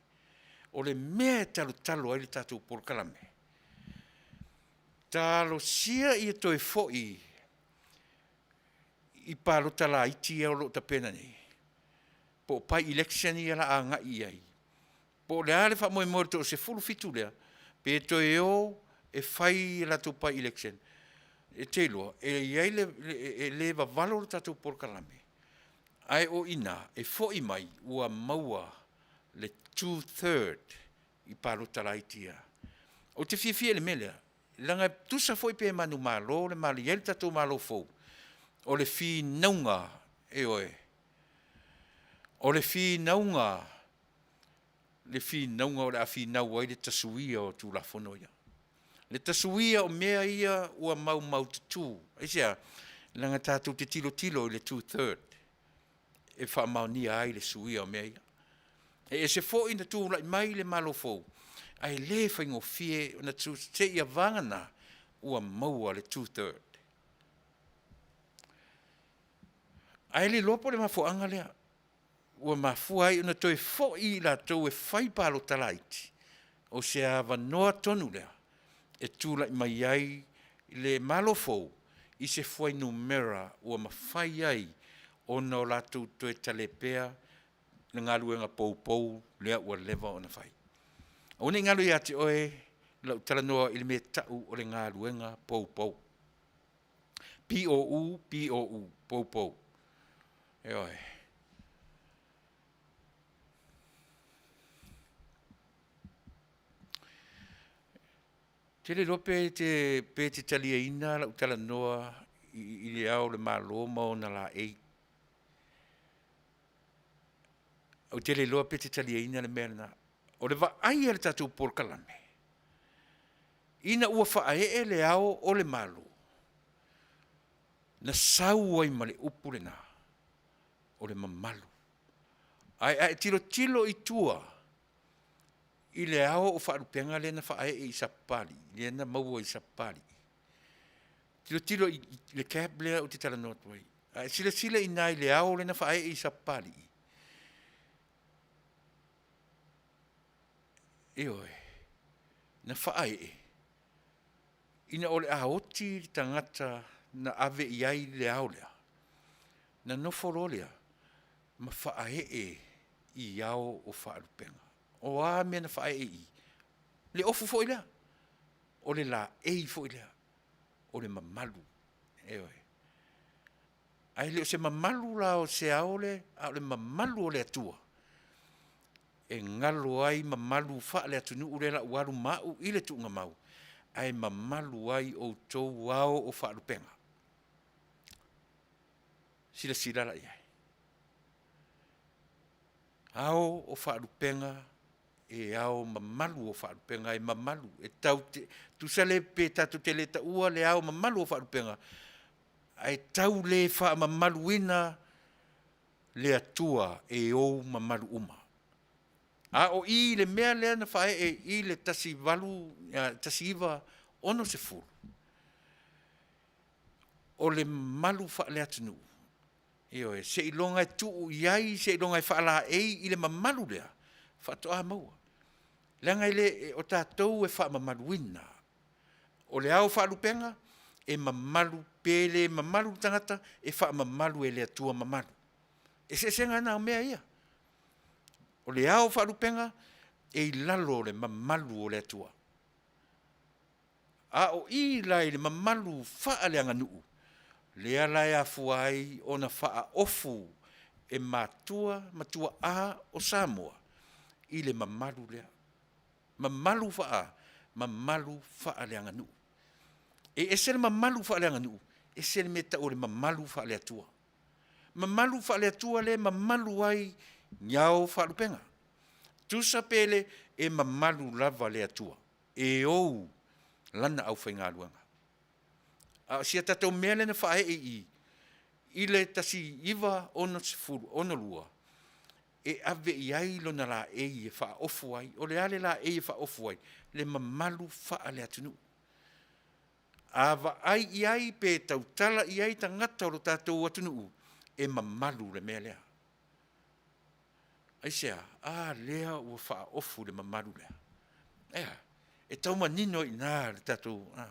S2: O le mea e talotalo ai le tatou polokalame, talosia ia toe foi i palota laiti ia o lo o tapena nei, po o by-election ia o le a agai i ai, po o le a le faamoemoe o le toa-17 lea, pe toe o e fai a latou by-election, e te iloa, e i ai le, e le vavalo le tatou polokalame, ae o i ina e foi mai ua maua le 2/3 i palota laiti ia. Ou te fiafia i le mea lea, leaga e tusa foi pe manumalo le e i ai le tatou Malo fou, o le finauga, ioe, o le finauga, le finauga o le a finau ai le tasuia o Tulafono ia. Le tasuia o mea ia ua maumaututu. Aisea? Leaga tatou te tilotilo i le 2/3 e faamaonia ai le suia o mea ia. E ese foi na tulai mai le Malo fou, ae le faigofie ona seia vagana ua maua le 2/3. Ae le iloa po o le mafuaaga lea ua mafua ai ona toe foi i latou e fai palota laiti, o se avanoa tonu lea e tulai mai ai le Malo fou i se fuainumera ua mafai ai ona o latou toe talepea le galuega poupou lea ua leva ona fai. Aua ne i galo ia te oe lau talanoa i le mea e tau o le galuega poupou. P-O-U-P-O-U, poupou. Ioe. Ou te le iloa pe te, pe te taliaina lau talanoa i le Ao o le Malo ma ona laei. Ou te le iloa pe te taliaina le mea lena. O le vaai a le tatou polokalame, ina ua faaee le Ao o le Malo, na sau ai ma le upu lena, o le mamalu. Ae a e tilotilo i tua i le ao o faalupega lea na faaee i Sapapalii, lea na maua i Sapapalii, tilotilo i le cap lea ou te talanoa atu ai, a e silasila i ina i le ao lea na faaee i Sapapalii, ioe, na faaee ina o le a oti le tagata na ave i ai le ao lea. Na nofo loa lea ma faaee i ao o faalupega. O a mea na faaee i i? Le ofu foi lea, o le laei foi lea, o le mamalu, ioe. Ae le o se mamalu la o se ao le, a o le mamalu o le Atua e galo ai mamalu faale-atunuu lea o le a ou alu ma au i le tuugamau, ae mamalu ai outou ao o faalupega. Silasila la i ai? Ao o faalupega e ao mamalu o faalupega e mamalu, e tatou te, tusa lea pe tatou te le taua le ao mamalu o faalupega, ae tau le faamamaluina le Atua e ou mamalu uma. A o i i le mea lea na faaee i le 1960, o le mamalu faale-atunuu, ioe, seiloga e tuu i ai seiloga e faalaei i le mamalu lea, faatoa maua. Leaga e le, o tatou e faamamaluina. O le ao o faalupega, e mamalu pe le mamalu le tagata, e faamamalu e le Atua mamalu. Eseesega na o mea ia. O le ao o faalupega, e i lalo o le mamalu o le Atua. A o i la i le mamalu faaleaganuu, lea la e afua ai ona faaofu e matua ma tuaa o Samoa i le mamalu lea, mamalu mamalu faaleaganuu. E ese le mamalu faaleaganuu, ese le mea e tau o le mamalu faale-Atua. Mamalu faale-Atua lea e mamalu ai ni ao o faalupega. Tusa pe le, e mamalu lava le Atua e ou Lana aufaigaluega. A o si a tatou mea lea na faaee i i i le 1962, e ave i ai lona laei e faaofu ai. O le a le laei e faaofu ai? Le mamalu faale-atunuu. A vaai i ai pe tautala i ai tagata o le tatou atunuu, e mamalu le mea lea. Aisea? A lea ua faaofu le mamalu lea. E a? E tau manino i ina le tatou, a.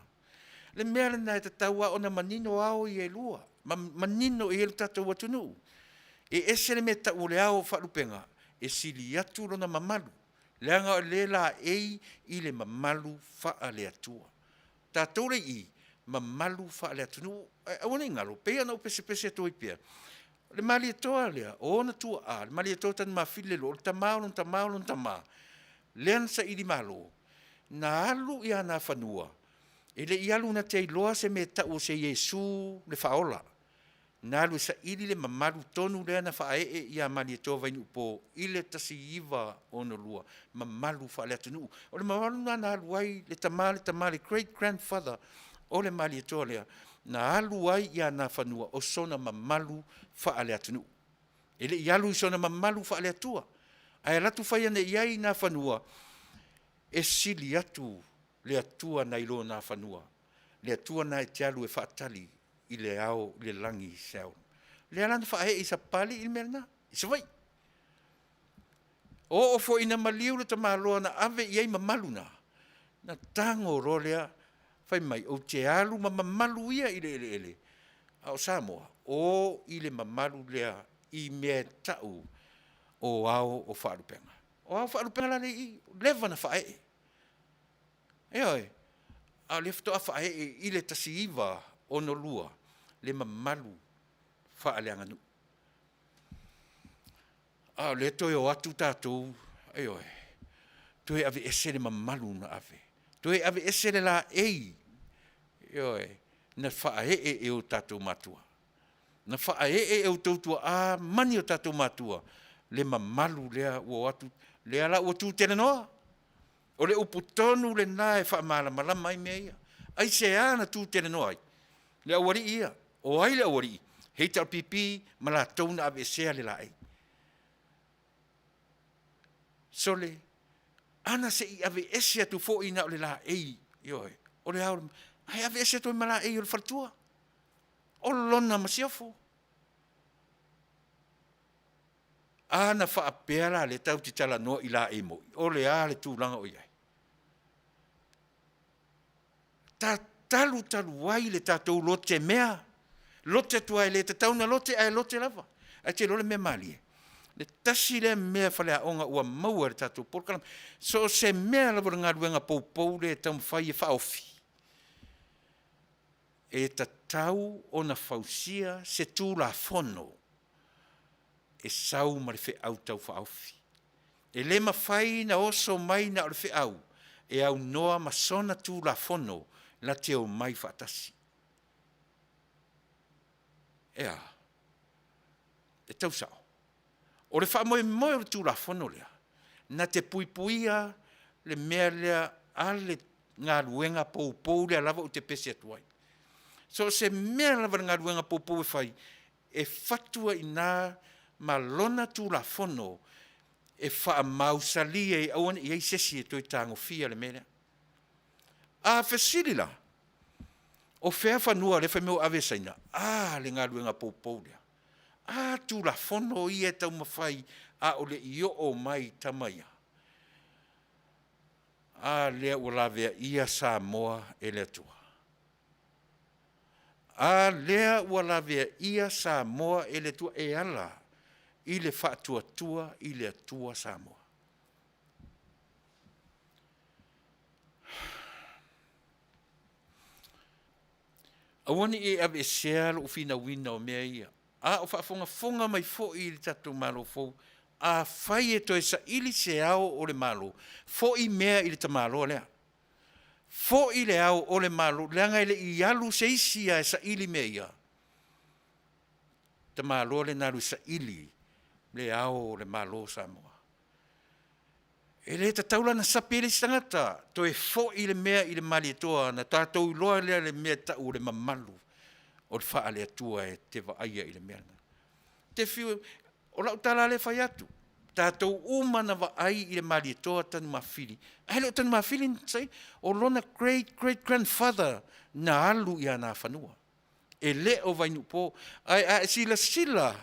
S2: Le mea lena e tatau lava ona manino ao ia e lua, ma manino i ai lo tatou atunuu. E ese le mea e tau o le ao o faalupega, e sili atu lona mamalu, leaga o lea e laei i le mamalu faale-Atua. Tatou lea e i i, mamalu faale-atunuu. Ae aua ne i galo, pei lava ona ou pesepese atu ai pea, o le Malietoa lea, o ona tuaa, le Malietoa Tanumafili le I, o le tama o lona tama o lona tama, lea na sailimalo, na alu i Nafanua, e le i alu na te iloa se mea e tau o se Iesu le Faaola. Na alu e saili le mamalu tonu lea na faaee ia Malietoa Vainuupo i le 1962, mamalu faale-atunuu. O le mamalu lena na alu ai le tama, le tama, le great grandfather o le Malietoa lea, na alu ai i Nafanua o sona mamalu faale-atunuu. E le i alu i sona mamalu faale-Atua, ae alu atu fai ane i ai i Nafanua, e sili atu le Atua nai lo Nafanua, le Atua lena e te alu e faatali i le ao i le lagi i Seaola. Lea la na faaee i Sapapalii le mea lena i Savaii. Oo foi ina maliu le tamaloa na ave i ai mamalu na, ona tago loa lea fai mai, ou te alu ma mamalu ia i le eleele, a o Samoa, o i le mamalu lea i mea e tau o ao o faalupega. O ao o faalupega la lea e i i, ua leva ona faaee, ioe. A o lea faatoa faaee i le 1962 le mamalu faaleaganuu. A o lea e toe o atu tatou, ioe, toe aveese le mamalu na ave, toe aveese le laei, ioe, na faaee e o tatou matua. Na faaee e outou tuaa ma ni o tatou matua le mamalu lea ua o atu, lea la ua tutelenoa. O le upu tonu lena e faamalamalama ai mea ia. Aisea na tutelenoa ai? Le aualii ia. O ai le aualii? HRPP ma latou na aveesea le laei. Sole, ana se i aveese atu foi na o le laei, ioe, o Le Ao o le Malo, ae aveese atu ai ma laei o le faletua, o lona masiofo. A na faapea la o lea tatou te talanoa i laei moi, o le a le tulaga o i ai? Talu talu ai le tatou lotemea. Lote atu lava e le tatau ona lote ae lote lava. Ae te iloa le mea malie, le tasi lea mea faleaoga ua maua e le tatou polokalame, so o se mea lava o le galuega poupou lea e taumafai e faaofi, e tatau ona fausia se Tulafono e sau ma le feau tau faaofi. E le mafai ona oso mai na o le feau e aunoa ma sona Tulafono na te omai faatasi. E a? E tau sao? O le faamoemoe o le Tulafono lea, na te puipuia le mea lea a le galuega poupou lea lava ou te pese atu ai. So o se mea lava o le galuega poupou e fai, e fatu ai i ina ma lona Tulafono e faamausali ai, aua ne i i ai se isi e toe tagofia le mea lea. A fesili la, o fea fanua lea e fai mai ua ave e Saina? A, le galuega poupou lea. A Tulafono ia e taumafai a o le i oo mai tama ia? A lea ua laveaia Samoa e le Atua. A lea ua laveaia Samoa e le Atua e ala i le Faatuatua i le Atua Samoa. Aua ne i e aveesea lou finauina o mea ia, a o faafogafoga mai foi le tatou Malo fou, afai e toe saili se Ao o le Malo, foi mea i le tamaloa lea. Foi le Ao o le Malo, leaga e le i alu se isi lava e saili mea ia. Tamaloa lea na alu e saili le Ao o le Malo o Samoa. E le tatau la ona sapi ai le isi tagata, toe foi le mea i le Malietoa ona tatou iloa lea o le mea e tau o le mamalu o le faale-Atua e te vaaia i le mea lena. Te fiu, o lau tala lava lea e fai atu, tatou uma na vaai i le Malietoa Tanumafili, ae le o Tanumafili na saini, o lona great great grandfather na alu i ana fanua. E le o Vainuupo. Ae a e silasila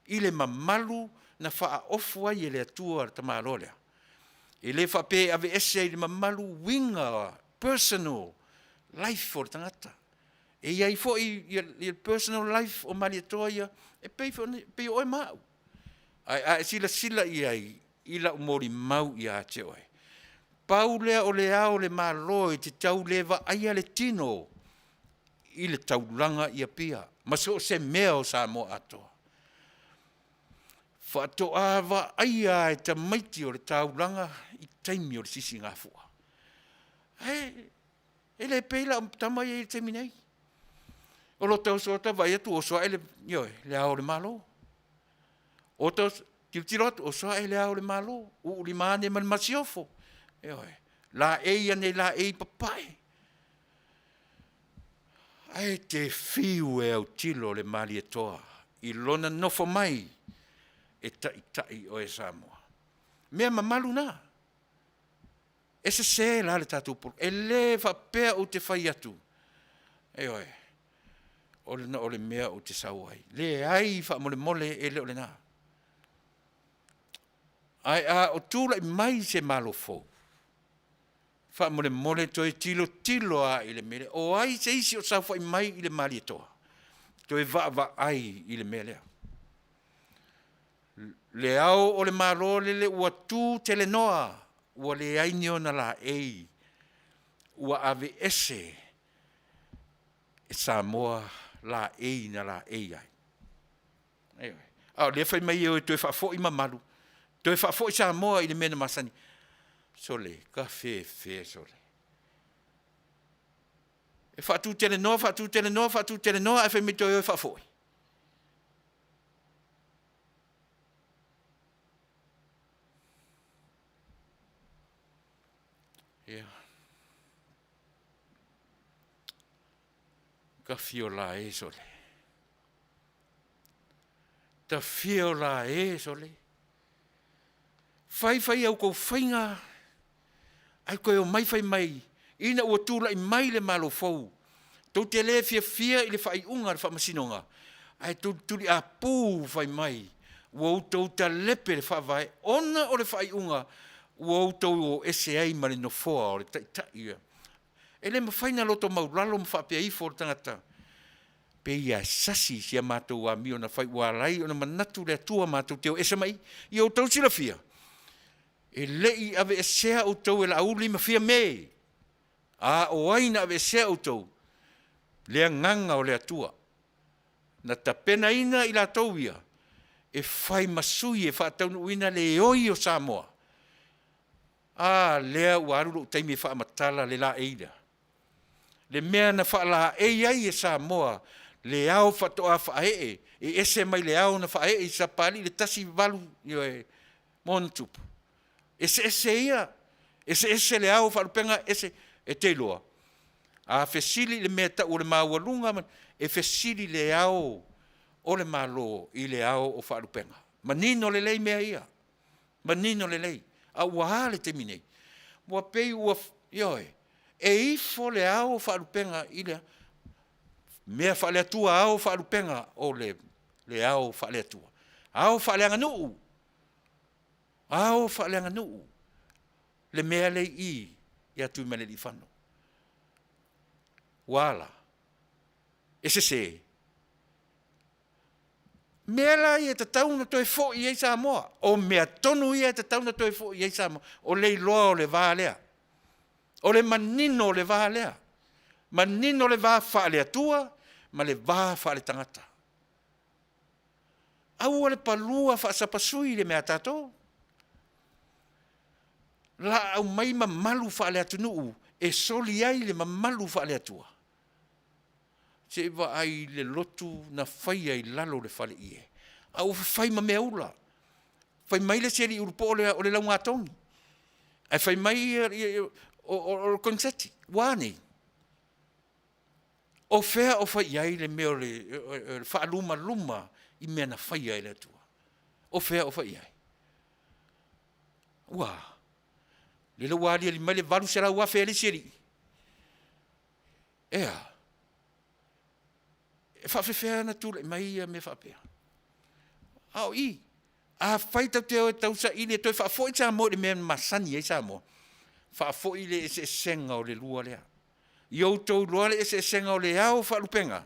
S2: i le mamalu na faaofu ai e le Atua le tamaloa lea, e le faapea e aveese ai le mamalu uiga personal life o le tagata. E i ai foi le personal life o Malietoa ia, e pei foi e pei o oe ma au. Ae a e silasila i ai i lau molimau ia te oe, pau lea o le Ao o le Malo e te tau le vaaia le tino i le taulaga i Apia ma so o se mea o Samoa atoa. Faatoa vaaia lava e tamaiti o le taulaga i taimi o le sisigafua. Ae e le pei la o tama ia i le taimi nei. O lota uso a vaai atu ua oso ae le, ioe, le Ao o le Malo. O ta tilotilo atu, oso ae le Ao o le Malo, uulima ane ma le Masiofo, ioe, laei ane i laei papae. Ae te fiu e autilo le Malietoa i lona nofo mai e taitai oe Samoa. Mea mamalu na. E sese la le tatou e le faapea ou te fai atu, ioe, ona o le mea ou te sau ai. Leai faamolemole e le o lena. Ae a o tulai mai se Malo fou, faamolemole toe tilotilo lava i le mea lea. O ai se isi o saofai mai i le Malietoa? Toe vaavaai i le mea lea. Le Ao o le Malo lele ua tu telenoa, ua leai ni ona laei, ua aveese e Samoa laei na laei ai. Ioe. A o lea e fai mai e o e toe faafoi mamalu, toe faafoi Samoa i le mea na masani ai. Sole, tafefe sole. E faatutelenoa, faatutelenoa, faatutelenoa ae fai mai toe o e faafoi. Ia, tafiola e sole, tafiola e sole. Fai fai a outou faiga ae toe omai fai mai ina ua tulai mai le Malo fou, tou te le fiafia i le faaiuga a le Faamasinoga, ae tou te tuliapu fai mai ua outou talepe le Faavae ona o le faaiuga ua outou o ese ai ma le nofoa o le Taitai. E le mafai ona loto maualalo ma faapea ifo le tagata. Pei a sasi i si a matou amio na fai ua ala ai ona manatu le Atua matou te o ese mai i. Ia outou silafia, e le i aveesea outou e Laauli ma Fiame, a o ai na aveesea outou? Le Agaga o le Atua, na tapenaina i latou ia e fai ma sui e faataunuuina le oi o Samoa. A lea ua alu lou taimi e faamatala le laei lea, le mea na faalaei ai e Samoa le ao faatoa faaee e ese mai le ao na faaee i Sapaalii i le 18, ioe, ma ona tupu. Eseese ia, eseese le ao o faalupega, ese. E te iloa, a fesili i le mea e tau o le maualuga, e fesili le Ao o le Malo i le ao o faalupega. Manino lelei mea ia, manino lelei. A ua a le taimi nei? Ua pei ua, ioe, e ifo le ao o faalupega i le mea faale-Atua, ao faalupega o le ao faale-Atua, ao faaleaganuu, ao faaleaganuu le mea lea e i i ia Tuimalealiifano. Ua a la? E sese. Mea la ia e tatau ona toe foi i ai Samoa, o mea tonu ia e tatau ona toe foi i ai Samoa, o le iloa o le va lea, o le manino o le va lea, manino le va faale-Atua ma le va faaletagata. Aua le palua faasapasui le mea a tatou. Laau mai mamalu faale-atunuu e soli ai le mamalu faale-Atua. Se i vaai i le lotu na faia i lalo o le faleie, a ua fafai ma meaula. Fai mai le isi alii ulupoo lea, o le laugatogi, ae fai mai o le koneseti. Ua a nei? O fea o fai i ai le mea o le faalumaluma i mea na faia e le Atua? O fea o fai i ai? Ua a? Lele ua aliali mai le $800,000 a le isi alii. E a? E faapefea ona tulai mai ia mea faapea? A o i, afai tatou te o e tausaili e toe faafoi Samoa i le mea na masani ai Samoa, faafoi le eseesega o le lua lea. Ia outou iloa le eseesega o le ao o faalupega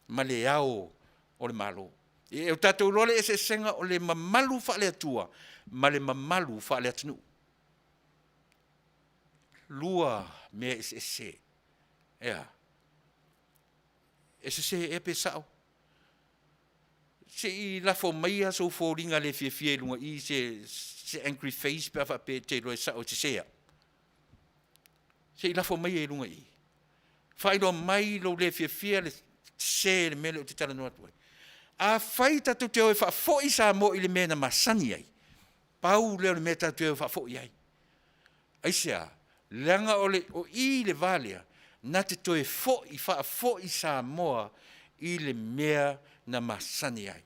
S2: ma le Ao o le Malo. Ia o tatou iloa le eseesega o le mamalu faale-Atua ma le mamalu faale-atunuu. Lua mea eseese. E a? E sese ea pe sao? Se i lafo maia sou foliga le fiafia i luga i i, se angry face pe a faapea e te iloa e sao e sese au. Se i lafo maia i luga i i. Faailoa mai lou le fiafia i le sese o le mea lea ou te talanoa atu ai. Afai tatou te o e faafoi Samoa i le mea na masani ai, pau lea o le mea tatou te o e faafoi ai. Aisea? Leaga o i i le va lea, na te toe foi faafoi Samoa i le mea na masani ai.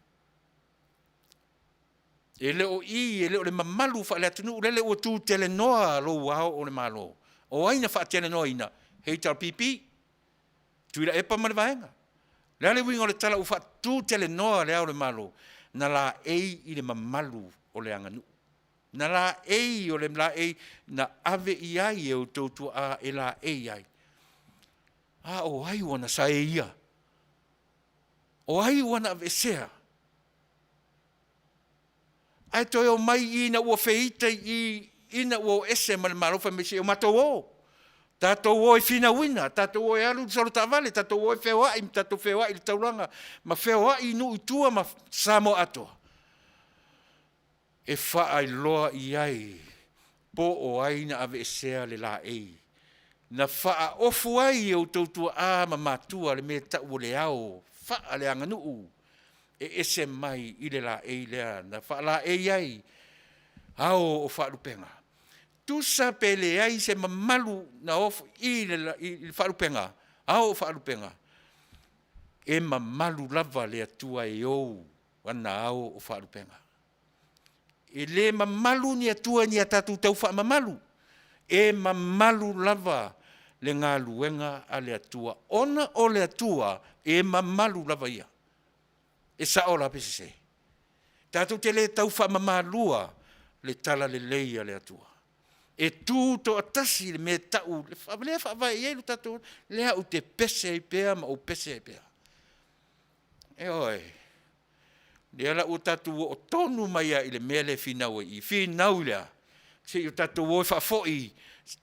S2: E le o i, e le o le mamalu faale-atunuu lele ua tutelenoa lou Ao o le Malo. O ai na faatelenoaina? HRPP, Tuilaepa ma le Vaega. O le a le uiga o le tala ua faatutelenoa le Ao o le Malo? Na laei i le mamalu o le aganuu. Na laei, o le laei na ave i ai e outou tuaa e laei ai. A o ai ua na saeia? O ai ua na aveesea? Ae toe omai i i ina ua feita i i ina ua o ese ma le Malo fai mai se i o matou o, tatou o e finauina, tatou o e alu i le solo taavale, tatou o e feoai ma tatou feoai i le taulaga ma feoai i nuu i tua ma Samoa atoa, e faailoa i ai po o ai na aveesea le laei na faaofu ai e outou tuaa ma matua le mea e tau o le ao faaleaganuu e ese mai i le laei lea na faalaei ai ao o faalupega. Tusa pe leai se mamalu na i le faalupega, ao o faalupega, e mamalu lava le Atua e ou ana ao o faalupega. E le mamalu ni Atua i ni a tatou taufaamamalu, e mamalu lava le galuega a le Atua, ona o le Atua e mamalu lava Ia. E sao la pe sese? Tatou te le taufaamamaluina le talalelei a le Atua. E tu toatasi le mea e tau, lea e faavae i ai lo tatou, lea ou te pese ai pea ma ou pese ai pea. Ioe. Lea la ua tatou oo tonu mai lava i le mea lea e finau ai i i. Finau i le a? Se i o tatou o e faafoi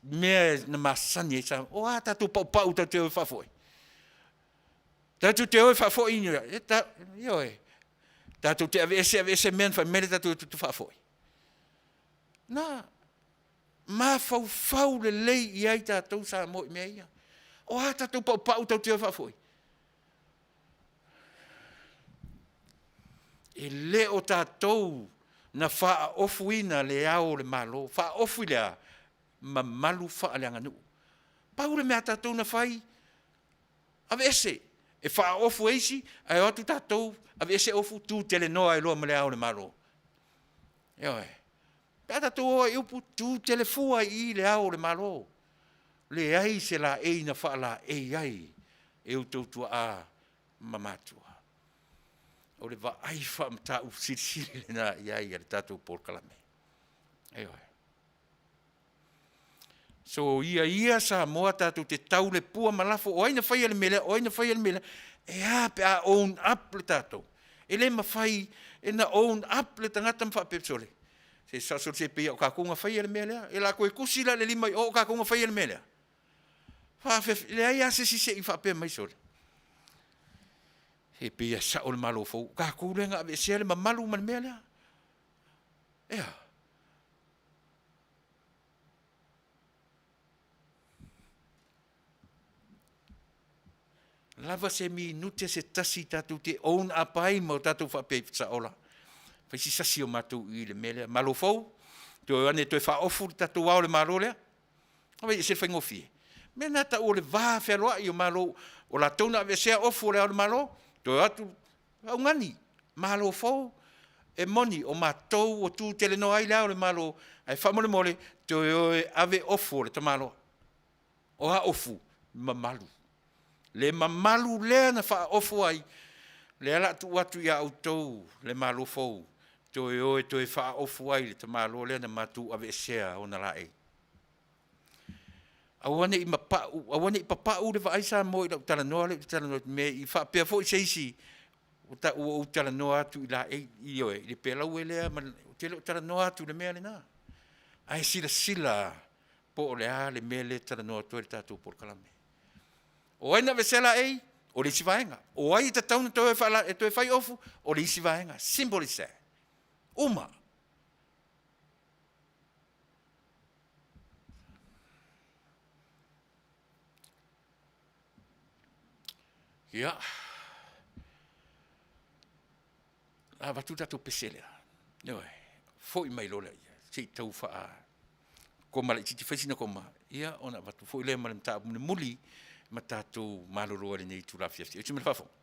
S2: mea na masani ai Samoa. O a tatou paupau tatou te o e faafoi? Tatou te o e faafoi ni a? Ioe. Tatou te aveese aveese mea na fai mai le tatou o atu faafoi. Na mafaufau lelei i ai tatou Samoa i mea ia. O a tatou paupau tatou te o e faafoi? E le o tatou na faaofuina le Ao o le Malo. Faaofu i le a? Mamalu faaleaganuu. Pau le mea a tatou na fai, aveese, e faaofu e isi ae o atu tatou aveese ofu tutelenoa ai loa ma le Ao o le Malo. Ioe. Pe a tatou o lava i upu, tutelefua i i le Ao o le Malo. Leai se laei na faalaei ai e outou tuaa ma matua. O le vaai faamatausilisili lena i ai a le tatou polokalame. Ioe. Soia ia Samoa tatou te tau le pua ma lafo, o ai na faia le mea lea, o ai na faia le mea lea. E a pe a own up le tatou? E le mafai ona own up le tagata ma faapea, sole, se sao sole se pei lava o tatou na faia le mea lea. O le a toe tusi la le lima i o, o tatou na faia le mea lea? E leai lava se isi se i faapea mai, sole, se pei lava e sao le Malo fou, o tatou lea na aveesea le mamalu ma le mea lea. E a? Lava se minute se tasi tatou te own up ai ma tatou faapea ai, sao la, fai si sasi o matou i i le mea lea. Malo fou, toe o ane e toe faaofu le tatou Ao o le Malo lea. Vaai e ese le faigofie. O le mea lena e tau o le va fealoai o Malo, o latou na aveesea ofu o le Ao o le Malo, toe o atu augani, Malo fou, e moni o matou ua tutelenoa ai le Ao o le Malo, ae faamolemole toe o e ave ofu o le tamaloa. O a ofu? Mamalu. Le mamalu lea na faaofu ai, lea o le a tuu atu ia outou le Malo fou, toe o e toe faaofu ai le tamaloa lea na matou aveesea ona laei. Aua ne i mapau, aua ne i papau le vaai Samoa i lau talanoa lea ou te talanoa atu nei i faapea foi se isi ua ou talanoa atu i laei, ioe, i le pelaue lea, ou te le o talanoa atu i le mea lena. Ae silasila po o le a le mea lea e talanoa atu ai le tatou polokalame. O ai na aveesea laei? O le isi vaega. O ai e tatau ona toe fai ofu? O le isi vaega. Simple as that. Uma. Ia, avatu le tatou pese lea, ioe, foi mai loa lea, se i tau faa koma laitiiti, fai sina koma, ia ona avatu foi lea ma le mataupu mulimuli ma tatou malolo ai i lenei itula afiafi. Onosai mai le faafofoga.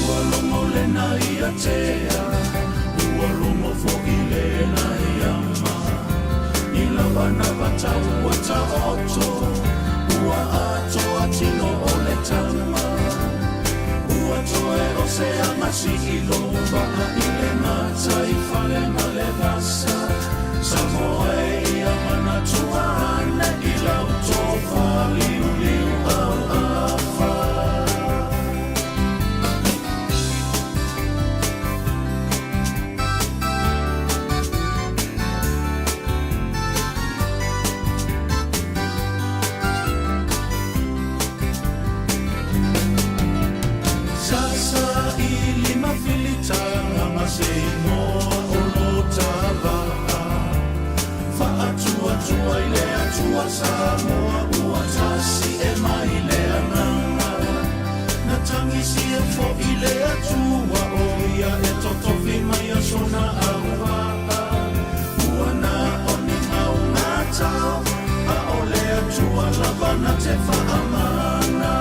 S1: Ua logo lena ia tea, ua logo foi lena ia ma. I lavanava tau ua taoto, ua atoa tino o le tama. Ua toe o se aga sii lou vaa i le gataifale ma le vasa. Samoa e ia manatua ane i lau tofa liuliu auafa. Sasa i lima filitaga ma se igoa o lo ta vaa. Faatuatua i le Atua Samoa ua tasi e mai le agaga. Na tagisia foi le Atua o ia e totofi mai a sona auvaa. Ua na o ni gaugatao a o le Atua lava na te faamana.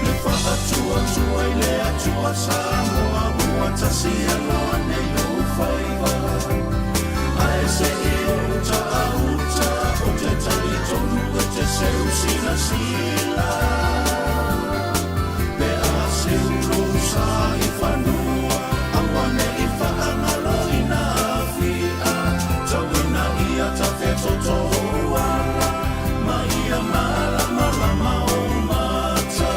S1: Le faatuatua i le Atua Samoa. tasi aloa nei ou faiva Ae se'i o uta a uta O te talitonu e te seu silasila Pe a seu lou sa i fanua Aua ne'i faagaloina Afia Tauina ia tafetoto ou ala Ma ia malamalama ou mata.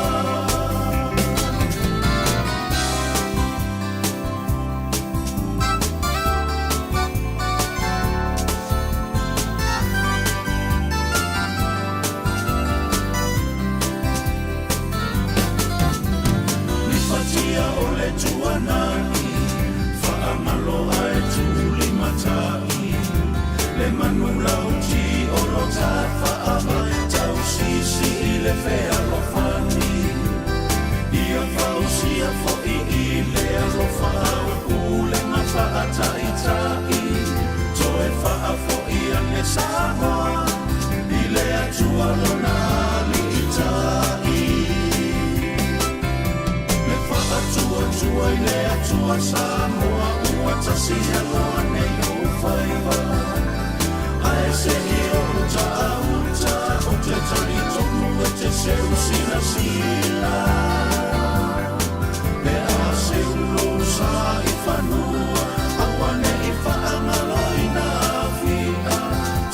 S1: Ni fatia o le tuanai Faagalo ae tulimatai Le manu lauti o lo tafaava Tausisi i le fealofani Ia fausia fo'i i le alofa Au pulega faataitai Toe faafo'i ane Samoa I le Atua lona aliitai Le faatuatua i le Atua Samoa Ua tasi aloa nei ou faiva Ae se'i o uta a uta Ou te talitonu e te seu silasila Pe a seu lou sa i fanua Aua ne'i faagaloina Afia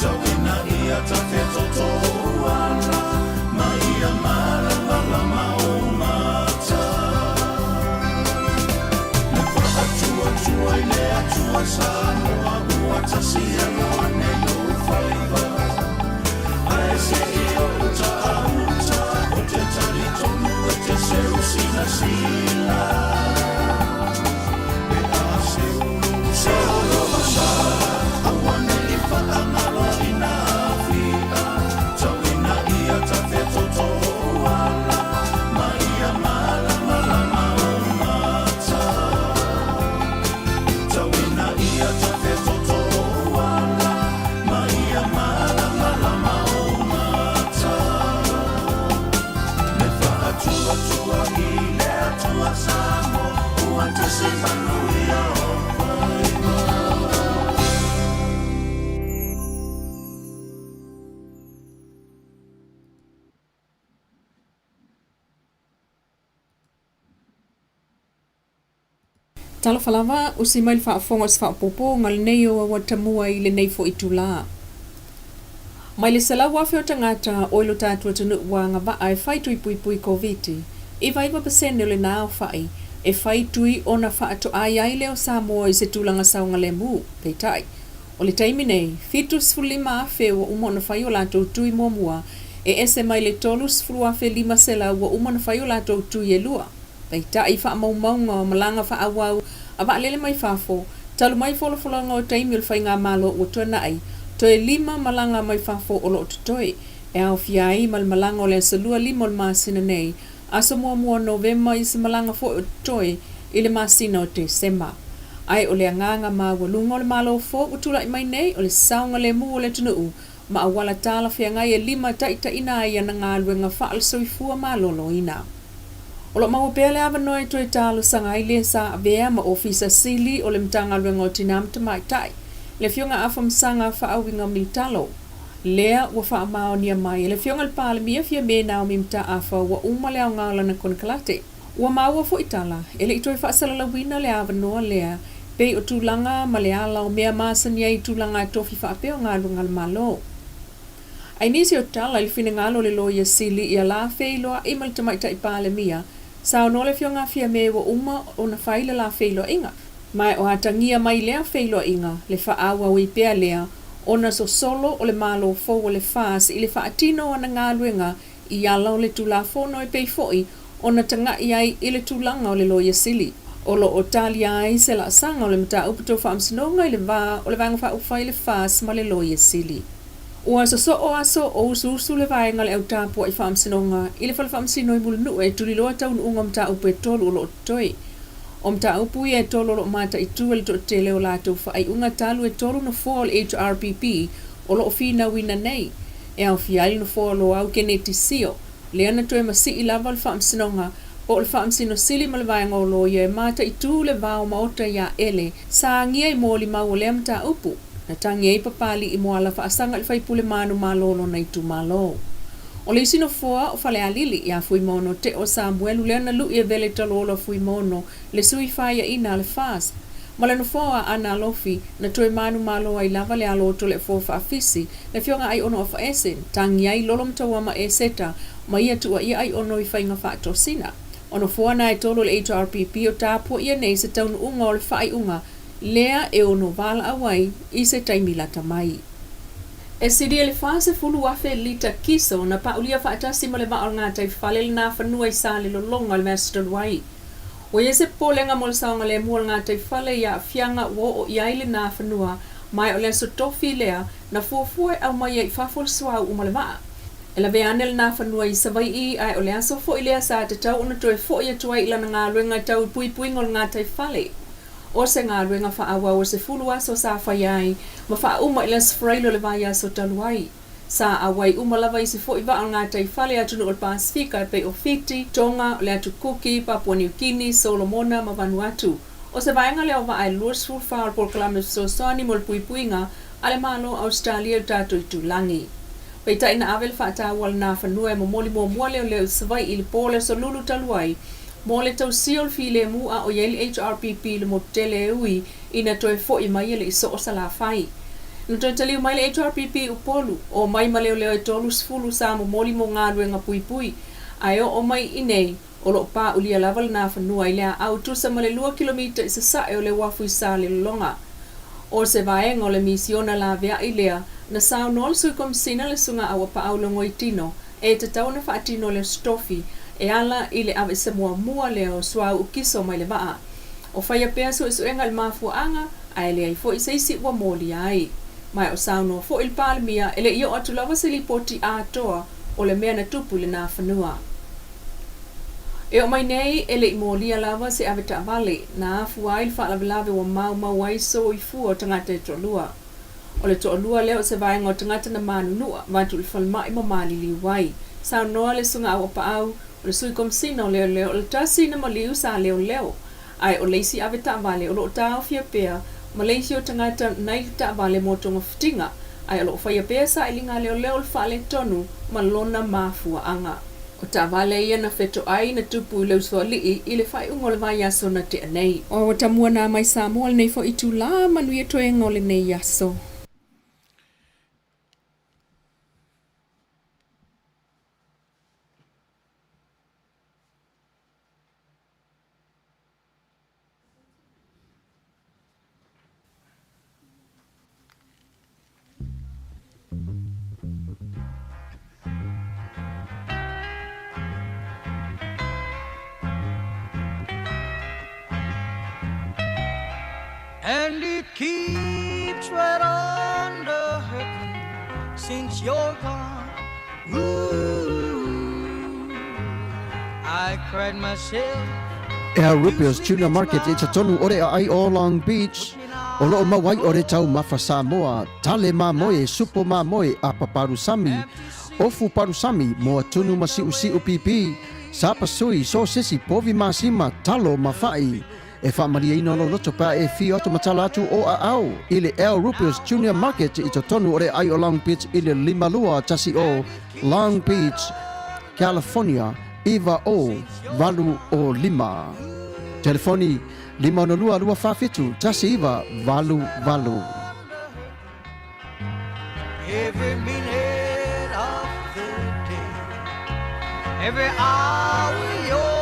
S1: Tauina ia tafetoto ou ala Ma ia malamalama ou mata Le faatuatua i le Atua Samoa Ua tasi aloa nei ou faiva Ae se'i o uta a uta Ou te talitonu e te seu silasila Pe a seu lou sa lou sa Aua ne'i faagaloina Afia Tauina ia tafetoto ou ala Ma ia malamalama ou mata Tauina ia tafetoto ou ala Ma ia malamalama ou mata Le faatuatua i le Atua Samoa Ua tasi manuia ou faiva.
S5: Talofa lava, usi mai le faafofoga o se faaopoopoga lenei o Auatamua i lenei foi itulā. Mai le 100,000 o tagata o i lo tatou atunuu ua agavaa e fai tui puipui Koviti, 99% o lena aofai e fai tui ona faatoa i ai lea o Samoa i se tulaga saogalemu. Peitai, o le taimi nei, 75,000 ua uma ona fai o latou tui muamua, e ese mai le 30,500 ua uma ona fai o latou tui e lua. Peitai, i faamaumauga o malaga faaauau a vaalele mai fafo, talu mai folafolaga o taimi o le faigamalo ua tuanai, toe lima malaga mai fafo o lo o totoe, e aofia ai ma le malaga o le aso lua lima o le masina nei, aso muamua o Novema i se malaga foi o totoe i le masina o Tesema. Ae o le agaga maualuga o le Malo fou ua tulai mai nei o le saogalemu o le atunuu ma auala talafeagai e limataitaiina ai ana galuega faale-soifua maloloina. O lo o maua pea le avanoa e toe talosaga ai le sa avea ma Ofisa Sili o le Matagaluega o Tinā ma Tamaitai, le Afioga a Afamasaga Faauiga Militalo. Lea ua faamaonia mai e le Afioga i le Palemia Fiame Naomi Mataafa ua uma le aoga o lana konekarate. Ua maua foi tala, e le i toe faasalalauina le avanoa lea, pei o tulaga ma le ala o mea masani ai i tulaga tofi faapea o galuega a le Malo. Ai nisi o tala i le finagalo o le Loia Sili ia la feiloai ma le Tamaitai Palemia, saunoa le Afioga a Fiame ua uma ona fai le la feiloaiga. Ma o atagia mai lea feiloaiga le faaauau ai pea lea ona sosolo o le Malo fou o le FAS i le faatino o ana galuega i ala o le Tulafono e pei foi ona taga'i ai i le tulaga o le Loia Sili. O lo o talia ai se laasaga o le mataupu tau faamasinoga i le va o le Vaega Faaupufai le FAS ma le Loia Sili. Ua sosoo aso o usuusu le vaega o le Au Tapua'i Faamasinoga i le Fale Faamasino i Mulinuu e tuliloa taunuuga o mataupu e tolu o lo o totoe. O mataupu ia e tolu o lo o mataitu e le toatele o latou faaiuga talu e tolu nofoa o le HRPP o lo o finauina nei, e aofia ai le nofoa o Loau Keneti Sio, lea na toe masii lava o le Faamasinoga Po o le Faamasino Sili ma le Vaega o Loia e mataitu le va o Maota iā Ele sa agia i molimau o lea mataupu na tagi ai Papali'i Moala faasaga i le faipule manumalo o lona itumalo. O le isi nofoa o Falealili iā Fuimaono Teo Samuelu lea na lu'i e vele taloolo a Fuimaono le sui faiaina a le FAST ma le nofoa o Aana Alofi na toe manumalo ai lava le alo o Toleafoa Faafisi le afioga Aiono Afaese na tagi ai Lolo Matauama Eseta ma ia tuuaia Aiono i faiga faatosina. O nofoa na e tolu o le HRPP o tapuaia nei se taunuuga o le faaiuga lea e ono valaau ai i se taimi lata mai. E sili e le 40,000 lita kiso na paulia faatasi ma le vaa o le gataifale le Nafanua i Salelologa i le vaiaso talu ai. Ua i ai se popolega mo le saogalemu o le gataifale i aafiaga ua oo i ai le Nafanua ma e o le aso tofi lea na fuafua e aumai ai i fafo le suauu ma le vaa. E lavea ane le Nafanua i Savaii ae o le aso foi lea sa tatau ona toe foi atu ai i lana galuega tau i puipuiga o le gataifale. O se galuega faaauau o 10 aso sa faia ai ma faauma i le Aso Faraile o le vaiaso talu ai. Sa auai uma lava isi foi vaa o le gataifale i atunuu o le Pasefika e pei o Fiti, Tonga, o le Atu Kuki, Papua Niu Kini, Solomona ma Vanuatu. O se vaega lea o vaa e 24 o le polokalame fesoasoani mo le puipuiga a le Malo o Ausetalia i le tatou itulagi. Peitai na ave le faataua a le Nafanua e momoli muamua leoleo i Savaii i le po o le Aso Lulu talu ai mo le tausia o le filemu a o i ai le HRPP i le motu tele e ui ina toe foi mai e le i soo Salafai. Na toe taliu mai le HRPP i Upolu, omai ma leoleo e 30 sa momoli mo galuega puipui, ae oo mai i nei, o lo o paaulia lava le Nafanua i le aau tusa ma le lua kilomita i sasae o le uafu i Salelologa. O se vaega o le misiona laveai lea, na saunoa le Sui Komisina le Susuga Auapaau Logoitino e tatau ona faatino le Aso Tofi e ala i le aveese muamua lea o suauu kiso mai le vaa. O faia pea suesuega i le mafuaaga, ae leai foi se isi ua molia ai. Ma o saunoa foi le Palemia e le i oo atu lava se lipoti atoa o le mea na tupu i le Nafanua. E oo mai nei, e le i molia lava se avetaavale na afua ai le faalavelave ua maumau ai soifua o tagata e toalua. O le toalua lea o se vaega o tagata na manunua vaeatu i le falemai ma maliliu ai. Saunoa le Susuga Auapaau, o le Sui Komisina o Leoleo, o le tasi na maliu sa leoleo, ae o le isi avetaavale o lo o taofia pea ma le isi o tagata nai le taavale mo togafitiga, ae o lo o faia pea sailiga a leoleo o le faaletonu ma lona mafuaaga. O taavale ia na fetoai na tupu i le usoalii i le faaiuga o le vaiaso na tea nei. O tamua na mai Samoa lenei foi itulā, manuia toega o lenei aso.
S1: And it keeps right on the hurting since you're gone. Ooh, I cried myself.
S4: Ea Rupio's Tuna Market i totonu o le aai o Long Beach, o loo mau ai o le taumafa Samoa, tale mamoe, supo mamoe, apa palusami, ofu palusami, moa tunu ma siusiu pipi, sapasui, sosesi, povi masima, talo ma fa'i. E faamalieina lou loto pe a e fio atu ma tala atu o aao i le El Rupios Junior Market i totonu o le aai o Long Beach i le 5210 Long Beach, California 90805. Telefoni, 562 247 1988.
S1: Every minute of the day, every hour you're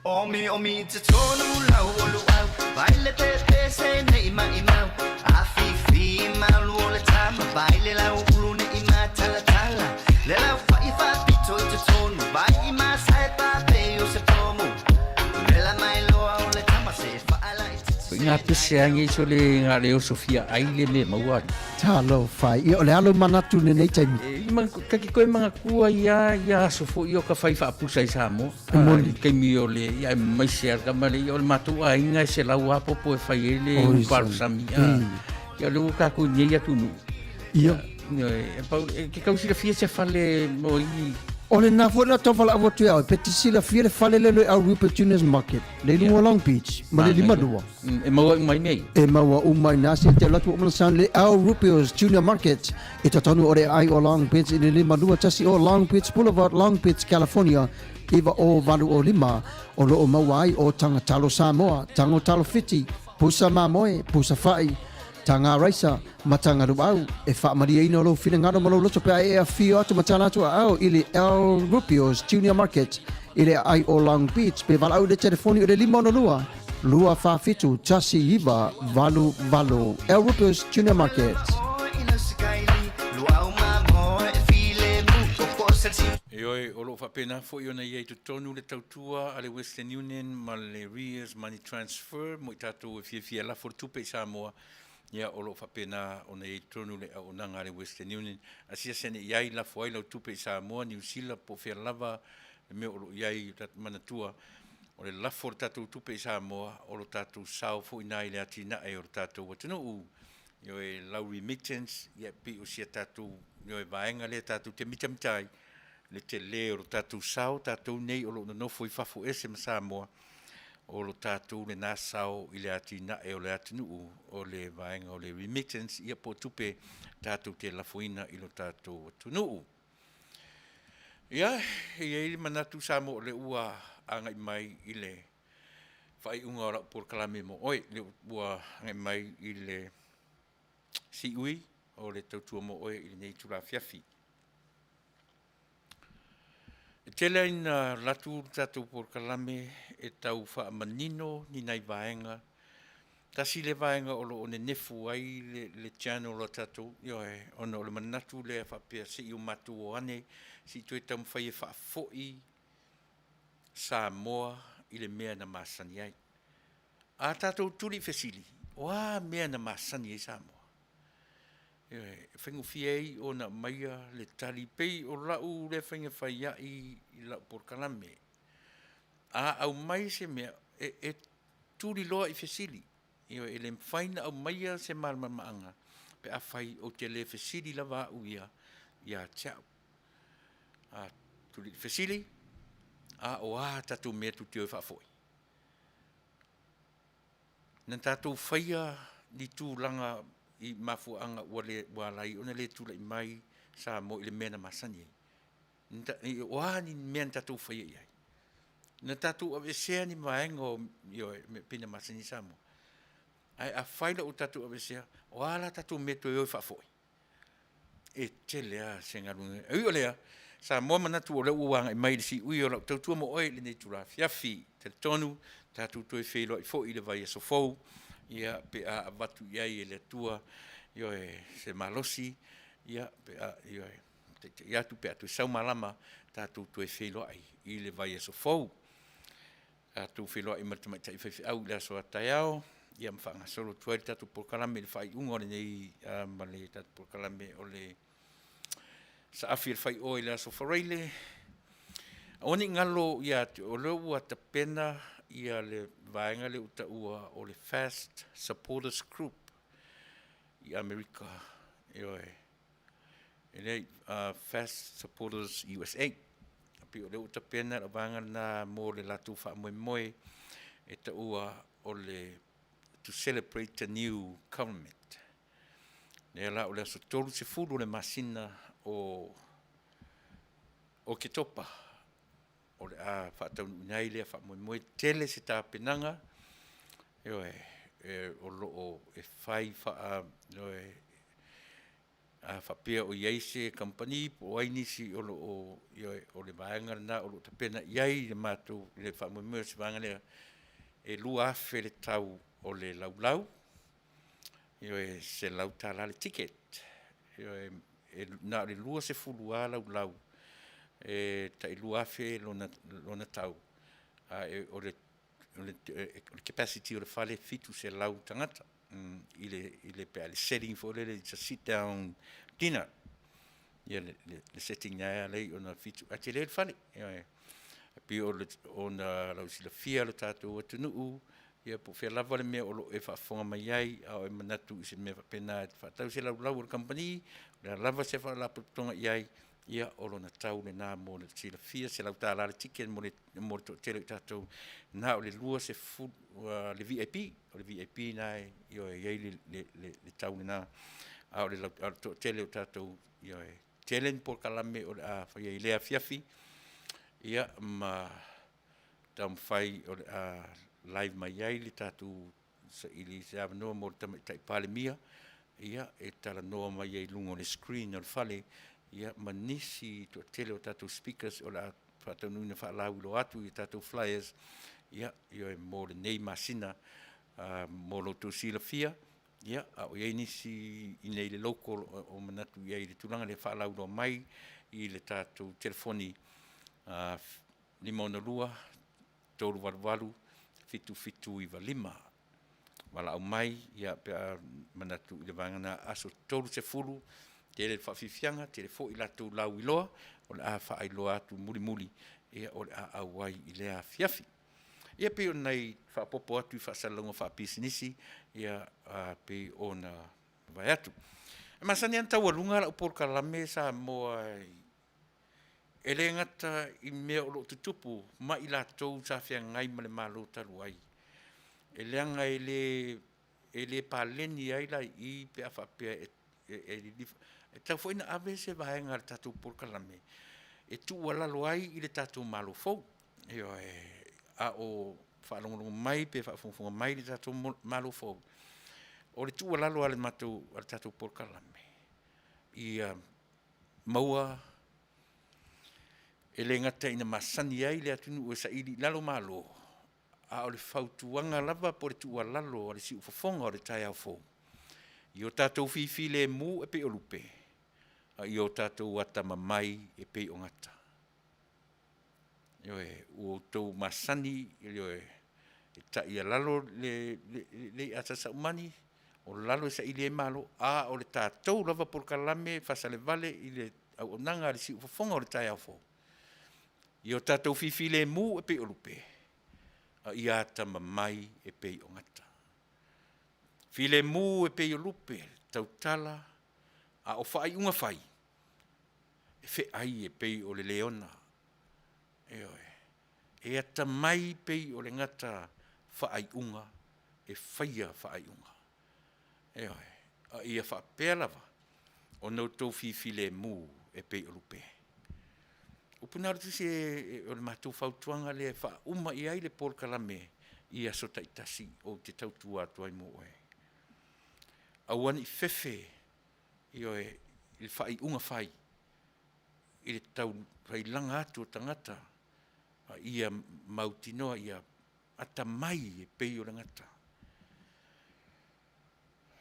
S6: Omi omi te tonu lau o luau Vai le te te se nei mai mau A fi fi malu o le tama Vai le lau ulu ne i ma tala tala Le lau fa i fa pito i te tonu Vai i ma sai pa pe o se pomu Le la mai loa o le tama se fa ala i te
S2: Nga pese a nei so le nga le oso fia ai le me maua.
S7: Talofa e. Ia, o le a lou manatu i lenei taimi?
S2: E, ma, ta te toe manatua ia, ia aso foi o ka fai faapusa i Samoa.
S7: E moni.
S2: I taimi o le, ia, aemaise a tama le, ia, o le matou aiga e selau a popo e fai ai le
S7: Oi,
S2: upalosami. A, ia, o lea ua tatou i nei atunuu.
S7: Ia.
S2: Ioe, e pau, e te tau silafia se fale mo i...
S7: O lena foi la tau valaau atu ia oe, pe te silafia le fale lea le au Rupert Junior's Market, le i luga o Long Beach, ma le 52.
S2: E maua uma i nei.
S7: E maua uma i nā se te alu atu o mana le Al Rupio's Junior Market i totonu o le aai o Long Beach i le 521 o Long Beach Boulevard, Long Beach, California, 90805, o lo o maua ai o taga talo Samoa, tago talo Fiti, pusa mamoe, pusa fa'i, taga raisa, ma taga luau. E faamalieina lou finagalo ma lou loto pe a e afio atu ma tala atu aao i le Al Rupio's Junior Market i le aai o Long Beach pe valaau i le telefoni o le 562 247 1988. Al Rupio's Junior Market.
S2: Ioe, o lo o faapena foi ona i ai i totonu le tautua a le Western Union ma le Ria's Money Transfer mo i tatou e fiafia lafo le tupe i Samoa, ia o lo o faapena ona i ai i totonu le auaunaga a le Western Union. Asiasi ane i ai, lafo ai lau tupe i Samoa, Niu Sila po o fea lava le mea o lo o i ai, manatua, o le lafo o le tatou tupe i Samoa, o lo tatou sao foi na i le atinae o le tatou atunuu. Ioe, lau remittance, ia pei o si a tatou, ioe, vaega lea tatou te mitamita ai, le tele o lo tatou sao, tatou nei o lo o nonofo i fafo ese ma Samoa, o lo tatou lena sao i le atinae o le atunuu, o le vaega o le remittance, ia po o tupe tatou te lafoina i lo tatou atunuu. Ia, e i ai le manatu Samoa o lea ua agai mai i le faaiuga o lau polokalame mo oe, lea ua agai mai i le siui o le tautua mo oe i lenei itula afiafi. E tele ai ina alu atu le tatou polokalame e tau faamanino ni nai vaega. Tasi le vaega o lo o nenefu ai le, le channel a tatou, ioe, ona o le manatu lea faapea se i o matou o ane, se i toe taumafai e faafoi Samoa i le mea na masani ai. A tatou tuli i fesili, o a mea na masani ai Samoa? Ioe, e faigofie ai ona aumaia le tali pei o lau lea faiga fai ai i lau polokalame. A aumai se mea, e, e tuli loa i fesili. Ioe, e le mafai ona aumaia se malamalamaaga pe afai ou te le fesili lava au ia ia te au. A tuli i le fesili, a o a tatou mea tou te o e faafoi? Na tatou faia ni tulaga i mafuaaga ua le ua ala ai ona le tulai mai Samoa i le mea na masani ai. O a ni mea na tatou faia i ai? Na tatou aveesea ni vaega o ioe, e pei ona masani ai Samoa. Ae afai la ua tatou aveesea, o a la tatou mea toe o e faafoi? E tele lava se galuega. E ui o lea, Samoa manatu o lea ua agai mai i le siui o lau tautua mo oe i lenei itula afiafi. Talitonu, tatou toe feiloai foi i le vaiaso fou, ia, pe a avatu i ai e le Atua, ioe, se malosi, ia, pe a, ioe, taitai atu pe a toe sau malama, tatou toe feiloai i le vaiaso fou. Tatou feiloai ma le tamaitai faifeau i le aso a taeao, ia ma faagasolo atu ai le tatou polokalame i le faaiuga o lenei ma le tatou polokalame o le saafi o le faioe i le aso Faraile. Aua ne i galo ia te o lea ua tapena ia le vaega lea ua taua o le Fast Supporters Group i Amerika, ioe, e leai, Fast Supporters USA. E pei o lea ua tapena le vaega lena mo le latou faamoemoe e taua o le to celebrate the new government. Lea la o le aso 30 o le masina o Oketopa o le a faataunuuina ai lea faamoemoe. Tele se tapenaga, ioe, o lo o e fai faa, ioe, a faapea o i ai se kamupani po o ai nisi o lo o, ioe, o le vaega lena o lo o tapena i ai le matou, le faamoemoe o se vaega lea, e $2,000 le tau o le laulau, ioe, $100 le ticket. Ioe, e na o le 20 lava laulau, e tai 2000 lona, lona tau, a o le o le, o le capacity o le fale 700 tagata i le, i le, pe a le setting foi lele, it's a sit down dinner. Ia le, le, le setting na e alai ona fitu, a tele le fale. Ia, e pei o le, ona lau silafia lo tatou atunuu, ia po o fea lava le mea o lo o e faafofoga mai ai, a o e manatu i se mea faapena e faatau se laulau a le kamupani, o le a lava se faalapotopotoga i ai, ia o lona tau lena mo le silafia, $100 le ticket mo le, mo le toatele o i tatou, na o le 20, le VIP, o le VIP lena e, ioe, e i ai le, le, le, le tau lena, a o le, a o le toatele o tatou, ioe, tele ni polokalame o le a faia i lea afiafi, ia, ma taumafai o le a live mai ai le tatou saili se avanoa mo le Tamaitai Palemia, ia, e talanoa mai ai i luga o le screen o le fale, ia, ma nisi toatele o tatou speakers o le a faataunuuina faalauiloa atu i tatou flyers, ia, ioe, mo lenei masina, mo lo outou silafia, ia, a o i ai nisi i inei i le local o manatu i ai i le tulaga lea, faalauiloa mai i le tatou telefoni 562 388 7795. Valaau mai, ia, pe a manatu i le vaega na aso 30, tele le faafiafiaga, tele foi latou lauiloa, o le a faailoa atu mulimuli, ia, o le a auai i lea afiafi. Ia pei o nai faaopoopo atu i faasalalauga faapisinisi, ia, pei ona vae atu. E masani lava ona taualuga lau polokalame Samoa E le gata i mea o lo o tutupu ma i latou sa feagai ma le Malo talu ai, e leaga e le, e le paleni ai la i i pe a faapea e, e, e lilifa. E tatau foi ona ave se vaega a le tatou polokalame e tuualalo ai i le tatou Malo fou. Ioe, a o faalogologo mai pe faafogafoga mai le tatou Malo fou, o le tuualalo a le matou, a le tatou polokalame, ia maua e le gata ina masani ai le atunuu e saili i lalo Malo, a o le fautuaga lava po o le tuualalo a le siufofoga o le taeao fou, i o tatou fifilemu e pei o lupe, a ia o tatou atamamai e pei o gata. Ioe, ua outou masani, ioe, e taialalo le, le, le i'a a Sasaumani, o lalo e saili ai Malo, a o le tatou lava polokalame faasalevale i le auaunaga a le siufofoga o le taeao fou, ia o tatou fifilemu e pei o lupe, a ia atamamai e pei o gata. Filemu e pei o lupe, tautala, a o faaiuga fai, e feai e pei o le leona. Ioe. E atamai pei o le gata faaiuga e faia faaiuga. Ioe. A ia faapea lava ona outou fifilemu e pei o lupe. Upu na o le Tusi o le matou fautuaga lea e faauma i ai le polokalame i aso taitasi ou te tautua atu ai mo oe. Aua ne i fefe, ioe, i le faaiuga fai i le taufailaga atu o tagata a ia mautinoa ia atamai e pei o le gata.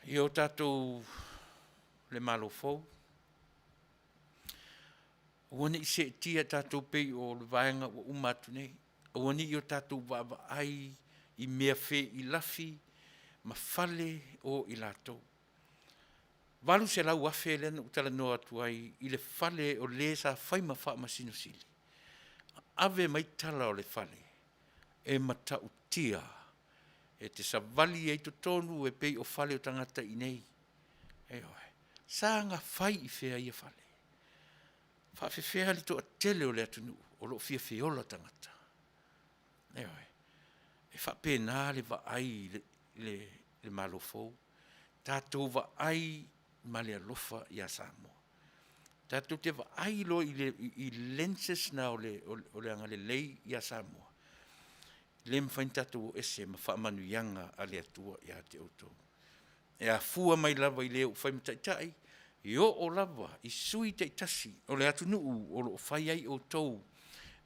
S2: Ia o tatou le Malo fou, aua ne i seetia tatou pei o le vaega ua uma atu nei, aua ne i o tatou vaavaai i mea feilafi ma fale o i latou. 800,000 lea na ou talanoa atu ai i le fale o le sa fai ma Faamasino Sili. Ave mai tala o le fale e matautia e te savali ai totonu e pei o fale o tagata i inei. Ioe. Sa na fai i fea ia fale? Faafefea le toatele o le atunuu o lo o fia feola tagata? Ioe. E faapena le vaai i le, le, le Malo fou. Tatou vaai ma le alofa ia Samoa. Tatou te vaai loa i, le, i lenses na o le, o le agalelei ia Samoa. Le mafai ona tatou o ese ma faamanuiaga a le Atua ia te outou. E afua mai lava i le ua fai ma taitai, e oo lava i sui taitasi o le atunuu o lo o fai ai outou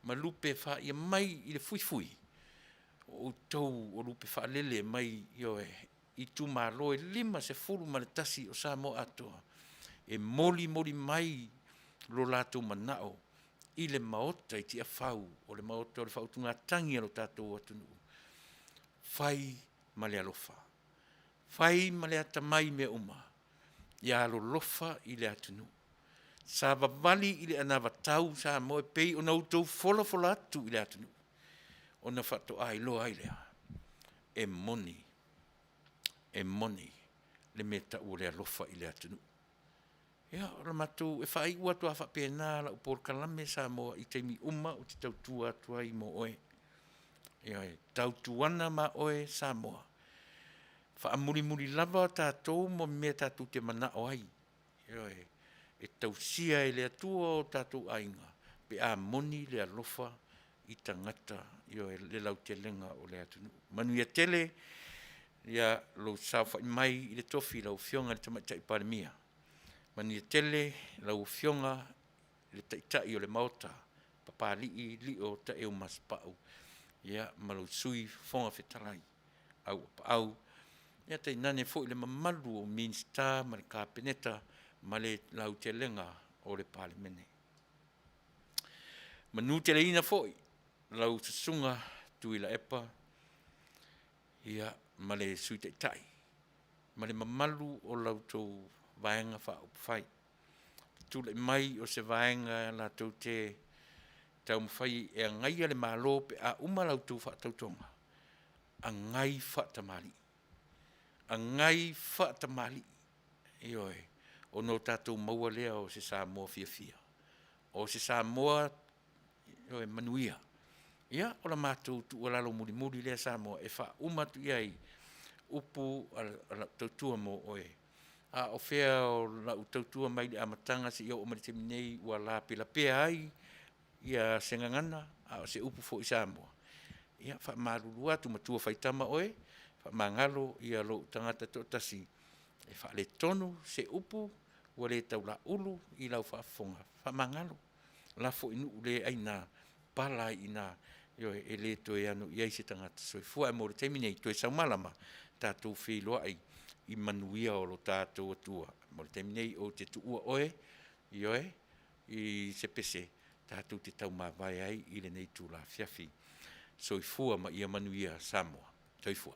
S2: ma lupe faia mai i le fuifui, o outou o lupe faalele mai, ioe, itumalo e 51 o Samoa atoa, e molimoli mai lo latou manao i le Maota i Tiafau, o le Maota o le faautugatagi a lo tatou atunuu. Fai ma le alofa. Fai ma le atamai i mea uma. Ia alolofa i le atunuu. Savavali i le anavatau Samoa e pei ona outou folafola atu i le atunuu, ona faatoa iloa ai lea e moni, e moni le mea tau o le alofa i le atunuu. Ia, o le matou, e faaiu atu lava faapena lau polokalame Samoa i taimi uma ou te tautua atu ai mo oe. Ioe, tautuana ma oe Samoa, faamulimuli lava tatou ma mea tatou te manao ai. Ioe, e tausia e le Atua o tatou aiga pe a moni le alofa i tagata, ioe, le lautelega o le atunuu. Manuia tele ia lou saofai mai i le tofi lau Afioga i le Tamaitai Palemia. Manuia tele lau Afioga i le Taitai o le Maota, Papalii Lio Taeu Masepau, ia ma lou Sui Fofoga Fetalai Auapaau, ia tainane foi le mamalu o Minisita ma le Kapeneta ma le lautelega o le Palemene. Manuteleina foi lau Susuga Tuilaepa, ia, ma le Sui Taitai ma le mamalu o la outou Vaega Faaupufai. Tulai mai o se vaega latou te taumafai e agaia le Malo pe a uma la outou faatautoga, agai faatamalii, agai faatamalii, ioe, ona o tatou maua lea o se Samoa fiafia, o se Samoa ioe, manuia. Ia, o la matou tuualalo mulimuli lea Samoa e faauma atu i ai upu a lau tautua mo oe. A o fea o lau tautua mai le amataga seia oo mai i le taimi nei ua lapelapea ai ia se gagana, a o se upu foi Samoa, ia faamalulu atu, matua faitama oe, faamagalo ia lou tagata toatasi e faaletonu se upu ua le taulaulu i lau faafofoga, faamagalo, lafo i nuu le aina, pala ai i ina, ioe, e le toe ano i ai se tagata soifua. Ae mo le taimi nei, toe sau malama, tatou feiloai i manuia o lo tatou Atua. Mo le taimi nei, ou te tuua oe, ioe, i se pese tatou te taumavae ai i lenei itula afiafi. Soifua ma ia manuia Samoa. Soifua.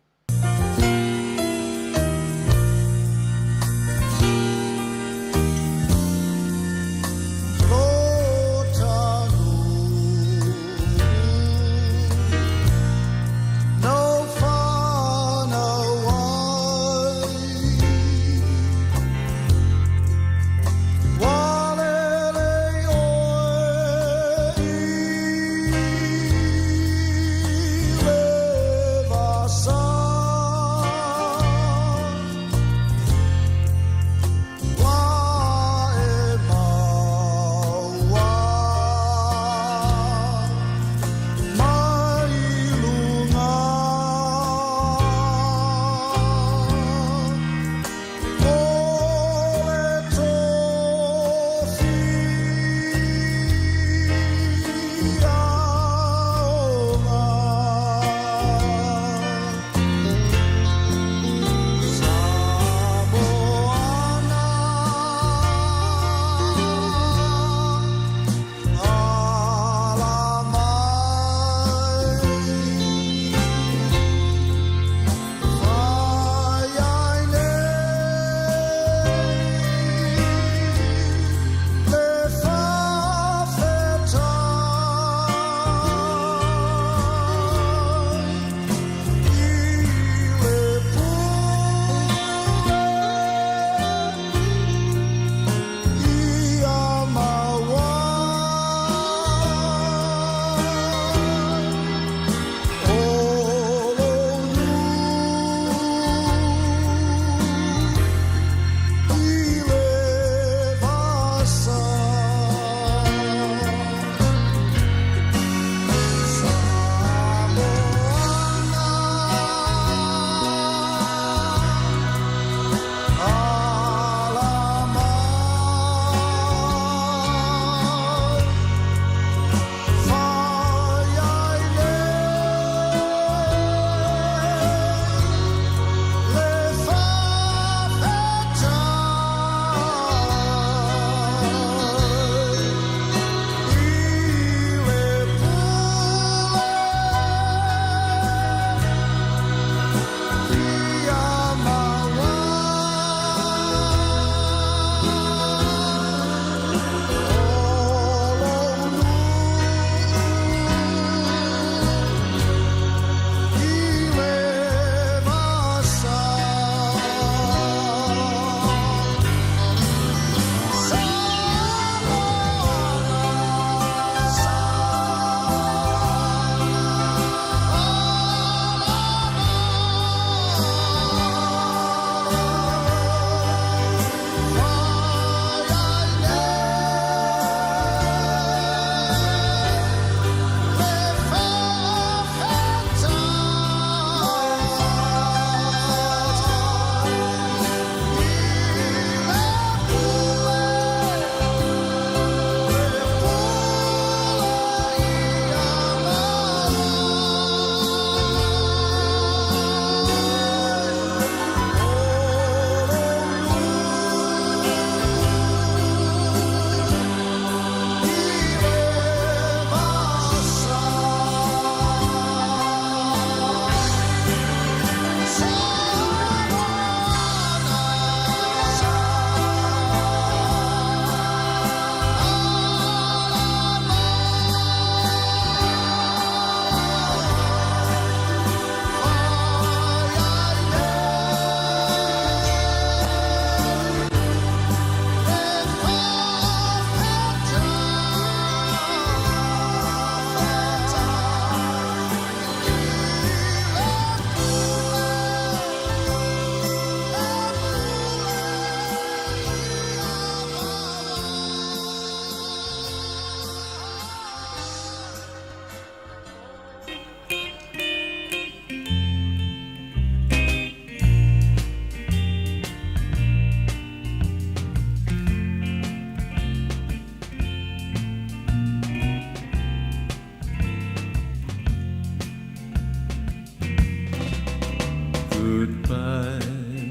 S1: Pae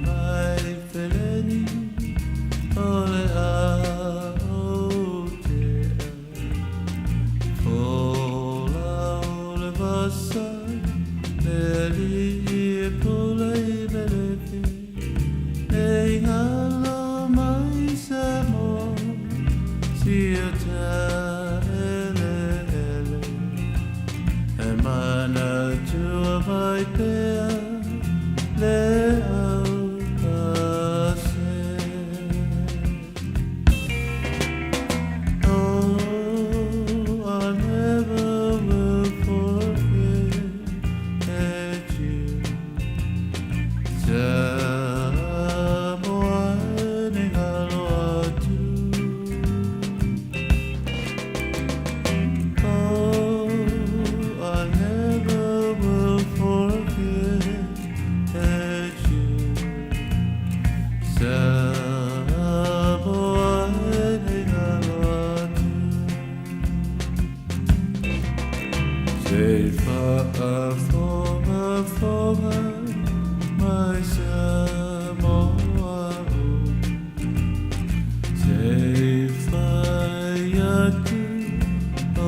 S1: mai feleni o le aotea Fola o le vasa le alii e pule i Melefi E ingalo mai Samoa si o taeleele E manatua mai pea le aupase. Oh, I never will forget you. Samoa ni ngalo atu. Oh, I never will forget you. Samoa ni ngalo atu. Te whaafongafonga mai Samoa o. Te whai atu o.